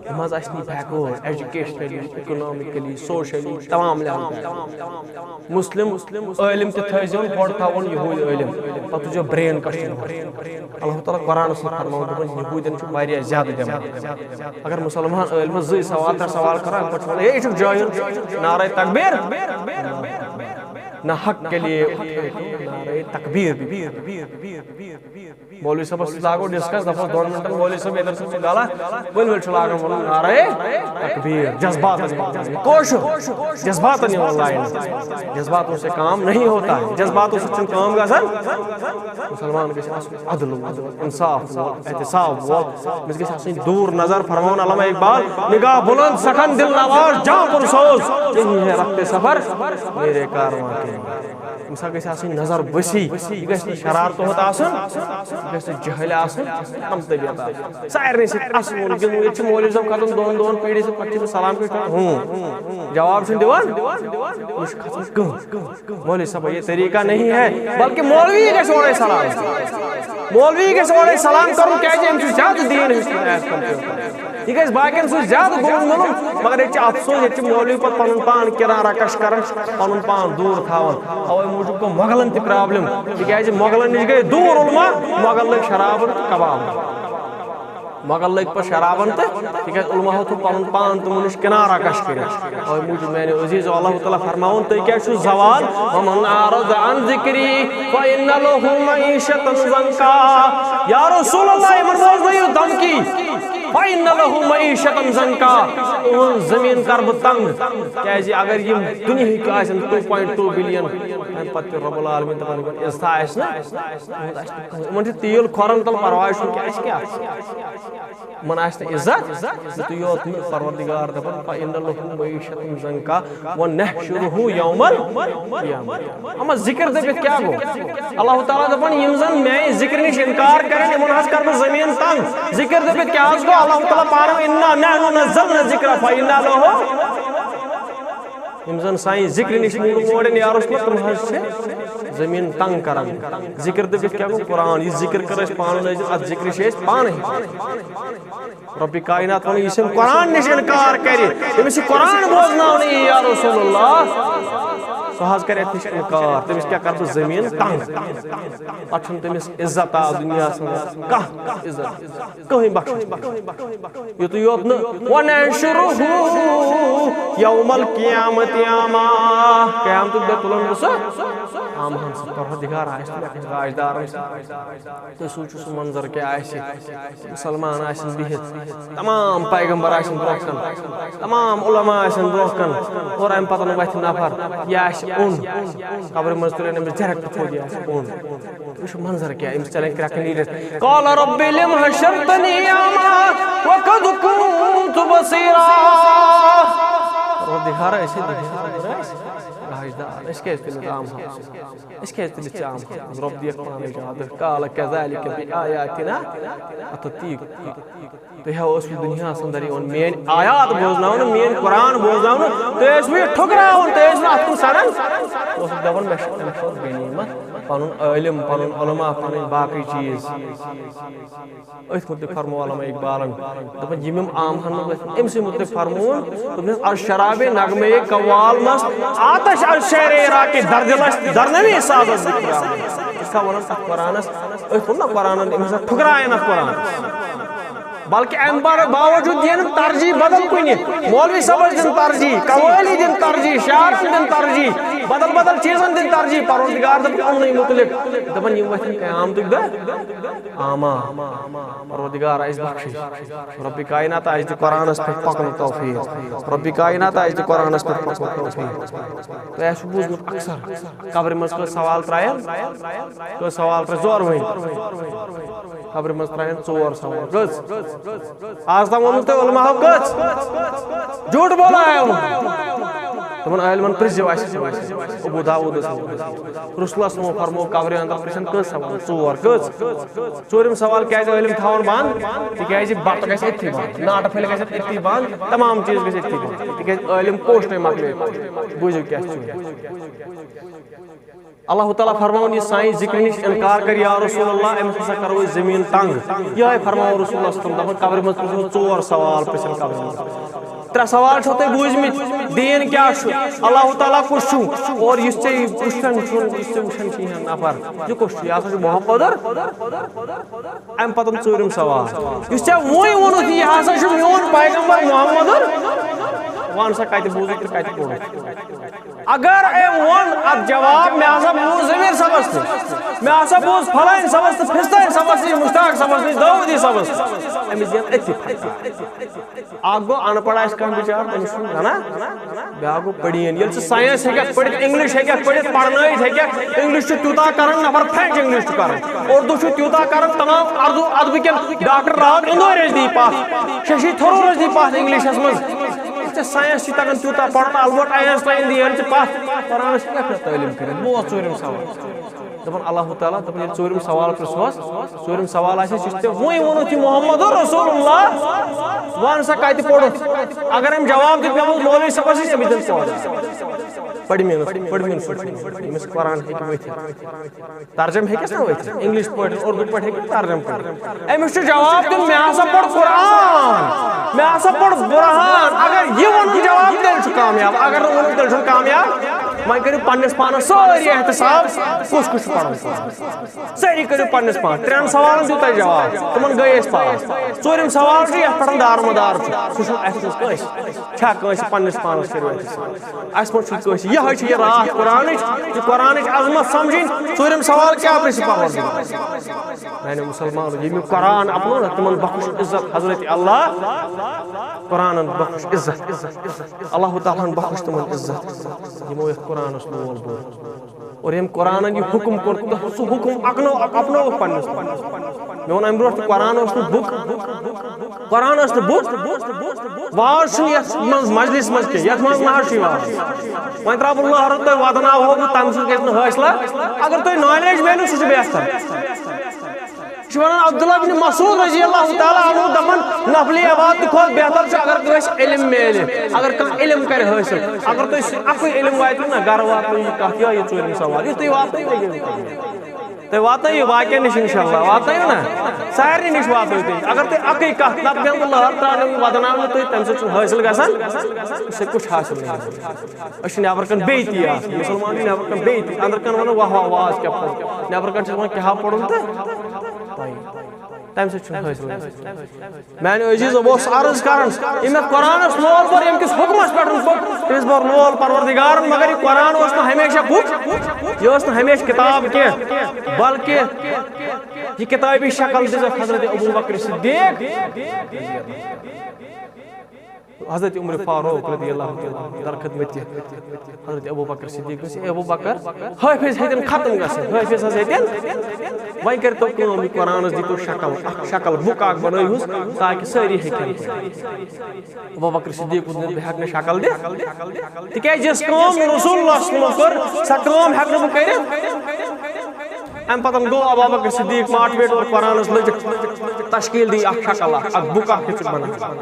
یِم حظ اَسہِ نہٕ ہٮ۪کو ایجوکیشنلی، اِکنامِکلی، سوشلی، تمام لحاظ پٮ۪ٹھ۔ مسلم عٲلِم تہِ تھٲیزیون، گۄڈٕ تھاوون یِہوے عٲلِم، پتہٕ تُلزیو برین کشٹ۔ اللہ تعالیٰ قرآنس منٛز فرماوان، دوٚپُن، یہوٗدٮ۪ن چھُ واریاہ زیادٕ دٮ۪ماغ۔ اگر مسلمان عٲلمس زٕے سوال، ترٛےٚ سوال کرو، اَمہِ پتہٕ چھُ وَنان، "ہے، یہِ چھُکھ جٲہِل، نعرہ تکبیر۔" نہ حق کے لیے اٹھے تو نعرہ تکبیر۔ مولوی صٲبس سۭتۍ لاگو ڈسکس، دپوس، "دۄن منٹن مولوی صٲب، ییٚتٮ۪ن چھُ ژٕ غلط، ؤلۍ ؤلۍ چھُ لاگان وَنُن نعرہ تکبیر۔" جذباتن یِوان لاینہٕ، کٲشُر جذباتن یِوان لاینہٕ۔ جذباتوں سے کام نہیں ہوتا ہے، جذباتوں سۭتۍ چھُنہٕ کٲم گژھان۔ مسلمان گژھِ آسُن عدل، انصاف وول، احتساب وول۔ أمِس گژھِ آسٕنۍ دوٗر نظر، فرماوان علامہ اقبال، "نگاہ بلند سخن دل نواز جاں پر سوز، یہی ہے رخت سفر میرے کاروان کے۔" أمِس ہا گژھِ آسٕنۍ نظر وسیع، یہِ گژھِ نہٕ شرارتہٕ ہوت آسُن، یہِ گژھِ نہٕ جٲہِل آسُن، نرم طبیعت آسُن۔ سارنٕے سۭتۍ اَسوُن گِنٛدُن، ییٚتہِ چھِ مولوی صٲب کھسان دۄن دۄہَن پیٖڈی سۭتۍ، پَتہٕ چھِ أمِس سلام کٔرِتھ کران، "ہوں۔" جواب چھُنہٕ دِوان، أمِس چھُ کھسان کٕہٕنۍ۔ مولوی صٲب، یہ طریقہ نہیں ہے، بلکہ مولوی گژھِ اورے سلام۔ مولوی گژھِ اورے سلام کرُن، کیازِ أمۍ چھُ زیادٕ دیٖن ہیوٚچھمُت آسہِ کم سے کم۔ یہِ گژھِ باقین سۭتۍ زیادٕ گُلُن مِلُن، مگر ییٚتہِ چھِ افسوس، ییٚتہِ چھِ مولوی پتہٕ پنُن پان کنارہ کش کران، پنُن پان دوٗر تھاوان۔ اوے موٗجوٗب گوٚو مۄغلن تہِ پرابلم، تِکیازِ مۄغلن نِش گٔے دوٗر علما، مۄغل لٔگۍ شرابن تہٕ کبابن۔ مۄغل لٔگۍ پتہٕ شرابن تہٕ، تِکیازِ علماہو تھوٚو پنُن پان تِمو نِش کنارہ کش کٔرِتھ۔ اوے موٗجوٗب میانہِ عزیزو، اللہ تعالیٰ فرماوُن، تُہۍ کیازِ چھِو زوال؟ ومن اعرض عن ذکری فإن له معیشة ضنکا۔ یا رسول اللہ، یِمن بوزنٲیِو دھمکی۔ فإن له معیشة ضنکا۔ تُہنٛز زٔمیٖن کَرٕ بہٕ تنگ، کیازِ اگر یِم دُنیاہٕکۍ آسن ٹوٗ پوینٹ ٹوٗ بِلین، تَمہِ پتہٕ تہِ رب العالمین دَپان، یِمن عزتھا آسہِ نہ، یِمن آسہِ نہٕ کٕہٕنۍ، یِمن چھِ تیٖل کھۄرن تل، پرواے چھُنہٕ کینٛہہ، اَسہِ کیٛاہ آسہِ؟ یِمن آسہِ نہٕ عزت، یُتُے یوت نہٕ پروردگار دَپان، فإن له معیشة ضنکا ونحشره یوم القیامة۔ اما ذکر دٔپِتھ کیٛاہ گوٚو؟ اللہ تعالیٰ دَپان، یِم زَن میٛانہِ ذکرِ نِش اِنکار کَرن، یِمَن حظ کَرٕ بہٕ زٔمیٖن تنٛگ۔ ذکر دٔپِتھ کیٛاہ حظ گوٚو؟ اللہ تعالیٰ پانہٕ وَنہِ، "انا نحن نزلنا الذکر فانا لہ۔" یِم زَن سانہِ ذکرِ نِش موٗڈ موڈن یا رسول، تِم حظ چھِ زٔمیٖن تنٛگ کَران۔ ذکر دٔپِتھ کیٛاہ گوٚو؟ قرآن۔ یہِ ذکر کٔر اَسہِ پانہٕ نٲزِل، اَتھ ذکرِ چھِ أسۍ پانَے۔ رۄبِ کائنات وَنان، یُس أمۍ قرآن نِش اِنکار کَرِ، تٔمِس چھِ قرآن بوزناونہٕ یی یا رسول اللہ، سُہ حظ کَرِ اَتھ نِش اِنکار، تٔمِس کیٛاہ کَرٕ بہٕ زٔمیٖن تنٛگ؟ پَتہٕ چھُنہٕ تٔمِس عزت آ دُنیاہَس منٛز کانٛہہ عزت، کٕہٕنۍ بخشش۔ یُتُے یوت نہٕ، ونحشرہ یوم القیامت اعمی، قیامتُک دۄہ تُلن بہٕ سُہ عامہن سۭتۍ، پروردگار آسہِ تہٕ مےٚ کھسہِ راجدارن سۭتۍ۔ تُہۍ سوٗنٛچِو سُہ منظر کیٛاہ آسہِ۔ مُسلمان آسن بِہِتھ، تمام پیغمبر آسن برونٛہہ کن، تمام علماء آسن برونٛہہ کن، اور امہِ پتہٕ وتھِ نفر، یہِ آسہِ اوٚن، قبرِ منٛز تُلن أمِس direct تھوٚد، یہِ آسہِ اوٚن۔ وٕچھِو منظر کیٛاہ، أمِس ژلن کرٛٮ۪کہٕ نیٖرِتھ۔ قال رب لم حشرتنی اعمی وقد کنت بصیرا۔ پروردگارا، أسۍ ہے دُنیاہس منٛز ٲسۍ راجدار، أسۍ کیٛازِ تُلِتھ عام حظ؟ أسۍ کیٛازِ تُلِتھ ژےٚ عام حظ؟ رۄب دِیَکھ پانَے جواب، دوٚپُکھ، قال کذلک بآیاتنا اتتک۔ تُہۍ ہا اوسوٕ دُنیاہَس اندر یِوان میٛٲنۍ آیات بوزناونہٕ، میٛٲنۍ قرآن بوزناونہٕ، تُہۍ ٲسوٕ یہِ ٹھُکراوان، تُہۍ ٲسوٕ نہٕ اَتھ کُن سَنان۔ اوسُکھ دَپان، مےٚ چھُ أمۍ سُنٛد غنیٖمت، پَنُن عٲلِم، پَنُن علماء، پَنٕنۍ باقٕے چیٖز۔ أتھۍ مُتعلِق فرموو علامہ اقبالن، دَپان، یِم یِم عام ہن نہٕ ٲسۍ، أمۍ سٕے مُتعلِق فرمووُن، دوٚپنَس، از شرابِ نغمے قوال مست، آتش از شعرِ عراقی درد لشت، در نمی سازد ذکر آمد۔ یہِ چھا وَنان تَتھ قرآنَس؟ أتھۍ ووٚن نہ قرآنن، أمِس ہسا ٹھُکرایَن اَتھ قرآنَس۔ بلکہِ اَمہِ بار-، باوجوٗد دِیَن ترجیح بدل کُنہِ، مولوی صٲبَس دِن ترجیح، قوٲلی دِن ترجیح، شعرن دِن ترجیح، بدل بدل چیٖزن دِن ترجیح۔ پروردگار دَپان یِمنٕے مُتعلِق، دَپان یِم وۄتھن قیامتُک دۄہ عامہ۔ پروردگار اَسہِ بخشی۔ رۄبِ کائنات اَسہِ دِ قرآنَس پٮ۪ٹھ پَکنُک توفیٖق۔ رۄبِ کائنات اَسہِ دِ قرآنَس پٮ۪ٹھ پَکنُک توفیٖق۔ تۄہہِ آسِوٕ بوٗزمُت اکثر، قبرِ منٛز کٔژ سوال ترٛایَن؟ کٔژ سوال ترٛایَن؟ زورٕ ؤنۍ۔ قبرِ منٛز ترٛایَن ژور سوال۔ کٔژ؟ آز تام ووٚنمُت تۄہہِ علماہو کٔژ؟ جھوٗٹ بولا ہے انہوں نے۔ دَپان عٲلمَن پرٛژھزیو اَسہِ۔ ابو داوودَس منٛز۔ رسول اللہ صلی اللہ علیہ وسلم فرموو قبرِ اندر پرٛژھن کٔژ سوال؟ ژور۔ کٔژ؟ ژوٗرِم سوال کیٛازِ عٲلِم تھاوان بنٛد؟ تِکیٛازِ بَتہٕ گژھِ أتھی بنٛد، ناٹہٕ پھٔلۍ گژھِ أتھی بنٛد، تمام چیٖز گژھِ أتھی بنٛد، تِکیٛازِ عٲلِم پوشنے مۄکلے۔ بوٗزِو کیٛاہ چھُ۔ اللہ تعالیٰ فرماوان، یہِ سانہِ ذِکرِ نِش اِنکار کَرِ یا رسول اللہ، أمِس ہسا کَرو أسۍ زٔمیٖن تنٛگ۔ یِہوٚے فرماوان رسول اللہ صلی اللہ علیہ وسلم، دَپان قبرِ منٛز پرٛژھو ژور سوال، پرٛژھن قبرِ منٛز۔ ترٛےٚ سوال چھِو تۄہہِ بوٗزمٕتۍ، دیٖن کیٛاہ چھُ؟ اللہ تعالیٰ کُس چھُ؟ اور یُس ژےٚ یہِ وٕچھان چھُ، یُس ژےٚ وٕچھان چھُ یہِ نفر، یہِ کُس چھُ؟ یہِ ہسا چھُ محمد۔ اَمہِ پَتہٕ ژوٗرِم سوال، یُس ژےٚ وۄنۍ ووٚنُتھ، یہِ ہسا چھُ میون پیغمبر محمد۔ وَن سا، کَتہِ بوٗزُتھ تہٕ کَتہِ پوٚرُتھ؟ اگر أمۍ ووٚن اَتھ جواب، مےٚ ہسا بوٗز ضمیٖر صٲبَس تہِ، مےٚ ہسا بوٗز فلٲنۍ صٲبَس تہٕ فِستٲنۍ صٲبَس نِش، مُشتاق صٲبَس نِش، داوودی صٲبَس۔ أمِس دِن أتھی پھٹکار۔ اکھ گوٚو اَن پَڑھ آسہِ کانٛہہ بِچار، تٔمِس چھُنہٕ زَنان، بیٛاکھ گوٚو پٔڑیٖن۔ ییٚلہِ ژٕ ساینس ہیٚکَکھ پٔرِتھ، انگلش ہیٚکَکھ پٔرِتھ، پَرنٲوِتھ ہیٚکَکھ، انگلش چھُ تیوٗتاہ کَران، نفر فرٛٮ۪نچ انگلش چھُ کَران، اردو چھُ تیوٗتاہ کَران، تمام اردو ادبہٕ کٮ۪ن ڈاکٹر راحت اندورِ دی پَتھ، ششی تھرورَس دی پَتھ انگلشَس منٛز۔ ژےٚ ساینس چھِ تَگان تیوٗتاہ پَرُن، البٲرٹ آینسٹاین دی ژٕ پَتھ۔ قرآنَس چھِ کیٛاہ تعلیٖم کٔرِتھ؟ بوز ژوٗرِم سوال۔ دَپان اللہ تعالیٰ، دَپان ییٚلہِ ژوٗرِم سوال پرٛژھوس، ژوٗرِم سوال آسہِ، یُس ژےٚ وۄنۍ ووٚنُتھ یہِ محمد رسول اللہ، وَن سا کَتہِ پوٚرُتھ؟ اگر أمۍ جواب دیُت، مےٚ ووٚن مولوی صٲبَس نِش، أمِس دِن پٲدٕ۔ پٔرمِنس، پٔرمِنس، ییٚمِس قرآن ہیٚکہِ ؤتھِتھ۔ ترجمہٕ ہیٚکٮ۪س نہ ؤتھِتھ، انگلش پٲٹھۍ، اردو پٲٹھۍ ہیٚکہِ ترجمہٕ کٔرِتھ۔ أمِس چھُ جواب دیُن، مےٚ ہسا پوٚر قرآن، مےٚ ہسا پوٚر برہان۔ اگر یہِ ووٚنُن جواب، تیٚلہِ چھُ کامیاب، اگر نہٕ ووٚنُن، تیٚلہِ چھُنہٕ کامیاب۔ وۄنۍ کٔرِو پننِس پانس سٲری احتساب، کُس کُس چھُ پران۔ سٲری کٔرِو پننِس پانس، ترٛٮ۪ن سوالن دیُت تۄہہِ جواب، تِمن گٔے أسۍ پاس۔ ژوٗرِم سوال چھُ، یتھ پٮ۪ٹھ دارمدار چھُ، سُہ چھُنہٕ اَسہِ منٛز کٲنٛسہِ۔ چھا کٲنٛسہِ پننِس پانس؟ کٔرِو احتساب۔ اَسہِ منٛز چھُنہٕ کٲنٛسہِ۔ یِہوٚے چھِ یہِ راتھ قرآنٕچ، یہِ قرآنٕچ عظمت سمجھِنۍ۔ ژوٗرِم سوال کیٛاہ پرٛژھِ پروردگار؟ میانیو مسلمانو، ییٚمہِ قرآن اپنو نا، تِمن بخش عزت حضرت اللہ۔ قرآنن بخش عزت، اللہ تعالیٰ ہن بخش تِمن عزت، یِمو یتھ قرآنس لول بوو۔ اور ییٚمۍ قرآنن یہِ حُکم کوٚر، تہٕ سُہ حُکم اپنو، اپنووُکھ پننِس پانس۔ مےٚ ووٚن امہِ برونٛٹھ تہِ، قرآن اوس نہٕ بُک، قرآن ٲس نہٕ بُک۔ واز چھُنہٕ یتھ منٛز مجلس منٛز کینٛہہ، یتھ منٛز نہ حظ چھُ یہِ واز۔ وۄنۍ ترٛاوٕ بہٕ لہرٕ تۄہہِ، ودناوہو بہٕ، تمہِ سۭتۍ گژھِ نہٕ حٲصلہ۔ اگر تۄہہِ نالیج میلِو، سُہ چھُ بہتر۔ یہِ چھُ ونان عبداللہ بن مسعود رضی اللہ تعالیٰ عنہ، دپان، نفلی عبادت کھۄتہٕ بہتر چھُ اگر کٲنٛسہِ علم میلہِ، اگر کانٛہہ علم کرِ حٲصِل۔ اگر تُہۍ سُہ اکُے علم واتہِ نا گرٕ، واتنٲیِو یہِ کتھ، یا یہِ ژوٗرِم سوال، یُتھُے واتنٲیِو، تُہۍ واتنٲیِو باقین نِش انشاءاللہ، واتنٲیِو نا، سارنٕے نِش واتنٲیِو تُہۍ۔ اگر تُہۍ اکٕے کتھ، نتہٕ دِمہٕ بہٕ لہر ترٛاونہٕ، ودناونہٕ تُہۍ، تمہِ سۭتۍ چھُنہٕ حٲصِل گژھان، سُہ کُس حٲصِل گژھِ؟ أسۍ چھِ نٮ۪بر کَنہِ بیٚیہِ تی آسان، مُسلمان چھِ نٮ۪بر کَنہِ بیٚیہِ تی، أنٛدرٕ کَنہِ وَنان، واہ واہ، واز کیٛاہ پوٚر۔ نٮ۪بر کَنہِ چھِ دَپان، کیٛاہ ہا پوٚرُن تہٕ؟ تَمہِ سۭتۍ چھُنہٕ حٲصِل گژھان۔ میٛانہِ عزیٖزو، بہٕ اوسُس عرض کران، ییٚمۍ یَتھ قرآنَس لول بوٚر، ییٚمہِ کِس حُکمَس پٮ۪ٹھ بوٚر، أمِس بوٚر لول پروردگارَن، مگر یہِ قرآن اوس نہٕ ہمیشہ بُک، یہِ اوس نہٕ ہمیشہ کِتاب کینٛہہ، بلکہِ یہِ کِتابی شکل دِژ اَتھ حضرت ابو بکر صدیق۔ حضرت عمر فاروق رضی اللہ تعالیٰ عنہ در خدمت حضرت ابو بکر صدیق گٔژھۍ، اے ابو بکر، حٲفظ ہیٚتٮ۪ن ختم گژھٕنۍ، حٲفظ حظ ہیٚتٮ۪ن۔ وۄنۍ کٔرۍ تو کٲم، یہِ قرآنس دیٖتو شکل، اکھ شکل بُک اکھ بنٲیہوس، تاکہِ سٲری ہیٚکن۔ ابو بکر صدیق ووٚن، بہٕ ہٮ۪کہٕ نہٕ شکل دِتھ، تِکیٛازِ یۄس کٲم رسول اللہ صلی اللہ علیہ وسلم کٔر، سۄ کٲم ہٮ۪کہٕ نہٕ بہٕ کٔرِتھ۔ امہِ پتہٕ گوٚو ابو بکر صدیق motivate اور قرآنس لٔج تشکیل دی اکھ شکل اکھ، اکھ بُک اکھ ہیٚژٕکھ بناوٕنۍ۔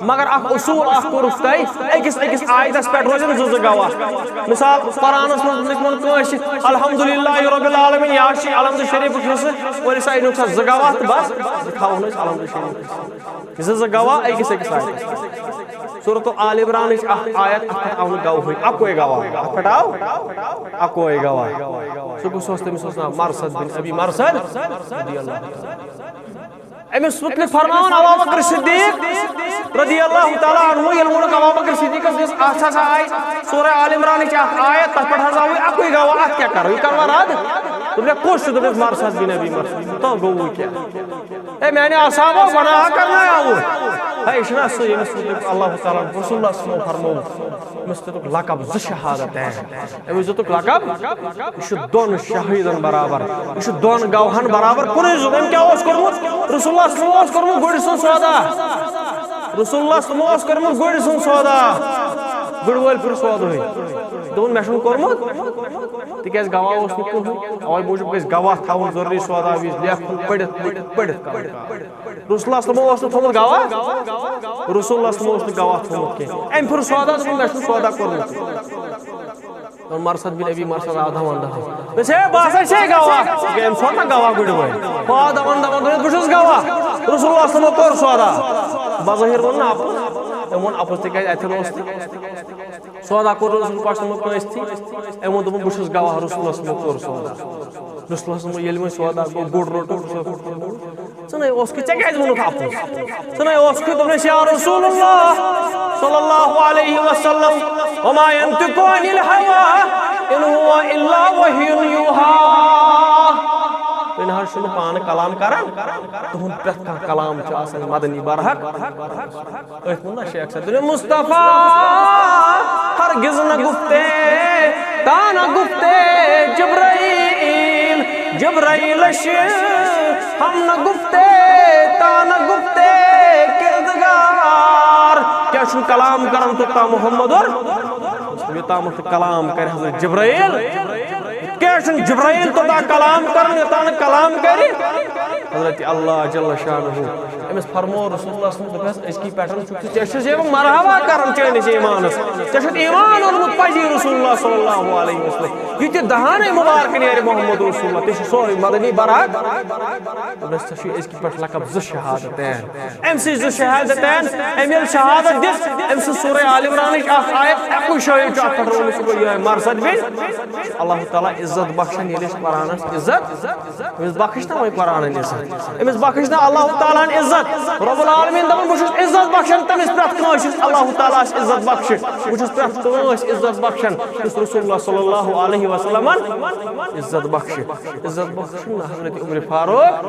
مگر اکھ اصوٗل اکھ کوٚرُکھ تۄہہِ، أکِس أکِس آیتس پٮ۪ٹھ روزن زٕ زٕ گواہ۔ مثال، قرآنس منٛز لیٚکھمُت کٲنٛسہِ الحمدللہ رب العالمین، یا چھِ الحمد شریفُک حصہٕ، اور أسۍ انوکھ سا زٕ گواہ تہٕ بس، زٕ تھاوہون أسۍ الحمد شریف حصہٕ۔ زٕ زٕ گواہ أکِس أکِس آیتس۔ سورۃ آل عمرانٕچ اکھ آیت، اتھ پٮ۪ٹھ آو نہٕ گواہٕے، اکوے گواہ، اتھ پٮ۪ٹھ آو اکوے گواہ۔ سُہ کُس اوس؟ تٔمِس اوس ناو مرثد بن ابی مرثد رضی اللہ عنہ۔ أمِس مُتعلِق فرماوان ابو بکر صدیق رضی اللہ تعالیٰ عنہ، ییٚلہِ ووٚنُکھ ابو بکر صدیقس، یۄس اتھ ہسا آیہِ سورہ آل عمرانٕچ اکھ آیت، تتھ پٮ۪ٹھ حظ آوٕے اکُے گواہ، اتھ کیٛاہ کرو، یہِ کروا رد؟ دوٚپُن، کُس چھُ؟ دوٚپُس، مرثد بن ابی مرثد۔ تو گوٚوُے کیٛاہ؟ اے میانہِ اصحابو، گۄناہ کرنہٕ آوُ۔ ہے، یہِ چھُنہ سُہ، ییٚمِس مُتعلِق اللہ تعالیٰ ہن رسول اللہ صلی اللہ علیہ وسلم فرموو، أمِس دیُتُکھ لقب زٕ شہادتین۔ أمِس دیُتُکھ لقب، یہِ چھُ دۄن شہیٖدن برابر، یہِ چھُ دۄن گواہن برابر۔ کُنُے زوٚن أمۍ کیٛاہ اوس کوٚرمُت؟ رسول اللہ صلی اللہ علیہ وسلم اوس کوٚرمُت گُرۍ سُنٛد سودا۔ رسول اللہ صلی اللہ علیہ وسلم اوس کوٚرمُت گُرۍ سُنٛد سودا۔ گُرۍ وٲلۍ پھِر سودٲے۔ دوٚپُن، "مےٚ چھُنہٕ کوٚرمُت، تِکیٛازِ گواہ اوس نہٕ کٕہٕنۍ۔ اَوَے موٗجوٗب گژھِ گواہ تھاوُن ضروٗری سودا وِزِ، لیکھُن، پٔرِتھ، پٔرِتھ کَرُن۔" رسول اللہ صلی اللہ علیہ وسلم اوس نہٕ تھوٚمُت گواہ، رسول اللہ صلی اللہ علیہ وسلم اوس نہٕ گواہ تھوٚمُت کینٛہہ۔ أمۍ پھِر سودا، دوٚپُن، "مےٚ چھُنہٕ سودا کوٚرمُت۔" اور مرثد بن ابی مرثد آو دَوان دَوان۔ مےٚ چھے باسان چھے گواہ۔ یہِ گٔے أمۍ سونٛد نہ گواہ گُرۍ وٲلۍ۔ ہُہ آو دَوان دَوان دوٚپُن، "بہٕ چھُس گواہ۔ رسول اللہ صلی اللہ علیہ وسلم کوٚر سودا۔" بظٲہِر ووٚن نہٕ اَپُز۔ أمۍ ووٚن اَپُز تِکیٛازِ اَتٮ۪ن اوس نہٕ سودا کوٚر رسول پاک صلی اللہ علیہ وسلم کٲنٛسہِ تھی۔ أمۍ ووٚن دوٚپُن، "بہٕ چھُس گواہ رسول اللہ صلی اللہ علیہ وسلم کوٚر سودا۔" رسول اللہ صلی اللہ علیہ وسلم ییٚلہِ وۄنۍ سودا گوٚو، گُر روٚٹ رسول اللہ صلی اللہ علیہ وسلم۔ ژٕ نے اوسکھٕے، ژےٚ کیٛازِ ووٚنُتھ اَپُز؟ ژٕ نے اوسکھٕے، دوٚپنَس، "یا رسول اللہ صلی اللہ علیہ وسلم، وما ينطق عن الهوى، ان هو الا وحی یوحی۔" تُہۍ نہ حظ چھِو نہٕ پانہٕ کلام کران، تُہُنٛد پرٛٮ۪تھ کانٛہہ کلام چھُ آسان مدنی برحق۔ أتھۍ ووٚن نہ شیخ صٲب، دوٚپُن، "مصطفیٰ ہرگز نہ گفتے، تا نہ گفتے جبرائیل، جبرائیلش ہم نہ گفتے، تا نہ گفتے کردگار۔" کیٛاہ چھُنہٕ کلام کران توٚتام محمد اور یوٚتام نہٕ کلام کرِ حضرت جبرائیل؟ کیٛاہ چھُنہٕ جبرائیل توٚتام کلام کران یوٚتام نہٕ کلام کرِ حضرت اللہ جل شانہ؟ أمِس فرموو رسول اللہ صلی اللہ علیہ وسلم، دوٚپنَس، "أزکی پٮ۪ٹھ چھُکھ ژٕ، ژےٚ چھُس یہِ مرحبا کران چٲنِس ایٖمانَس۔ ژےٚ چھُتھ ایٖمان اوٚنمُت پزی رسول اللہ صلی اللہ علیہ وسلم۔ یہِ تہِ دہانَے مُبارک نیرِ محمد رسول اللہ، ژےٚ چھُ سورُے مدنی برحق۔" دوٚپنَس، "ژےٚ چھُے أزکی پٮ۪ٹھ لقب زٕ شہادتین۔" أمۍ سٕنٛز زٕ شہادتین، أمۍ ییٚلہِ شہادت دِژ، أمۍ سٕنٛز سورہ آل عمرانٕچ اکھ آیت، اَکُے شٲعر چھُ اَتھ پٮ۪ٹھ رومُت، سُہ گوٚو یِہوٚے مرثد بن۔ اللہ تعالیٰ عزت بخشان، ییٚلہِ أسۍ قرآنَس عزت، أمِس بخش نا وۄنۍ قرآنَن عزت، أمِس بخش نا اللہ تعالیٰ ہن عزت۔ رب العالمین دَپان، "بہٕ چھُس عزت بخشان تٔمِس پرٛٮ۪تھ کٲنٛسہِ یُس اللہ تعالیٰ ہس عزت بخشہِ، بہٕ چھُس پرٛٮ۪تھ کٲنٛسہِ عزت بخشان یُس رسول اللہ صلی اللہ علیہ وسلمن عزت بخشہِ۔" عزت بخشُن نہ حضرت عمر فاروق،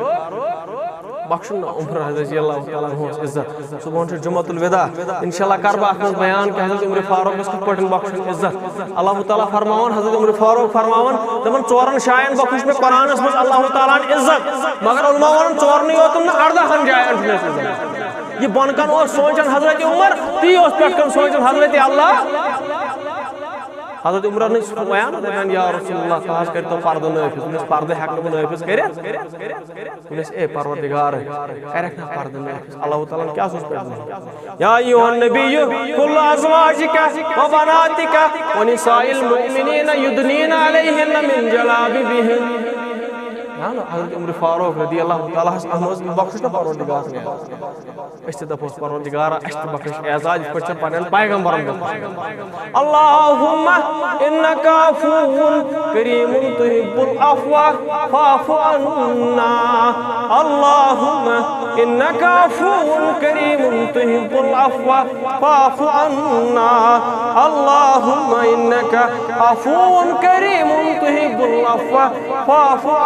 بخشُن نہ عمر رضی اللہ تعالیٰ عنہ عزت۔ صبحن چھُ جمعۃ الوداع، انشاءاللہ کرٕ بہٕ اتھ منٛز بیان کہ حضرت عمر فاروق گوٚژھ کِتھ پٲٹھۍ بخشُن عزت۔ اللہ تعالیٰ فرماوان، حضرت عمر فاروق فرماوان، تِمن ژورن جاین بخش مےٚ قرآنس منٛز اللہ تعالیٰ ہن عزت، مگر علماء ونان ژورنٕے یوتن نہٕ، اردہن جاین چھُ مےٚ عزت۔ یہِ بۄن کن اوس سونچان حضرت عمر، تی اوس پٮ۪ٹھ کن سونچان حضرت اللہ۔ حضرت عمرن ٲسۍ وَنان، دَپان، "یا رسول اللہ، تُہۍ حظ کٔرۍتو پردٕ نٲفِذ۔" دوٚپنَس، "پردٕ ہٮ۪کہٕ نہٕ بہٕ نٲفِذ کٔرِتھ۔" دوٚپنَس، "اے پروردگار، کَرٮ۪کھ نا پردٕ نٲفِذ؟" اللہ تعالیٰ ہن کیٛاہ اوس پٮ۪ٹھ وَنان؟ "یا ایھا النبی، کل ازواجک و بناتک و نساء المؤمنین یدنین علیہن من جلابیبہن۔" یا نا، حضرت عمر فاروق رضی اللہ تعالیٰ ہس اَنہوس بخشش نہ پروردگار نے۔ أسۍ تہِ دَپوس، "پروردگارا، اَسہِ تہِ بخش اعزاز، یِتھ پٲٹھۍ ژےٚ پننٮ۪ن پیغمبرن بخشووُتھ۔" اللہم انک عفو کریم تحب العفو فاعف عنا۔ اللہم انک عفو کریم تحب العفو فاعف عنا۔ اللہم انک عفو کریم تحب العفو فاعف عنا۔